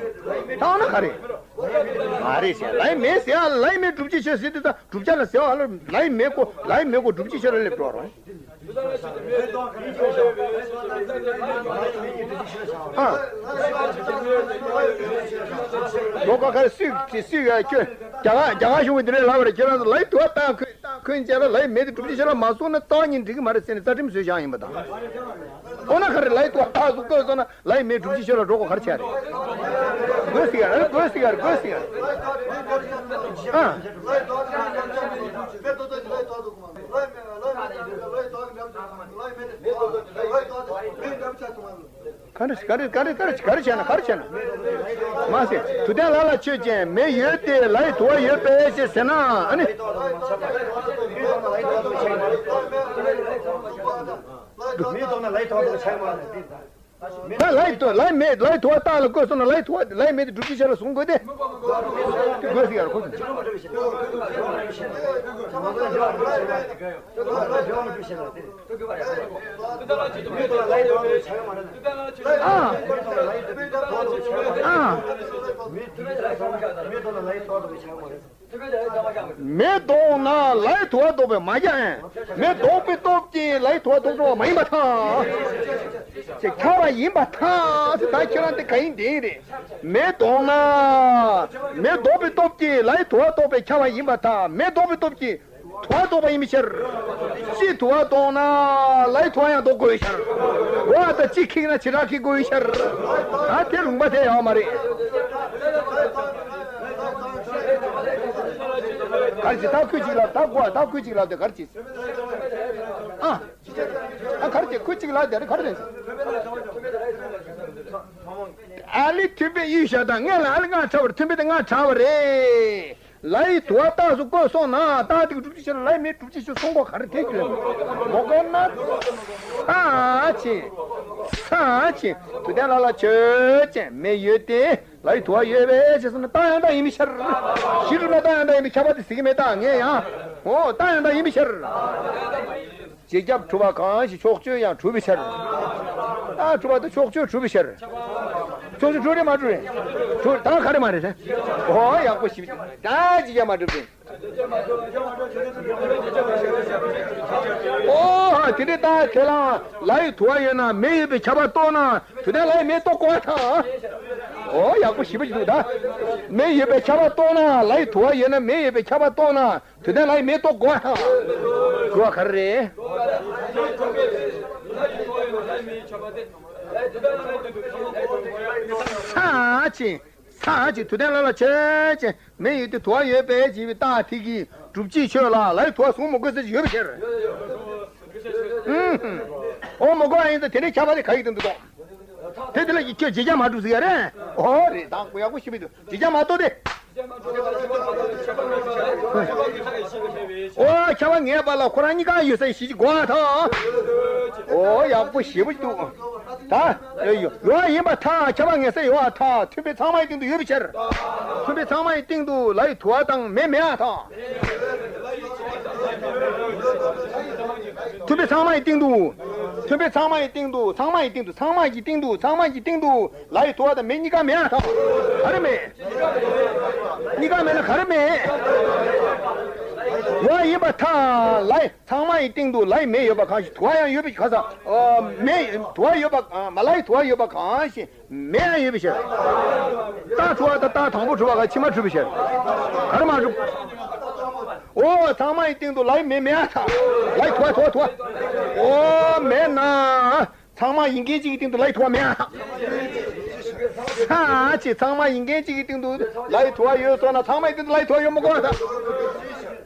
ཐག་ན་ག་རེ། མ་རེད་ཟེར། ལའི་མེ་ཟེར་ཨ། ལའི་མེ་སྒྲུབ་བྱེད་ཆོས་ཟེར་དུས་ད་བསྒྲུབ་བྱ་ལ་ཟེར་བ་ལ་ལའི་མེ་གོ། ལའི་མེ་གོ་སྒྲུབ་བྱེད་ཆོས་ལ་སླེབས་འགྲོ་རོ། ཨ། ལོ་ཀ་ཁ་སུས་སུས་ཡ་ཁྱོད་རྒྱ་གར་རྒྱ་གར་གཞུང་གི་འདི་རེད་ལབ་པ་རེད། ཁྱེད་རང་ཚོ་ལའི་དུ་བ་ཏག་ཁོས་ཏག་ཁོས་བྱས་ལ་ལའི་མེ་དེ་སྒྲུབ་བྱེད་ཆོས་ལ་མ་སོང་ན་རྩ་བ་ཉིད་འགྲིག་གི་མ་རེད་ཟེར་ནས་རྩ་ཁྲིམས་བཟོས་བཞག་ཡིན་པ་དང་། འོ་ན་ག་རེ་ལའི་དུ་བ་ཏག་སུ་བཀོད་སོང་ན། ལའི་མེ་སྒྲུབ་བྱེད་ཆོས་ལ་འགྲོ་དགོས་ག་རེ་བྱས་རེད། དགོས་ཟེར་ཡ་རེད། དགོས་ཟེར་ཡ་རེད། དགོས་ཟེར་ཡ་རེད། ཨ། ག་རེ་ག་རེ་ག་རེ་ག་རེ་ག་རེ་བྱས་ན་ག་རེ་བྱས་ན། མ་ཟད་དུས་ལྡན་ལ་ལ་ཆོས་ཅན་མེ་ཡོད་དེ་ལའི་དུ་བ་ཡོད་པས་ཅི་ཟེར་ན། ཨ་ནི། མེ་ཐོག་ན་ལའི་ཐོག་ཏུ་ཆགས་མ་རེད། ད་ལའི་དུ་ལའི་མེ་ལའི་དུ་བ་ཏག་ལ་བཀོད་སོང་ན་ལའི་དུ་བ་ལའི་མེ་དེ་སྒྲུབ་བྱེད་ཆོས་ལ་བཟུང་དགོས་ཏེ། དེ་དགོས་ཟེར་ཡ་རེད་ཁོ་ཚོ། ཨ། ཨ། མེ་གཏོང་ན་ལའི་དུ་བ་གཏོགས་པའི་མ་རྒྱག་ཡང་། མེ་ལྡོག་པའི་སྟོབས་ཀྱིས་ལའི་དུ་བ་ལྡོག་འགྲོ་བ་མ་ཡིན་པར་ཐལ། ཅེས་ཁྱབ་པ་ཡིན་པར་ཐལ། ད་ཁྱེད་རང་དེ་ག་ཡིན་དེ་ཡིན་རེད། མེ་ལྡོག་ན། མེ་ལྡོག་པའི་སྟོབས་ཀྱིས་ལའི་དུ་བ་ལྡོག་པའི་ཁྱབ་པ་ཡིན་པར་ཐལ། མེ་ལྡོག་པའི་སྟོབས་ཀྱིས་དུ་བ་ལྡོག་པ་ཡིན་པའི་ཕྱིར། གཅིག་དུ་བ་ལྡོག་ན་ལའི་དུ་བ་ཡང་ལྡོག་དགོས་པའི་ཕྱིར། འོ་ད་གཅིག་ཁེགས་ན་བྱེ་བྲག་ཁེགས་དགོས་པའི་ཕྱིར། ད་དེ་ལུང་པ་དེ་ཡོད་མ་རེད། ག་རེ་བྱེད། ད་ཁོས་གཅིག་ལབ། ད་གོ། ད་ཁོས་གཅིག་ལབ་དེ་ག་རེ་བྱེད། ཨ། ཨ་ག་རེ་བྱེད། ཁོས་གཅིག་ལབ་དེ་རེད། ག་རེ་རེད། ཨ་ལི་མཐུན་དཔེ་གཡུལ་བཞག་དང་། ངས་ལ་ཨ་ལི་ལྔ་ཕྲ་བ་རེད། མཐུན་དཔེ་དེ་ལྔ་ཕྲ་བ་རེད། ལའི་དུ་བ་རྟགས་སུ་བཀོད་སོང་ན། རྟགས་དེ་གི་སྒྲུབ་བྱེད་ཆོས་ལ་ལའི་མེ་སྒྲུབ་བྱེད་ཆོས་སོང་གོ། ག་རེ་དེ་གི་ལ་མོ་གོ་ན། ཚ་ཅིང་ཚ་ཅིང་དུས་ལྡན་ལ་ལ་ཆོས་ཅན་མེ་ཡོད་དེ། ལའི་དུ་བ་ཡོད་པས་ཅི་ཟེར་ན་རྟགས་ཡང་དག་ཡིན་པའི་ཕྱིར། གཞི་གྲུབ་ན་རྟགས་ཡང་དག་ཡིན་པའི་ཁྱབ་པ་དེ་ཟེར་གྱི་མེད། ད་ངས་ཡང་། འོ་རྟགས་ཡང་དག་ཡིན་པའི་ཕྱིར། རྗེས་ཁྱབ་གྲུབ་པ་གང་ཞིག་ཕྱོགས་ཆོས་ཡང་གྲུབ་པའི་ཕྱིར། རྟགས་གྲུབ་པ་དང་ཕྱོགས་ཆོས་གྲུབ་པའི་ཕྱིར། ཕྱོགས་ཆོས་གྲུབ་རེད་མ་གྲུབ་རེད། གྲུབ། ད་ག་རེ་མ་རེད་རེད། འོ་ཡག་པོ་ཞིབ་ཅིག་ད་རྗེས་ཁྱབ་མ་གྲུབ་རེད། ཨོ་ཧ། དེ་འདྲའི་རྟགས་དེ་ལའང་ལའི་དུ་བ་ཡོད་ན་མེ་ཡོད་པའི་ཁྱབ་པ་རྟོགས་ན། དུས་ལྡན་ལའི་མེ་རྟོགས་དགོས་པར་ཐལ། ཨོ་ཡག་པོ་ཞིབ་པོ་ཞིག་འདུག་ད་མེ་ཡོད་པའི་ཁྱབ་པ་རྟོགས་ན། ལའི་དུ་བ་ཡོད་ན་མེ་ཡོད་པའི་ཁྱབ་པ་རྟོགས་ན། དུས་ལྡན་ལའི་མེ་རྟོགས་དགོས་པར་ཐལ། དགོས་པ་ག་རེ་རེད། ཚ་ཅིང་། ཚ་ཅིང་དུས་ལྡན་ལ་ལ་ཆོས་ཅན་མེ་ཡོད་དེ་དུ་བ་ཡོད་པས་ཞེས་པའི་རྟགས་དེ་གིས་སྒྲུབ་བྱེད་ཆོས་ལ་ལའི་དུ་བ་བཟུང་མི་དགོས་ཟེར་གྱི་ཡོད་པའི་ཕྱིར། ཨུམ། འོ་མི་དགོས་པ་ཡིན་ཙང་དེ་འདྲའི་ཁྱབ་པ་དེ་ག་ཡི་སྟེང་དུ་གཏོགས། དེ་དེ་ལ་ཁྱོད་རྗེས་ཁྱབ་མ་གྲུབ་ཟེར་ཡ་རེད། འོ་རེད། ད་ཡག་པོ་ཞིབ་མི་འདུག་རྗེས་ཁྱབ་མ་གཏོགས་ཏེ། འོ་ཁྱབ་པ་ངེས་པ་ལ་ཁོ་རང་གཉིས་ཀ་ཡོད་ས་ཡིན་ཞེས་གོ་བ་དང་། འོ་ཡག་པོ་ཞེ་པོ་འདུག་ད་ཡོད་ཡིན་པར་ཐལ། ཁྱབ་པ་ངེས་ས་ཡོད་པར་ཐལ། མཐུན་དཔེ་ཚང་མ་ཡི་སྟེང་དུ་ཡོད་པའི་ཕྱིར། མཐུན་དཔེ་ཚང་མ་ཡི་སྟེང་དུ་ལའི་དུ་བ་དང་མེ་མེད་པར་ཐལ། མཐུན་དཔེ་ཚང་མ་ཡི་སྟེང་དུ། མཐུན་དཔེ་ཚང་མ་ཡི་སྟེང་དུ། ཚང་མ་ཡི་སྟེང་དུ། ཚང་མ་གི་སྟེང་དུ། ཚང་མ་གི་སྟེང་དུ་ལ་ཡི་དུ་བ་དང་མེ་གཉིས་ཀ་མེད་ཨ་ཐང་། ག་རེ་མེད། གཉིས་ཀ་མེད་ན་ག་རེ་མེད། ཡོད་ཡིན་པ་ཐང་། ལ་ཡི་ཚང་མ་ཡི་སྟེང་དུ་ལ་ཡི་མེ་ཡོད་པ་གང་ཞིག་དུ་བ་ཡང་ཡོད་པའི་ཁ་ས། ཨ། མེ་དུ་བ་ཡོད་པ། ཨ། མ་ལ་ཡི་དུ་བ་ཡོད་པ་གང་ཞིག་མེ་ཡང་ཡོད་པའི་ཕྱིར། རྟགས་གྲུབ་པ་དང་རྟགས་དང་པོ་གྲུབ་པ་ག་ཕྱི་མ་གྲུབ་པའི་ཕྱིར། ག་རེ་མ་གྲུབ། འོ། ཚང་མ་ཡི་སྟེང་དུ་ལ་ཡི་མེ་མེད་ཨ་ཐང་། ལ་ཡི་དུ་བ་དུ་བ་དུ་བ། འོ། མེད་ན། ཚང་མ་ཡིན་མཁན་གཅིག་གི་སྟེང་དུ་ལ་ཡི་དུ་བ་མེད་ཨ་ཐང་། ས་ཅི། ཚང་མ་ཡིན་མཁན་གཅིག་གི་སྟེང་དུ་ལ་ཡི་དུ་བ་ཡོད་སོང་ན་ཚང་མ་ཡི་སྟེང་དུ་ལ་ཡི་དུ་བ་ཡོད་མ་དགོས་ཨ་ཐང་།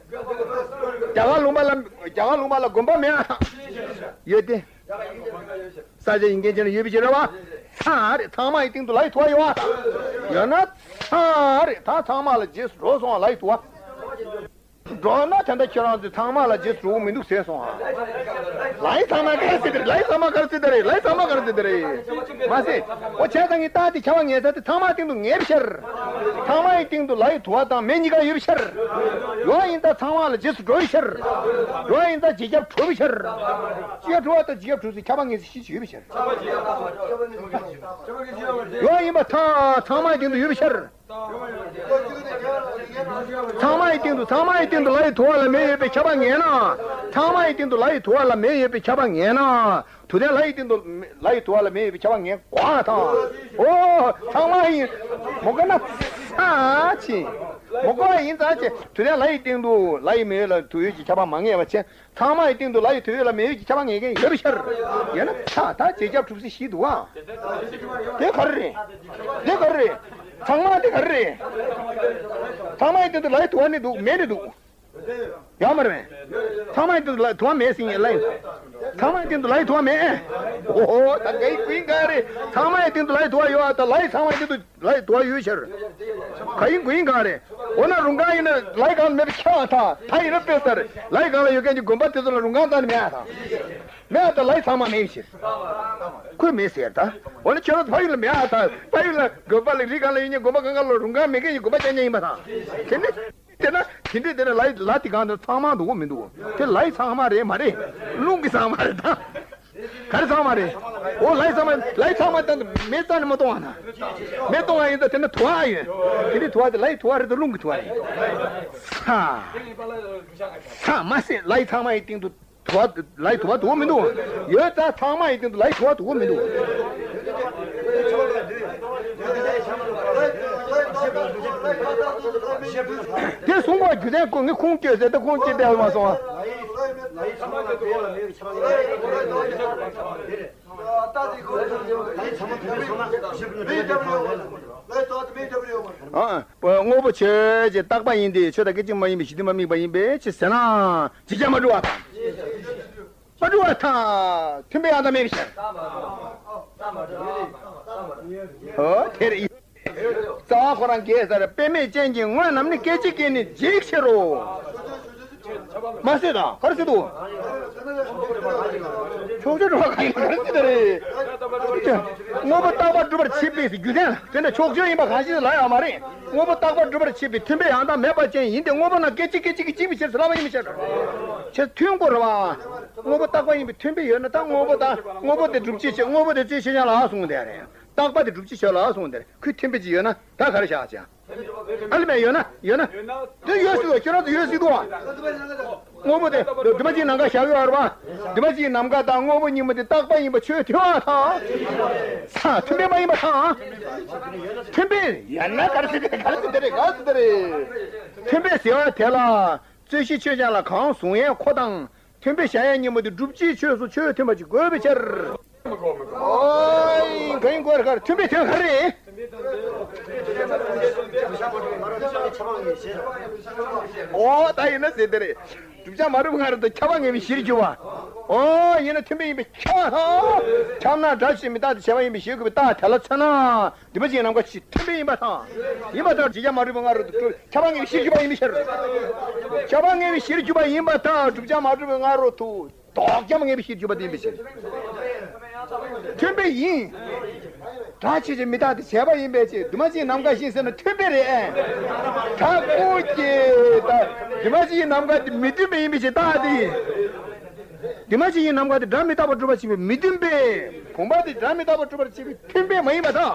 རྒྱ་གར་ལུང་པ་ལ། རྒྱ་གར་ལུང་པ་ལ་དགོན་པ་མེད་ཨ་ཐང་། ཡོད་དེ། ས་ཆ་ཡིན་མཁན་ཅན་ཡོད་པའི་ཕྱིར་རེད་བ། ས་རེད། ཚང་མ་ཡི་སྟེང་དུ་ལ་ཡི་དུ་བ་ཡོད་བ། ཡོད་ན་ས་རེད། ད་ཚང་མ་ལ་རྗེས་སུ་འགྲོ་སོང་བ། ལ་ཡི་དུ་བ་འགྲོ་ན་ད་ལྟ་ཁྱེད་རང་ཚོས་ཚང་མ་ལ་རྗེས་སུ་འགྲོ་གི་མི་འདུག་ཟེར་སོང་ཨ། ལ་ཡི་ཚང་མ་ག་རེ་ཟེར་དེ་རེད། ལ་ཡི་ཚང་མ་ག་རེ་ཟེར་དེ་རེད། ལ་ཡི་ཚང་མ་ག་རེ་ཟེར་དེ་རེད། མ་ཟད། འོ། བྱས་ཙང་ངས་རྟགས་དེ་ཁྱབ་པ་ངེས་ས་དེ་ཚང་མ་སྟེང་དུ་ངེས་པའི་ཕྱིར། ཚང་མ་ཡི་སྟེང་དུ་ལ་ཡི་དུ་བ་དང་མེ་གཉིས་ཀ་ཡོད་པའི་ཕྱིར། ཡོད་ཡིན་ད་ཚང་མ་ལ་རྗེས་སུ་འགྲོ་བའི་ཕྱིར། ཡོད་ཡིན་ད་རྗེས་ཁྱབ་གྲུབ་པའི་ཕྱིར། རྗེས་ཁྱབ་གྲུབ་པ་དང་རྗེས་ཁྱབ་གྲུབ་ཚུལ་ཁྱབ་པ་ངེས་ས་བཞི་ཡོད་པའི་ཕྱིར། ཡོད་ཡིན་པ་ཐ། ཚང་མ་ཡི་སྟེང་དུ་ཡོད་པའི་ཕྱིར། ཚང་མ་ཡི་སྟེང་དུ། ཚང་མ་ཡི་སྟེང་དུ་ལ་ཡི་དུ་བ་ལ་མེ་ཡོད་པའི་ཁྱབ་པ་ངེས་ན། ཚང་མ་ཡི་སྟེང་དུ་ལ་ཡི་དུ་བ་ལ་མེ་ཡོད་པའི་ཁྱབ་པ་ངེས་ན། དུ་ལྡན་ལ་ཡི་སྟེང་དུ་ལ་ཡི་དུ་བ་ལ་མེ་ཡོད་པའི་ཁྱབ་པ་ངེས་དགོས་ཨ་ཐང་། འོ། ཚང་མ་ཡིན། མོ་ག་ན་ས་ཆེ། མོ་ག་ཡིན་ཙང་ཆེ། དུ་ལྡན་ལ་ཡི་སྟེང་དུ་ལ་ཡི་མེ་ཡོད་ལ་དུ་ཡོད་ཀྱི་ཁྱབ་པ་མ་ངེས་པ་ཆེ། ཚང་མ་ཡི་སྟེང་དུ་ལ་ཡི་དུ་ཡོད་ལ་མེ་ཡོད་ཀྱི་ཁྱབ་པ་ངེས་མཁན་ཡོད་པའི་ཕྱིར། ཡོད་ན་ད་ད་རྗེས་ཁྱབ་གྲུབ་ཚུལ་བཞི་འདུག་ཨ། དེ་ག་རེ་རེད། དེ་ག་རེ་རེད། ཚང་མ་དེ་ག་རེ་རེད། ཚང་མ་ཡི་སྟེང་དུ་ལ་ཡི་དུ་བ་ནི་འདུག་མེ་ནི་འདུག་ཡོད་མ་རེད། ཚང་མ་ཡི་སྟེང་དུ་ལ་དུ་བ་མེད་ཟེར་ཡིན་ལ་ཡིན། ཚང་མ་ཡི་སྟེང་དུ་ལ་ཡི་དུ་བ་མེད། ཨོ་ཧོ། ད་ག་ཡི་ཀུན་ག་རེད། ཚང་མ་ཡི་སྟེང་དུ་ལ་ཡི་དུ་བ་ཡོད་ཨ། ད་ལ་ཡི་ཚང་མ་ཡི་སྟེང་དུ་ལ་ཡི་དུ་བ་ཡོད་ཕྱིར། ག་ཡིན་ཀུན་ག་རེད། འོ་ན་རུང་གང་ཡིན་ན་ལ་ཡི་གང་ལ་མེད་པའི་ཁྱབ་ཨ་ཐང་། ད་ཡིན་ན་དཔེ་ལྟར་ལ་ཡི་གང་ལ་ཡོད་མཁན་གྱི་དགོན་པ་དེ་ཚོ་ལ་རུང་གང་ད་ནི་མེད་ཨ་ཐང་། མེད་ཨ། ད་ལ་ཡི་ཚང་མ་མེད་ཕྱིར། ཁོས་མེད་ཟེར་ད། འོ་ན་ཁྱོད་རང་ཕ་ཡུལ་ལ་མེད་ཨ་ཐང་། ཕ་ཡུལ་ལ་དགོན་པ་ལ་རི་གང་ལ་ཡོད་མཁན་དགོན་པ་གང་ག་ལ་རུང་གང་མེད་མཁན་གྱི་དགོན་པ་རྐྱང་རྐྱང་ཡིན་པ་དང་། དེ་ནི། དེ་ན་དེ་འདྲས་དེ་ན་ལ་ཡི་ལ་དེ་གང་དུ་ཚང་མ་འདུག་གོ་མི་འདུག་དེ་ལ་ཡི་ཚང་མ་རེད་མ་རེད། རླུང་གི་ཚང་མ་རེད་ད། ག་རེ་ཚང་མ་རེད། འོ་ལ་ཡི་ཚང་མ་ལ་ཡི་ཚང་མ་ད་མེ་རྩ་ནས་མ་གཏོང་བ་ན། མེ་གཏོང་བ་ཡིན་ད་དེ་ན་དུ་བ་ཡོད། དེ་འདྲས་དུ་བ་དེ་ལ་ཡི་དུ་བ་རེད་ད་རླུང་གི་དུ་བ་རེད། ས། ས་མ་ཟད་ལ་ཡི་ཚང་མ་ཡི་སྟེང་དུ། དུ་བ་ལ་ཡི་དུ་བ་དུ་བ་མི་འདུག་ཡོད་ད་ཚང་མ་ཡི་སྟེང་དུ་ལ་ཡི་དུ་བ་དུ་བ་མི་འདུག་དེ་གསུངས་པ་རྒྱུ་མཚན་ཁོང་ངས་ཁུངས་བཅོལ་ཟེར་ད་ཁུངས་བཅོལ་བསྡད་མ་སོང་ཨ། ཨ། དངོས་པོ་ཆོས་ཅན་རྟག་པ་ཡིན་ཏེ། ཆོས་དང་སྐད་ཅིག་མ་ཡིན་པའི་གཞི་མཐུན་པ་དམིགས་པ་ཡིན་པའི་ཕྱིར་ཟེར་ན། རྗེས་ཁྱབ་མ་གྲུབ་པ་དང་། མ་གྲུབ་པ་དང་། མཐུན་དཔེ་ཡང་དག་མེད་པའི་ཕྱིར། ཨོ་དེར་ཡིན། རྩ་བ་ཁོ་རང་འགལ་ཟེར། དཔེ་མེད་ཅན་གྱི་དངོས་རྣམས་ནི། སྐད་ཅིག་གིས་ནི་འཇིག་ཕྱིར་རོ། མ་ཟད་དང་ག་རེ་ཟེར་འདུག་ཕྱོགས་ཆོས་གྲུབ་པ་གང་ཡིན་ག་རེ་ཟེར་དེ་རེད། དངོས་པོ་རྟག་པར་སྒྲུབ་པར་བྱེད་པའི་རྒྱུ་མཚན་ལ་བརྟེན་ནས་ཕྱོགས་ཆོས་ཡིན་པ་གང་ཞིག་ལ་ཡང་མ་རེད། དངོས་པོ་རྟག་པར་སྒྲུབ་པར་བྱེད་པའི་མཐུན་དཔེ་ཡང་དག་མེད་པ་ཅན་ཡིན་ཏེ། དངོས་པོ་རྣམས་སྐད་ཅིག་སྐད་ཅིག་གིས་འཇིག་པའི་ཕྱིར་ཟེར་ལབ་པ་ཡིན་པའི་ཕྱིར། ཁྱེད་མཐུན་དགོས་རེད་བ། དངོས་པོ་རྟག་པ་ཡིན་པའི་མཐུན་དཔེ་ཡོད་ན་ད་དངོས་པོ་དང་དངོས་པོ་དེ་སྒྲུབ་བྱེད་ཆོས། དངོས་པོ་དེ་རྫས་ཆོས་ཅན་ལ་སོང་དེ་རེད། རྟག་པ་དེ་སྒྲུབ་བྱེད་ཆོས་ལ་སོང་དེ་རེད། ཁོས་མཐུན་དཔེ་ཅིག་ཡོད་ན་ད་ག་རེ་བཞག་ཅིང་། ཨ་ལེ་མེད་ཡོད་ན་ཡོད་ན། དེ་ཡོད་སྲིད་དོ། ཁྱོད་རང་ཚོ་ཡོད་སྲིད་དོ། དངོས་པོ་དེ་འདུས་མ་བྱས་ནམ་མཁའ་བཞག་ཡོད་རེད་བ། འདུས་མ་བྱས་ནམ་མཁའ་དང་དངོས་པོ་གཉིས་པོ་དེ་རྟག་པ་ཡིན་པ་ཆོས་མཐུན་པ་དང་། ས་མཐུན་དཔེ་མ་ཡིན་པ་དང་། མཐུན་དཔེ་ཡོད་ན་ག་རེ་ཟེར་དེ་རེད། ག་རེ་ཟེར་དེ་རེད། ག་རེ་ཟེར་དེ་རེད། མཐུན་དཔེ་ཟེར་བ་དེ་ལ། རྩོད་གཞི་ཆོས་ཅན་ལ་གང་བཟུང་ཡས་ཁོ་དང་། མཐུན་དཔེ་བཞག་ཡས་གཉིས་པོ་དེ་སྒྲུབ་བྱེད་ཆོས་སུ་ཆོས་མཐུན་པ་ཅིག་དགོས་པའི་ཕྱིར། ཨོའི་ག་ཡིན་དགོས་རེད། ག་རེ་མཐུན་དཔེ་དོན་ག་རེ་རེད། ཨོ་ད་ཡིན་ན་ཟེར་དེ་རེད། བསྒྲུབ་བྱ་མ་གྲུབ་སྔ་རོལ་དུ་ཁྱབ་པ་ངེས་པའི་གཞིར་གྱུར་པ། ཨོ་ཡིན་ན་མཐུན་དཔེ་ཡིན་པས་ཁྱབ་པ་དང་། ཁྱབ་ན་སྒྲ་ཆོས་མི་རྟག་སྟེ་བྱས་པ་ཡིན་པའི་ཞེས་བཀོད་པའི་རྟགས་དེ་ལ་མཚོན་ན། འདུས་མ་བྱས་ནམ་མཁའ་ཞེས་མཐུན་དཔེ་ཡིན་པ་དང་། ཡིན་པ་དང་རྗེས་ཁྱབ་མ་གྲུབ་པའི་སྔ་རོལ་དུ་ཁྱབ་པ་ངེས་པའི་གཞིར་གྱུར་པ་ཡིན་པའི་ཕྱིར། ཁྱབ་པ་ངེས་པའི་གཞིར་གྱུར་པ་ཡིན་པ་དང་བསྒྲུབ་བྱ་མ་གྲུབ་པའི་སྔ་རོལ་དུ་ལྡོག་ཁྱབ་ངེས་པའི་གཞིར་གྱུར་པ་ཡིན་པའི་ཕྱིར། མཐུན་དཔེ་ཡིན། སྒྲ་ཆོས་ཅན་མི་རྟག་སྟེ་བྱས་པ་ཡིན་པའི་ཕྱིར། འདུས་མ་བྱས་ནམ་མཁའ་བཞིན་ཟེར་ན་མཐུན་དཔེ་རེད། ཨེ། སྒྲ་ཀུན་གྱི་ད་འདུས་མ་བྱས་ནམ་མཁའ་དེ་མི་མཐུན་དཔེ་ཡིན་པའི་ཕྱིར་རྟགས་དེ། འདུས་མ་བྱས་ཀྱི་ནམ་མཁའ་དེ་སྒྲ་མི་རྟག་པར་སྒྲུབ་པར་བྱེད་པའི་མི་མཐུན་དཔེ། བུམ་པ་དེ་སྒྲ་མི་རྟག་པར་སྒྲུབ་པར་བྱེད་པའི་མཐུན་དཔེ་མ་ཡིན་པ་དང་།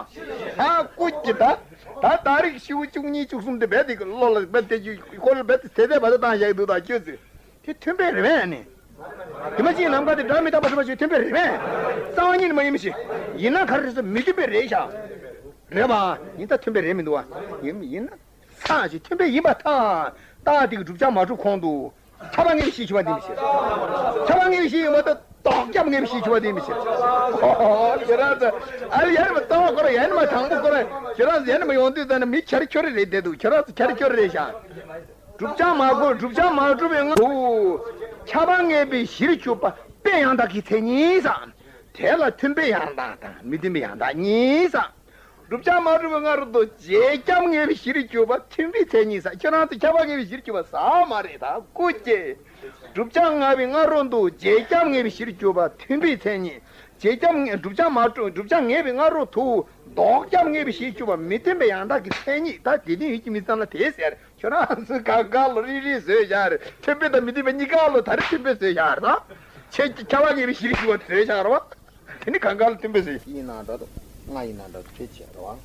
ཧ་ཀུ་ཅི་ད། ད་ད་རིག་ཤིའུ་བཅུ་གཉིས་བཅུ་གསུམ་དེ་རྦད་དེ་བློ་ལ་རྦད་དེ་ཁོ་ལ་རྦད་དེ་དེ་དེ་བ་དེ་བཏང་བཞག་གི་འདུག་ད་ཁྱོད་ཚོས་དེ་མཐུན་དཔེ་རེད་པས་ཨ་ནི། འདུས་མ་བྱས་ཀྱི་ནམ་མཁའ་དེ་སྒྲ་མི་རྟག་པར་སྒྲུབ་པར་བྱེད་པའི་མཐུན་དཔེ་རེད་པས། རྩ་བ་ཉིད་ནས་མ་ཡིན་པ་ཞིག་ཡིན་ན་ག་རེ་རེད་ཟེར་མི་མཐུན་དཔེ་རེད་ཤག་རེད་པ། ཡིན་ད་མཐུན་དཔེ་རེད་མི་འདུག་བ། ཡིན་ཡིན་ན། ཚ་ཞིག་མཐུན་དཔེ་ཡིན་པར་ཐལ། རྟགས་དེ་གི་བསྒྲུབ་བྱ་མ་གྲུབ་གོང་དུ། ཁྱབ་པ་ངེས་པའི་གཞི་གྱུར་པ་འདི་མི་བྱེད། ཁྱབ་པ་ངེས་པའི་གཞི་ཡིན་པར་ཐལ། ལྡོག་ཁྱབ་ངེས་པའི་གཞི་གྱུར་པ་འདི་མི་བྱེད། ཁྱེད་རང་ཚོ་ཨ་ལ་ཡར་མ་ལྟ་བ་ཁོ་ར་ཡར་མ་དང་པོ་ཁོ་ར་ཁྱེད་རང་ཚོ་ཡར་མ་ཡོང་དུས་ཙ་ན་མི་ཁྱར་ཁྱོར་རེ་རེད་བསྡད་འདུག་ཁྱེད་རང་ཚོ་ཁྱར་ཁྱོར་རེད་ཤག་བསྒྲུབ་བྱ་མ་གོ་བསྒྲུབ་བྱ་མ་གྲུབ་པའི་སྔ་དུ། ཁྱབ་པ་ངེས་པའི་གཞིར་གྱུར་པ་དཔེ་ཡང་དག་གི་མཚན་ཉིད་ཟེར། དེ་ལ་མཐུན་དཔེ་ཡང་དག་དང་མི་མཐུན་དཔེ་ཡང་དག་གཉིས་ཟེར། བསྒྲུབ་བྱ་མ་གྲུབ་པའི་སྔ་རོལ་དུ་རྗེས་ཁྱབ་ངེས་པའི་གཞིར་གྱུར་པ་མཐུན་དཔེའི་མཚན་ཉིད་ཟེར། ཁྱེད་རང་ཚོ་ཁྱབ་པ་ངེས་པའི་གཞིར་གྱུར་པ་ཟེར་མ་རེད་ད་སྐུ་མཁྱེན། བསྒྲུབ་བྱ་ལྔ་པའི་སྔ་རོལ་དུ་རྗེས་ཁྱབ་ངེས་པའི་གཞིར་གྱུར་པ་མཐུན་དཔེའི་མཚན་ཉིད། རྗེས་ཁྱབ་ངེས་བསྒྲུབ་བྱ་མ་གྲུབ་བསྒྲུབ་བྱ་ངེས་པའི་སྔ་རོལ་དུ་ལྡོག་ཁྱབ་ངེས་པའི་གཞིར་གྱུར་པ་མི་མཐུན་དཔེ་ཡང་དག་གི་མཚན་ཉིད། ད་དེ་དོན་ཡིད་ཀྱི་མི་ཚང་ལ་དེ་ཟེར། ཁྱོད་རང་ཚོ་གང་ག་ལོ་རིག་རིག་བཟོས་བཞག་རེད། མཐུན་དཔེ་དང་མི་མཐུན་དཔེ་གཉིས་ཀ་ལོ་ད་རེས་མཐུན་དཔེ་བཟོས་བཞག་རེད་ད། ཁྱེད་ཀྱི་ཁྱབ་པ་ངེས་པའི་གཞིར་གྱུར་པ་བཟོས་བཞག་རེད་བ། དེ་ནི་གང་ག་ལ་མཐུན་དཔེ་བཟོས། ཡིན་ན་འདྲ་འདུག་ང་ཡིན་ན་འདྲ་འདུག་ཁྱེད་བྱས་རེད་བ།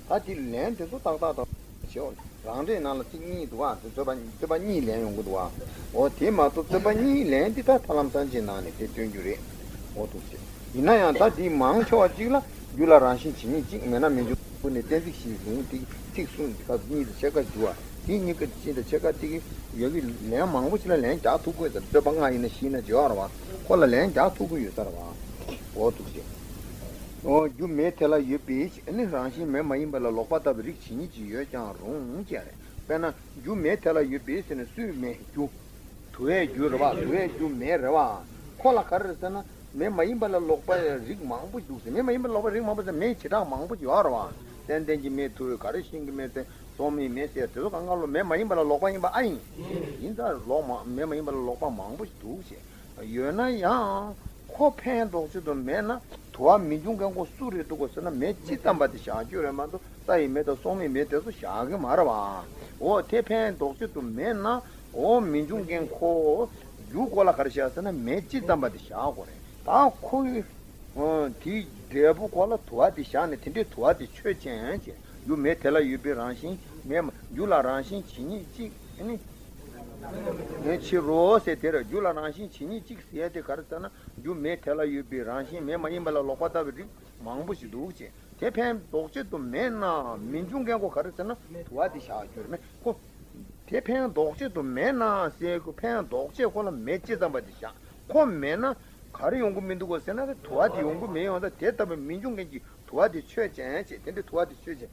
ད་དེ་ལན་དེ་ཚོ་ཏག་ཏག་ཏག་བྱེད་འོ། རང་འགྲེལ་ནང་ལ་ཚིག་གཉིས་འདུག་ཨ། དེ་རྩོད་པ་རྩོད་པ་གཉིས་ལན་ཡོང་གི་འདུག་ཨ། འོ་དེ་མ་གཏོགས་རྩོད་པ་གཉིས་ལན་འདི་ད་ཐར་ལམ་སངས་རྒྱས་ནང་ནས་དེ་སྟོན་རྒྱུ་རེད། འོ་འདུག་ཟེར། ཡིན་ན་ཡང་ད་འདི་མང་ཆེ་བ་གཅིག་ལ་རྒྱུ་ལ་རང་བཞིན་ཇི་སྙེད་གཅིག་མེད་ན་མི་འབྱུང་ནས་གཏན་ཚིགས་བཞི་ཟིན་ཏེ་ཚིག་གསུམ་གཉིས་དང་ཕྱེད་ཀ་འགྱུར་བ། དེ་གཉིས་ཀ་ཕྱེད་དང་ཕྱེད་ཀ་དེ་གི་ཡོད་ཀྱི་ལན་མང་པོ་ཞིག་ལ་ལན་རྒྱག་ཐུབ་དགོས་ཟེར། རྩོད་པ་ལྔ་ཡིན་ན་བཞི་ཡིན་ན་བརྗོད་ཡོད་རེད་བ། ཁོ་ལ་ལན་རྒྱག་ཐུབ་ཀྱི་ཡོད་ས་རེད་བ། འོ་འདུག་ཟེར། འོ་རྒྱུ་མེ་དེ་ལ་ཡོད་པའི་ནི་རང་བཞིན་མེ་མ་ཡིན་པ་ལ་ལོག་པ་ལྟ་བུའི་རིགས་ཇི་སྙེད་ཅིག་ཡོད་ཀྱང་རུང་ཅེས་རེད། དཔེར་ན་རྒྱུ་མེ་དེ་ལ་ཡོད་པའི་ཟེར་ནས་སུའི་མེ་རྒྱུ། དུ་བའི་རྒྱུ་རེད་བ། དུ་བའི་རྒྱུ་མེ་རེད་བ། ཁོ་ལ་ག་རེ་རེད་ཟེར་ན་མེ་མ་ཡིན་པ་ལ་ལོག་པའི་རིགས་མང་པོ་འདུག་ཟེར། མེ་མ་ཡིན་པ་ལ་ལོག་པའི་རིགས་མང་པོ་ཟེར་མེ་བྱེ་བྲག་མང་པོ་ཡོད་རེད་བ། ཙན་དན་གྱི་མེ། དུ་བའི་ག་རེ་ཤིང་གི་མེ་ཟེར། སོག་མའི་མེ་ཟེར་དེ་ཚོ་གང་ག་ལོ་མེ་མ་ཡིན་པ་ལ་ལོག་པ་ཡིན་པ་ཨ་ཡིན། ཡིན་ཙང་ལོག་མ་མེ་མ་ཡིན་པ་ལ་ལོག་པ་མང་པོ་ཞིག་འདུག་ཟེར། ཡོད་ན་ཡང་ཁོ་ཕན་འདོགས་བྱེད་དུ་མེད་ན་དུ་བ་མི་འབྱུང་མཁན་ཁོ་སུ་རེད་འདུག་གོ་ཟེར་ན་མེ་སྤྱི་ཙམ་པ་དེ་བཞག་རྒྱུ་རེད་མ་གཏོགས་རྩྭ་ཡི་མེ་དང་སོག་མའི་མེ་དེ་ཚོ་བཞག་གི་མ་རེད་བ། འོ་དེ་ཕན་འདོགས་བྱེད་དུ་མེད་ན་འོ་མི་འབྱུང་མཁན་ཁོ་རྒྱུ་ཁོ་ལ་ག་རེ་བཞག་ཟེར་ན་མེ་སྤྱི་ཙམ་པ་དེ་བཞག་དགོས་རེད། ད་ཁོ་ཡི་དེའི་འབྲས་བུ་ཁོ་ལ་དུ་བ་དེ་བཞག་ནས་དེ་འདྲའི་དུ་བ་དེ་ཆོས་ཅན་ཅེས་རྒྱུ་མེ་དེ་ལ་ཡོད་པའི་རང་བཞིན་མེ་མ་རྒྱུ་ལ་རང་བཞིན་ཇི་སྙེད་གཅིག་ནི། ཕྱི་རོལ་ཟེར་དེར་རྒྱུ་ལ་རང་བཞིན་ཇི་སྙེད་གཅིག་ཟེར་དེ་ག་རེ་ཟེར་ན་རྒྱུ་མེ་དེ་ལ་ཡོད་པའི་རང་བཞིན་མེ་མ་ཡིན་པ་ལ་ལོག་པ་ལྟ་བུའི་རིགས་མང་པོ་ཞིག་འདུག་ཅེས། དེ་ཕན་འདོགས་བྱེད་དུ་མེད་ན་མི་འབྱུང་མཁན་ཁོ་ག་རེ་ཟེར་ན་དུ་བ་དེ་བཞག་རྒྱུ་རེད་མེ་ཁོ། དེ་ཕན་འདོགས་བྱེད་དུ་མེད་ན་ཟེར་ཁོ་ཕན་འདོགས་བྱེད་ཁོ་ལ་མེ་སྤྱི་ཙམ་པ་དེ་བཞག་ཁོ་མེད་ན་ག་རེ་ཡོང་གི་མི་འདུག་གོ་ཟེར་ན་དུ་བ་དེ་ཡོང་གི་མེད་ཡོང་ད་དེ་ལྟ་བུའི་མི་འབྱུང་མཁན་གྱི་དུ་བ་དེ་ཆོས་ཅན་ཅེས་དེ་འདྲའི་དུ་བ་དེ་ཆོས་ཅན།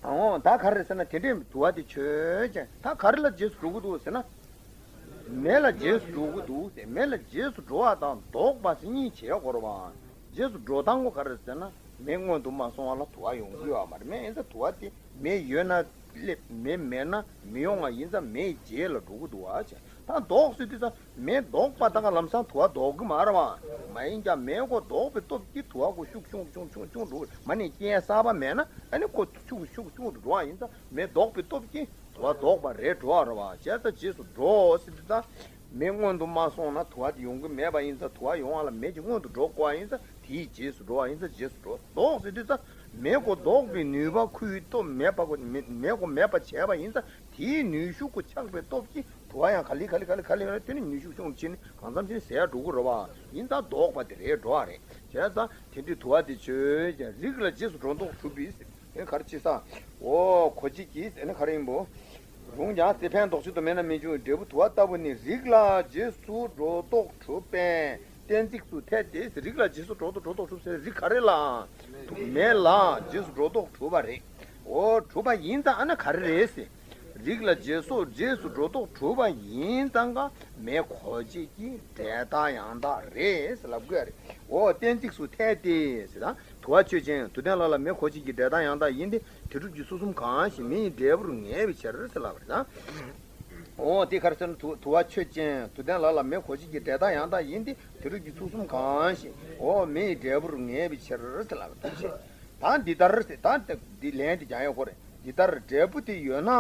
འོ་ད་ག་རེ་ཟེར་ན་དེ་འདྲའི་དུ་བ་དེ་ཆོས་ཅན་ད་ག་རེ་ལ་རྗེས་སུ་འགྲོ་གི་འདུག་ཟེར་ན། མེ་ལ་རྗེས་སུ་འགྲོ་གི་འདུག་ཟེར། མེ་ལ་རྗེས་སུ་འགྲོ་བ་དང་ལྡོག་པ་ཟེར་གཉིས་བྱེད་དགོས་རེད་བ། རྗེས་སུ་འགྲོ་སྟངས་ཁོ་ག་རེ་ཟེར་ན་མེ་སྔོན་དུ་མ་སོང་བ་ལ་དུ་བ་ཡོང་གི་ཡོད་མ་རེད། མེ་ཡིན་ཙང་དུ་བ་དེ་མེ་ཡོད་ན་སླེབས། མེ་མེད་ན་མི་ཡོང་བ་ཡིན་ཙང་མེ་ཡི་རྗེས་ལ་འགྲོ་གི་འདུག་བ་ཅེས། ད་ལྡོག་ཟེར་དུས་ཙང་མེ་ལྡོག་པ་ད་ག་ལམ་སང་དུ་བ་ལྡོག་གི་མ་རེད་བ། མ་ཡིན་ཀྱང་མེ་ཁོ་ལྡོག་པའི་སྟོབས་ཀྱིས་དུ་བ་ཁོ་ཤུགས་ཆུང་ཆུང་ཆུང་ཆུང་འགྲོ་གི་རེད། མ་ནས་རྐྱེན་གསར་པ་མེད་ན་ཨ་ནི་ཁོ་ཤུགས་ཤུགས་ཆུང་དུ་འགྲོ་བ་ཡིན་ཙང་མེ་ལྡོག་པའི་སྟོབས་ཀྱིས་དུ་བ་ལྡོག་པ་རེད་འགྲོ་བ་རེད་བ། བྱས་ཙང་རྗེས་སུ་འགྲོ་ཟེར་དུས་ཙང་། མེ་སྔོན་དུ་མ་སོང་ན་དུ་བ་དེ་ཡོང་གི་མེད་པ་ཡིན་ཙང་དུ་བ་ཡོང་བ་ལ་མེ་གྱིས་སྔོན་དུ་འགྲོ་དགོས་པ་ཡིན་ཙང་དེའི་རྗེས་སུ་འགྲོ་བ་ཡིན་ཙང་རྗེས་སུ་འགྲོ། ལྡོག་ཟེར་དུས་ཙང་། མེ་ཁོ་ལྡོག་པའི་ནུས་པ་ཁོའི་སྟོབས་མེད་པ་ཁོ་མེ་མེ་ཁོ་མེད་པ་བྱས་པ་ཡིན་ཙང་དེའི་ནུས་ཤུགས་ཁོ་ཆགས་པའི་སྟོབས་ཀྱིས་དུ་བ་ཡང་ག་ལེ་ག་ལེ་ག་ལེ་ག་ལེ་ཡོང་ནས་དེ་ནི་ནུས་ཤུགས་ཆུང་ཕྱིན་ནས་གང་འཚམ་ཕྱིན་ཟད་འགྲོ་གི་རེད་བ། ཡིན་ཙང་ལྡོག་པ་དེ་རེད་འགྲོ་བ་རེད། བྱས་ཙང་དེ་འདྲའི་དུ་བ་དེ་ཆོས་ཅན། རིགས་ལ་རྗེས་སུ་འགྲོ་ལྡོག་གྲུབ་པའི། དེ་ག་རེ་ཅི་ས། འོ་གོ་བྱེད་ཀྱི་དེ་ནི་ག་རེ་ཡིན་པོ། རུང་ཀྱང་དེ་ཕན་འདོགས་བྱེད་དུ་མེད་ན་མི་འབྱུང་བའི་འབྲས་བུ་དུ་བ་ལྟ་བུ་ནི་རིགས་ལ་རྗེས་སུ་འགྲོ་ལྡོག་གྲུབ་པས་གཏན་ཚིགས་སུ་འཐད་དེ། རིགས་ལ་རྗེས་སུ་འགྲོ་ལྡོག་འགྲོ་ལྡོག་གྲུབ་ཟེར་རིགས་ག་རེ་ལ། མེ་ལ་རྗེས་སུ་འགྲོ་ལྡོག་གྲུབ་པ་རེད། འོ་གྲུབ་པ་ཡིན་ཙང་ཨ་ན་ག་རེ་རེད་ཟེར། རིགས་ལ་རྗེས་སུ་རྗེས་སུ་འགྲོ་ལྡོག་གྲུབ་པ་ཡིན་ཙང་ཀ་མེ་གོ་བྱེད་ཀྱི་འབྲས་རྟགས་ཡང་དག་རེད་ཟེར་ལབ་དགོས་རེད། འོ་གཏན་ཚིགས་སུ་འཐད་དེ་ཟེར་ད། དུ་བ་ཆོས་ཅན། དུ་ལྡན་ལ་ལ་མེ་གོ་བྱེད་ཀྱི་འབྲས་རྟགས་ཡང་དག་ཡིན་ཏེ། དེ་སྒྲུབ་ཀྱི་ཚུལ་གསུམ་གང་ཞིག་མེ་ཡི་འབྲས་བུར་ངེས་པའི་ཕྱིར་ཟེར་ལབ་པ་རེད་ད། འོ་དེ་ག་རེ་ཟེར་ན་དུ་དུ་བ་ཆོས་ཅན། དུ་ལྡན་ལ་ལ་མེ་གོ་བྱེད་ཀྱི་འབྲས་རྟགས་ཡང་དག་ཡིན་ཏེ། དེ་སྒྲུབ་ཀྱི་ཚུལ་གསུམ་གང་ཞིག་འོ་མེ་ཡི་འབྲས་བུར་ངེས་པའི་ཕྱིར་ཟེར་ལབ་པ་རེད། ད་འདི་ལྟར་ཟེར་ད་འདི་ལན་དེ་རྒྱག་ཡོད་ཁོ་རེད། འདི་ལྟར་འབྲས་བུ་དེ་ཡོད་ན་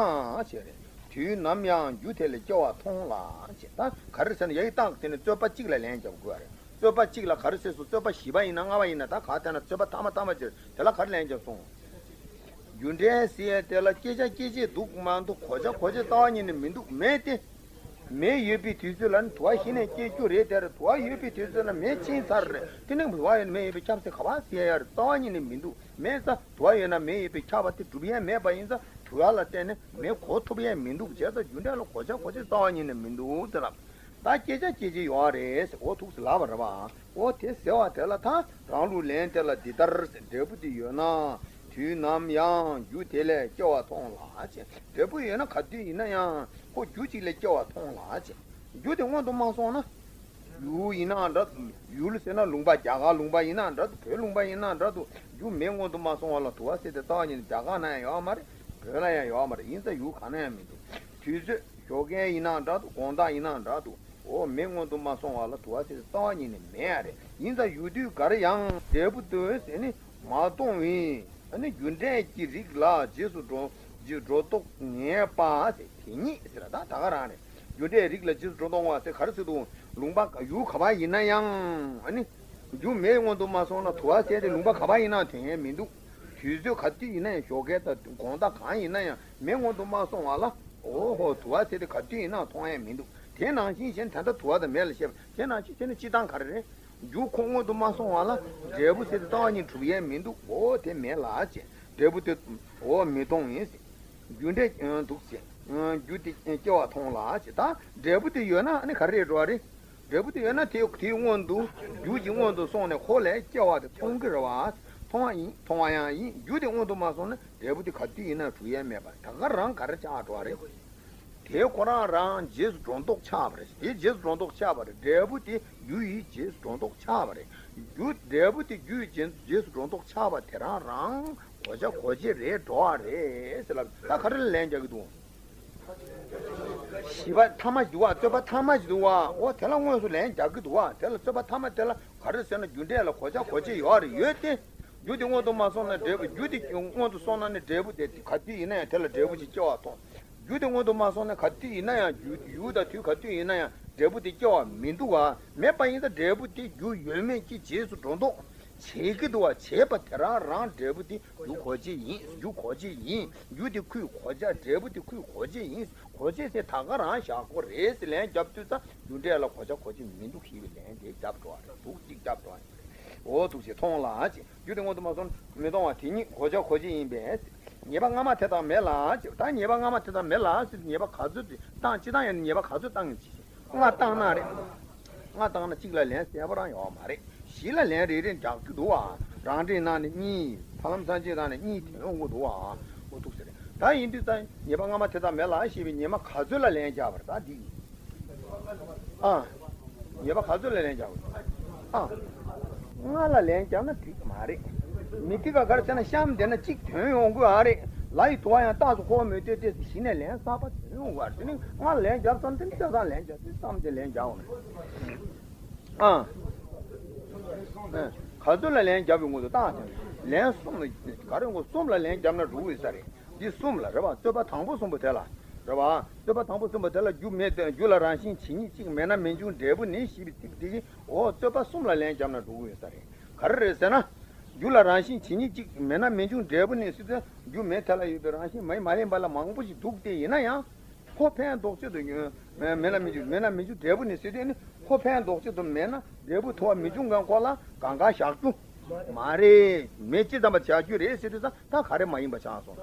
ཞེས་རེད། དུས་ནམ་ཡང་རྒྱུ་དེ་ལས་སྐྱེ་བ་མཐོང་ལ་ཞེས། ད་ག་རེ་ཟེར་ན་ཡ་ཡི་རྟགས་དེ་ནི་རྩོད་པ་གཅིག་ལ་ལན་རྒྱབ་དགོས་པ་རེད། རྩོད་པ་གཅིག་ལ་ག་རེ་ཟེར་སོང་། རྩོད་པ་བཞི་པ་ཡིན་ན་ལྔ་པ་ཡིན་ན་ད་ག་དེ་ན་རྩོད་པ་ཐ་མ་ཐ་མ་ཅིག་དེ་ལ་ག་རེ་ལན་རྒྱབ་སོང་། རྒྱུ་འབྲས་ཟེར་ཡ་དེ་ལ་སྐྱེ་བྱ་སྐྱེད་བྱེད་འདུག་མ་འདུག་གོ་བྱ་གོ་བྱེད་རྩ་བ་ཉིད་ནས་མི་འདུག་མེད་དེ། མེ་ཡོད་པའི་དུས་ཚོད་ལ་ནི་དུ་བ་གཞི་ནས་སྐྱེ་རྒྱུ་རེད། དེ་རེད། དུ་བ་ཡོད་པའི་དུས་ཚོད་ལ་མེ་ཕྱིན་ཚར་རེད། དེ་ནས་དུ་བ་ཡོད་ན་མེ་ཡོད་པས་ཁྱབ་ཟེར་ག་པར་ཟེར་ཡ་རེད། རྩ་བ་ཉིད་ནས་མི་འདུག་མེད་ཙང་དུ་བ་ཡོད་ན་མེ་ཡོད་པས་ཁྱབ་པ་དེ་གྲུབ་ཡས་མེད་པ་ཡིན་ཙང་དུ་བ་ལ་བརྟེན་ནས་མེ་གོ་ཐུབ་ཡས་མི་འདུག་བྱས་ཙང་རྒྱུ་འབྲས་ལ་གོ་བྱ་གོ་བྱེད་རྩ་བ་ཉིད་ནས་མི་འདུག་ཟེར་ལབ། ད་སྐྱེ་བྱ་སྐྱེད་བྱེད་ཡོད་རེད་ཟེར། འོ་ཐུགས་སུ་ལབ་པ་རེད་པ། འོ་དེ་ཟེར་བ་དེ་ལ་ད་རང་ལུགས་ལན་དེ་ལ་འདི་ལྟར་ཟེར། འབྲས་བུ་དེ་ཡོད་ན་དུས་ནམ་ཡང་རྒྱུ་དེ་ལས་སྐྱེ་བ་མཐོང་ལ་ཞེས། འབྲས་བུ་ཡོད་ན་ག་དུས་ཡིན་ན་ཡང་ཁོ་རྒྱུ་གཅིག་ལས་སྐྱེ་བ་མཐོང་ལ་ཞེས། རྒྱུ་དེ་སྔོན་དུ་མ་སོང་ན། ཡུལ་ཡིན་ན་འདྲ། ཡུལ་ཟེར་ན་ལུང་པ། རྒྱ་གར་ལུང་པ་ཡིན་ན་འདྲ་འདུག་བོད་ལུང་པ་ཡིན་ན་འདྲ་འདུག་རྒྱུ་མེ་སྔོན་དུ་མ་སོང་བ་ལ་དུ་བ་ཟེར་དེ་རྩ་བ་ཉིད་ནས་རྒྱ་གར་ན་ཡང་ཡོད་མ་རེད། བོད་ལ་ཡང་ཡོད་མ་རེད། ཡིན་ཙང་ཡུལ་གང་ན་ཡང་མི་འདུག་དུས་ཚོད་ཞོགས་ཀས་ཡིན་ན་འདྲ་འདུག་དགོང་དག་ཡིན་ན་འདྲ་འདུག་འོ་མེ་སྔོན་དུ་མ་སོང་བ་ལ་དུ་བ་ཟེར་རྩ་བ་ཉིད་ནས་མེད་ཡ་རེད། ཡིན་ཙང་ཡུལ་དུས་ག་རེ་ཡང་འབྲས་བུ་དེ་ཟེར་ནི་མ་མཐོང་བས། ཨ་ནི་རྒྱུ་འབྲས་ཀྱི་རིགས་ལ་རྗེས་སུ་འགྲོ་རྗེས་སྒྲོ་འདོགས་ངེས་པ་ཟེར། དེ་ཉིད་ཟེར་ད་ད་ག་རང་རེད། རྒྱུ་འབྲས་རིགས་ལ་རྗེས་སུ་འགྲོ་འདོགས་པ་ཟེར་ག་རེ་ཟེར་འདུག་ལུང་པ་ཡུལ་ག་པར་ཡིན་ན་ཡང་། ཨ་ནི་རྒྱུ་མེ་སྔོན་དུ་མ་སོང་ན་དུ་བ་ཟེར་དེ་ལུང་པ་ག་པར་ཡིན་ན་དོན་ཡས་མི་འདུག་དུས་ཚོད་ག་དུས་ཡིན་ན་ཡང་། ཞོགས་ཀས་དང་དགོང་དག་གང་ཡིན་ན་ཡང་མེ་སྔོན་དུ་མ་སོང་བ་ལ། འོ་ཧོ་དུ་བ་ཟེར་དེ་ག་དུས་ཡིན་ན་མཐོང་ཡས་མི་འདུག་དེ་ནང་བཞིན་གཞན་ད་ལྟ་དུ་བ་དང་མེ་ལ་བཤད་པ་དེ་ནང་བཞིན་དེ་ནི་སྤྱིར་བཏང་ག་རེ་རེད། རྒྱུ་ཁོ་སྔོན་དུ་མ་སོང་བ་ལ་འབྲས་བུ་ཟེར་དེ་རྩ་བ་ཉིད་གྲུབ་ཡས་མི་འདུག་འོ་དེ་མེད་ལ་ཅེ། འབྲས་བུ་དེ་འོ་མི་མཐོང་ཡིན་ཟེར། རྒྱུ་འབྲས་འདུག་ཅེ། རྒྱུ་དེ་སྐྱེ་བ་མཐོང་ལ་ཅེ། ད་འབྲས་བུ་དེ་ཡོད་ན་ཨ་ནི་ག་རེ་འགྲོ་བ་རེད། འབྲས་བུ་དེ་ཡོད་ན་དེ་དེའི་སྔོན་དུ་རྒྱུ་གྱི་སྔོན་དུ་སོང་ནས་ཁོ་ལས་སྐྱེ་བ་དེ་མཐོང་གི་རེད་བ། མཐོང་བ་ཡིན། མཐོང་བ་ཡང་ཡིན། རྒྱུ་དེ་སྔོན་དུ་མ་སོང་ན་འབྲས་བུ་དེ་ག་དུས་ཡིན་ན་གྲུབ་ཡས་མེད་པ་ད་ག་རང་ག་རེ་ཆགས་འགྲོ་བ་རེད། དེ་ཁོ་རང་རང་རྗེས་སུ་སྒྲོ་འདོགས་ཆགས་པ་རེད། དེ་རྗེས་སུ་སྒྲོ་འདོགས་ཆགས་པ་རེད། འབྲས་བུ་དེ་རྒྱུ་ཡི་རྗེས་སུ་སྒྲོ་འདོགས་ཆགས་པ་རེད། རྒྱུ་འབྲས་བུ་དེ་རྒྱུ་ཡི་རྗེས་རྗེས་སུ་སྒྲོ་འདོགས་ཆགས་པ་དེ་རང་རང་གོ་བྱ་གོ་བྱེད་རེད་འགྲོ་བ་རེད་ཟེར་ལབ། ད་ག་རེ་ལ་ལན་རྒྱག་གི་འདུག་བཞི་པ་ཐ་མ་ཞིག་འདུག་བ། རྩོད་པ་ཐ་མ་ཞིག་འདུག་བ། འོ་དེ་ལ་དངོས་སུ་ལན་རྒྱག་གི་འདུག་བ། དེ་ལ་རྩོད་པ་ཐ་མ་དེ་ལ་ག་རེ་ཟེར་ན་རྒྱུ་འབྲས་ལ་གོ་བྱ་གོ་བྱེད་ཡོད་རེད། ཡོད་དེ། རྒྱུ་དེ་སྔོན་དུ་མ་སོང་ན་འབྲས་བུ། རྒྱུ་དེ་སྔོན་དུ་སོང་ན་ནི་འབྲས་བུ་དེ་ག་དུས་ཡིན་ན་ཡང་དེ་ལ་འབྲས་བུ་ཞིག་སྐྱེ་བ་མཐོང་། རྒྱུ་དེ་སྔོན་དུ་མ་སོང་ན་ག་དུས་ཡིན་ན་ཡང་། རྒྱུ་ཡུལ་དང་དུས་ག་དུས་ཡིན་ན་ཡང་འབྲས་བུ་དེ་སྐྱེ་བ་མི་འདུག་ག་མེད་པ་ཡིན་ཙང་འབྲས་བུ་དེ་རྒྱུ་ཡོད་མེད་ཀྱི་རྗེས་སུ་འགྲོ་ལྡོག་བྱེད་ཀྱི་འདུག་བ། བྱེད་པ་དེ་རང་རང་འབྲས་བུ་དེ་རྒྱུ་གོ་བྱེད་ཡིན། རྒྱུ་གོ་བྱེད་ཡིན། རྒྱུ་དེ་ཁོའི་གོ་བྱ། འབྲས་བུ་དེ་ཁོའི་གོ་བྱེད་ཡིན། གོ་བྱེད་ཟེར་ད་ག་རང་བཞག་དགོས་རེད་ཟེར་ལན་རྒྱབ་དུས་ཙང་རྒྱུ་འབྲས་ལ་གོ་བྱ་གོ་བྱེད་མི་འདུག་ཞེས་པའི་ལན་དེ་རྒྱབ་འགྲོ་བ་རེད། འདུག་གཅིག་རྒྱབ་འགྲོ་བ་རེད། འོ་འདུག་ཅེས་མཐོང་ལ་ཅེས། རྒྱུ་དེ་སྔོན་དུ་མ་སོང་མི་མཐོང་བ། དེ་ཉིད་གོ་བྱ་གོ་བྱེད་ཡིན་པས། ཉེས་པ་སྔ་མ་དེ་དག་མེད་ལ་ཅེས། ད་ཉེས་པ་སྔ་མ་དེ་དག་མེད་ལ་ཟེར། ཉེས་པ་ག་ཚོད་དེ་བཏང་། སྤྱིར་བཏང་ཡང་ཉེས་པ་ག་ཚོད་བཏང་ཡིན་ཅི་ཞེས། ལྔ་བཏང་ན་རེད། ལྔ་བཏང་ན་གཅིག་ལ་ལན་གསལ་པོ་རང་ཡོད་མ་རེད། བཞི་ལ་ལན་རེ་རེ་རྒྱག་རྒྱུ་འདུག་བ། རང་འགྲེལ་ནང་ནས་གཉིས། ཐར་ལམ་སངས་རྒྱས་ནང་ནས་གཉིས་ཐོན་ཡོང་གི་འདུག་བ། འོ་འདུག་ཟེར། ད་ཡིན་དུས་ད་ཉེས་པ་སྔ་མ་དེ་དག་མེད་ལ་ཞེས་པའི་ཉེས་པ་ག་ཚོད་ལ་ལན་རྒྱག་པ་རེད། ད་འདི་ཨ། ཉེས་པ་ག་ཚོད་ལ་ལན་རྒྱག་དགོས། ཨ། ལྔ་ལ་ལན་རྒྱབ་ན་འགྲིག་མ་རེད། མི་འགྲིག་ག་ག་རེ་ཟེར་ན་གཤམ་དེ་ན་གཅིག་ཐོན་ཡོང་དགོས་ཨ་རེད། ལ་ཡི་དུ་བ་ཡང་རྟགས་སུ་འཁོར་བ་མོད་ལྟོས་ཏེ་ཟེར། གཞི་ནས་ལན་གསར་པ་ཐོན་ཡོང་དགོས་ཨ་རེད། དེ་ནི་ལྔ་ལ་ལན་རྒྱབ་ཙམ་དེ་ནི་ལྕགས་ཐག་ལན་རྒྱབ་དུས་ཙམ་དེ་ལན་རྒྱག་འོང་ཨ། ཨ། ག་ཚོད་ལ་ལན་རྒྱབ་པའི་དངོས་སུ་རྟགས་དེ་ལན་གསུམ་ལ་ག་རེ་དངོས་གསུམ་ལ་ལན་རྒྱབ་ན་འགྲོ་གི་ཡོད་ས་རེད། འདི་གསུམ་ལ་རེད་བ། རྩོད་པ་དང་པོ་གསུམ་པོ་དེ་ལ་རེད་བ། རྩོད་པ་དང་པོ་གསུམ་པོ་དེ་ལ་རྒྱུ་མེད་དེ། རྒྱུ་ལ་རང་བཞིན་ཇི་སྙེད་གཅིག་མེད་ན་མི་འབྱུང་འབྲས་བུ་ནི་ཞེས་པའི་ཚིག་འདི་གིས་འོ་རྩོད་པ་གསུམ་ལ་ལན་བརྒྱབ་ན་འགྲོ་གི་ཡོད་ས་རེད། ག་རེ་རེད་ཟེར་ན། རྒྱུ་ལ་རང་བཞིན་ཇི་སྙེད་གཅིག་མེད་ན་མི་འབྱུང་འབྲས་བུ་ནི་ཟེར་དུས་རྒྱུ་མེད་དེ་ལ་ཡོད་པའི་རང་བཞིན་མ་ཡིན་མ་ཡིན་པ་ལ་མང་པོ་ཞིག་འདུག་སྟེ། ཡིན་ན་ཡང་ཁོ་ཕན་འདོགས་ཆེད་དུ་ཡོད། མེད་ན་མི་འབྱུང་། མེད་ན་མི་འབྱུང་འབྲས་བུ་ནི་ཟེར་དུས་ནི་ཁོ་ཕན་འདོགས་ཆེད་དུ་མེད་ན་འབྲས་བུ་ཐོབ་པ་མི་འབྱུང་མཁན་ཁོ་ལ་གང་ག་བཞག་རྒྱུ་མ་རེད། མེད་ཅི་ཙམ་པ་བཞག་རྒྱུ་རེད་ཟེར་དུས་ཙང་ད་ག་རེ་མ་ཡིན་པ་ཆགས་སོང་།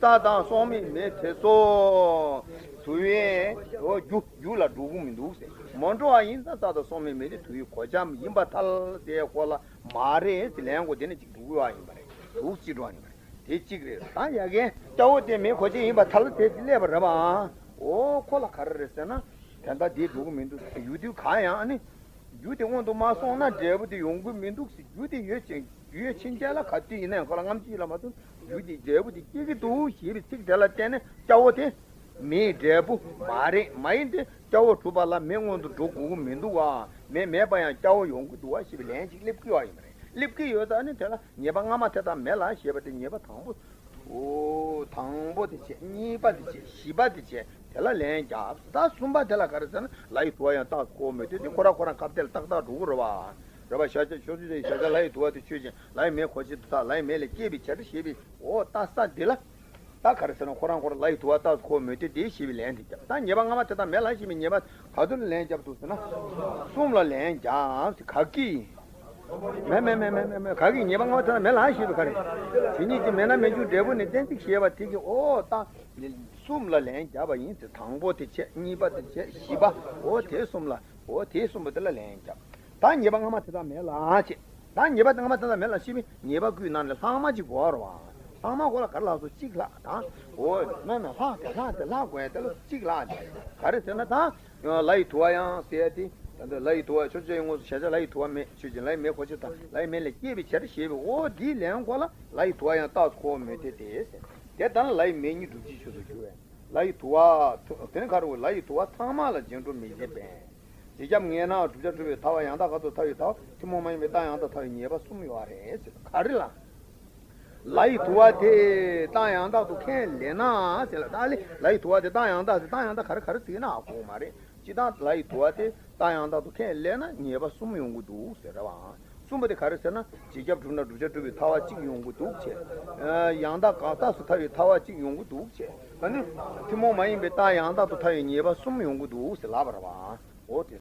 རྩྭ་དང་སོག་མའི་མེ་དེ་ཚོ་དུ་བའི་འོ་རྒྱུ་རྒྱུ་ལ་འགྲོ་གི་མི་འདུག་ཟེར། མ་འགྲོ་བ་ཡིན་ཙང་རྩྭ་དང་སོག་མའི་མེ་དེ་དུ་བའི་གོ་ཆ་ཡིན་པར་ཐལ་ཟེར་ཁོ་ལ་མ་རེད་ཟེར་ལན་གོ་དེ་ནས་ཅིག་འགྲོ་གི་བ་ཡིན་པ་རེད། འདུག་ཅི་འགྲོ་བ་ཡིན་པ་རེད། དེ་གཅིག་རེད། ད་ཡ་གན་སྐྱ་བོ་དེ་མེ་གོ་ཆ་ཡིན་པར་ཐལ་དེ་སླེབས་པ་རེད་པ། འོ་ཁོ་ལ་ག་རེ་རེད་ཟེར་ན། དེ་འདྲ་དེ་འགྲོ་གི་མི་འདུག་ཡུལ་དུས་གང་ཡང་ནི། རྒྱུ་དེ་སྔོན་དུ་མ་སོང་ན་འབྲས་བུ་དེ་ཡོང་གི་མི་འདུག་ཟེར། རྒྱུ་དེ་ཡོད་ཕྱིན་ཡོད་ཕྱིན་ཆད་ལ་ག་དུས་ཡིན་ན་ཡང་ཁོ་ལ་རྔམ་བརྗིད་ལ་མ་ཐུག་རྒྱུ་དེ་འབྲས་བུ་དེ་སྐྱེ་གི་འདུག་ཞེས་པའི་ཚིག་དེ་ལ་བརྟེན་ནས་སྐྱ་བོ་དེ་མེའི་འབྲས་བུ་མ་རེད། མ་ཡིན་ཏེ་སྐྱ་བོ་གྲུབ་པ་ལ་མེ་སྔོན་དུ་འགྲོ་དགོས་ཀྱི་མི་འདུག་བ། མེ་མེད་པ་ཡང་སྐྱ་བོ་ཡོང་གི་འདུག་བ་ཞེས་པའི་ལན་ཅིག་སླེབས་ཀྱི་ཡོད་ཡིན་པ་རེད། སླེབས་ཀྱི་ཡོད་ཙང་ནི་དེ་ལ་ཉེས་པ་སྔ་མ་དེ་དག་མེད་ལ་ཞེས་པ་དེ་ཉེས་པ་དང་པོ། འོ། དང་པོ་དེ་བྱས། གཉིས་པ་དེ་བྱས། བཞི་པ་དེ་བྱས། དེ་ལ་ལན་རྒྱབ། ད་གསུམ་པ་དེ་ལ་ག་རེ་ཟེར་ན། ལ་ཡི་དུ་བ་ཡང་རྟགས་སུ་གོ་བ་མི་ལྟོས་ཏེ། ཁོ་རང་ཁོ་རང་སྐབས་དེ་ལ་ཏག་ཏག་འགྲོ་གི་རེད་བ། རེད་བ། བྱ་བྱ་ཆོས་ཅན། བྱ་བྱ་ལ་ཡི་དུ་བ་དེ་ཆོས་ཅན། ལ་ཡི་མེ་གོ་ཆེད་དུ་ཐལ། ལ་ཡི་མེ་ལས་སྐྱེས་པའི་བྱ་སྒྲ་ཞེས་པའི། འོ། ད་ས་འདི་ལ། ད་ག་རེ་ཟེར་ན། ཁོ་རང་ཁོ་རང་ལ་ཡི་དུ་བ་རྟགས་སུ་གོ་བ་མི་ལྟོས་ཏེ་ཞེས་པའི་ལན་དེ་རྒྱབ། ད་ཉེས་པ་ལྔ་པ་དེ་དག་མེད་ལ་ཞེས་པའི་ཉེས་པ་ག་དུ་ལ་ལན་རྒྱབ་འདུག་ཟེར་ན། གསུམ་ལ་ལན་རྒྱབ། ག་གི་མེད་མེད་མེད་མེད་མེད་མེད། ག་གི་ཉེས་པ་ལྔ་པ་དེ་དག་མེད་ལ་ཞེས་པའི། ག་རེ། དེ་གཉིས་ཀྱི་མེད་ན་མེད་འབྱུང་འབྲས་བུ་ནི་གཏན་ཚིགས་ཞེས་པ་དེ་གི། འོ། ད་གསུམ་ལ་ལན་བརྒྱབ་པ་ཡིན་ཏེ། དང་པོ་དེ་བྱས། གཉིས་པ་དེ་བྱས། བཞི་པ། འོ་དེ་གསུམ་ལ། འོ་དེ་གསུམ་པོ་དེ་ལ་ལན་བརྒྱབ། ད་ཉེས་པ་ལྔ་པ་དེ་དག་མེད་ལ་ཞེས། ད་ཉེས་པ་ལྔ་པ་དེ་དག་མེད་ལ་ཞེས་པའི་ཉེས་པ་དགུའི་ནང་ནས་ལྷག་མ་གཅིག་དགོས་རེད་བ། ལྷག་མ་གོ་ལ་ག་རེ་ལྷག་སོང་། གཅིག་ལྷག་དང་། འོ། མེད་མེད། ལྷག་དེ་ལྷག་དེ་ལྷག་དགོས་ཡ་དེ་ལ་གཅིག་ལྷག་དེ། ག་རེ་ཟེར་ན། ད་ལ་ཡི་དུ་བ་ཡང་ཟེར་ཡ་དེ། ད་ལྟ་ལ་ཡི་དུ་བ་ཆོས་ཅན་ཡིན་དངོས་སུ། བྱ་བྱ་ལ་ཡི་དུ་བ་མེད། ཆོས་ཅན། ལ་ཡི་མེ་གོ་ཆེད་དུ་ཐལ། ལ་ཡི་མེ་ལས་སྐྱེས་པའི་བྱ་སྒྲ་ཞེས་པའི། འོ་དེའི་ལན་གོ་ལ་ལ་ཡི་དུ་བ་ཡང་རྟགས་སུ་གོ་བ་མི་ལྟོས་ཏེ་ཟེར། དེ་ལྟ་ན་ལ་ཡི་མེ་གཉིས་སྒྲུབ་བྱེད་ཆོས་སུ་འགྱུར་བས། ལ་ཡི་དུ་བ། དེ་ནི་ག་རེ། ལ་ཡི་དུ་བ་ཚང་མ་ལ་རྗེས་འགྲོ་མི་བྱེད་པས། རྗེས་ཁྱབ་ངེས་ན་བསྒྲུབ་བྱ་སྒྲུབ་པའི་ཐལ་བ། ཡང་དག་བཀག་ཏུ་ཐལ་བའི་ཐལ་བ། ཐུན་མོང་མ་ཡིན་པའི་རྟགས་ཡང་དག་ཐལ་བའི་ཉེས་པ་གསུམ་ཡོད་རེད་ཟེར། ག་རེ་ལ། ལ་ཡི་དུ་བ་དེ་རྟགས་ཡང་དག་ཏུ་ཁས་ལེན་ན་ཟེར་ལ། ད་ལ་ལ་ཡི་དུ་བ་དེ་རྟགས་ཡང་དག་ཟེར། རྟགས་ཡང་དག་ག་རེ་ག་རེ་ཟེར་ན་ཧ་གོ་མ་རེད། སྤྱིར་བཏང་ལ་ཡི་དུ་བ་དེ་རྟགས་ཡང་དག་ཏུ་ཁས་ལེན་ན་ཉེས་པ་གསུམ་ཡོང་གི་འདུག་ཟེར་རེད་བ། གསུམ་པོ་དེ་ག་རེ་ཟེར་ན། རྗེས་ཁྱབ་གྲུབ་ན་བསྒྲུབ་བྱ་སྒྲུབ་པའི་ཐལ་བ་གཅིག་ཡོང་གི་འདུག་བྱས། ཡང་དག་བཀག་རྟགས་སུ་ཐལ་བའི་ཐལ་བ་གཅིག་ཡོང་གི་འདུག་བྱས། ད་ནི་ཐུན་མོང་མ་ཡིན་པའི་རྟགས་ཡང་དག་ཏུ་ཐལ་བའི་ཉེས་པ་གསུམ་ཡོང་གི་འདུག་ཟེར་ལབ་པ་རེད་བ། འོ་དེ།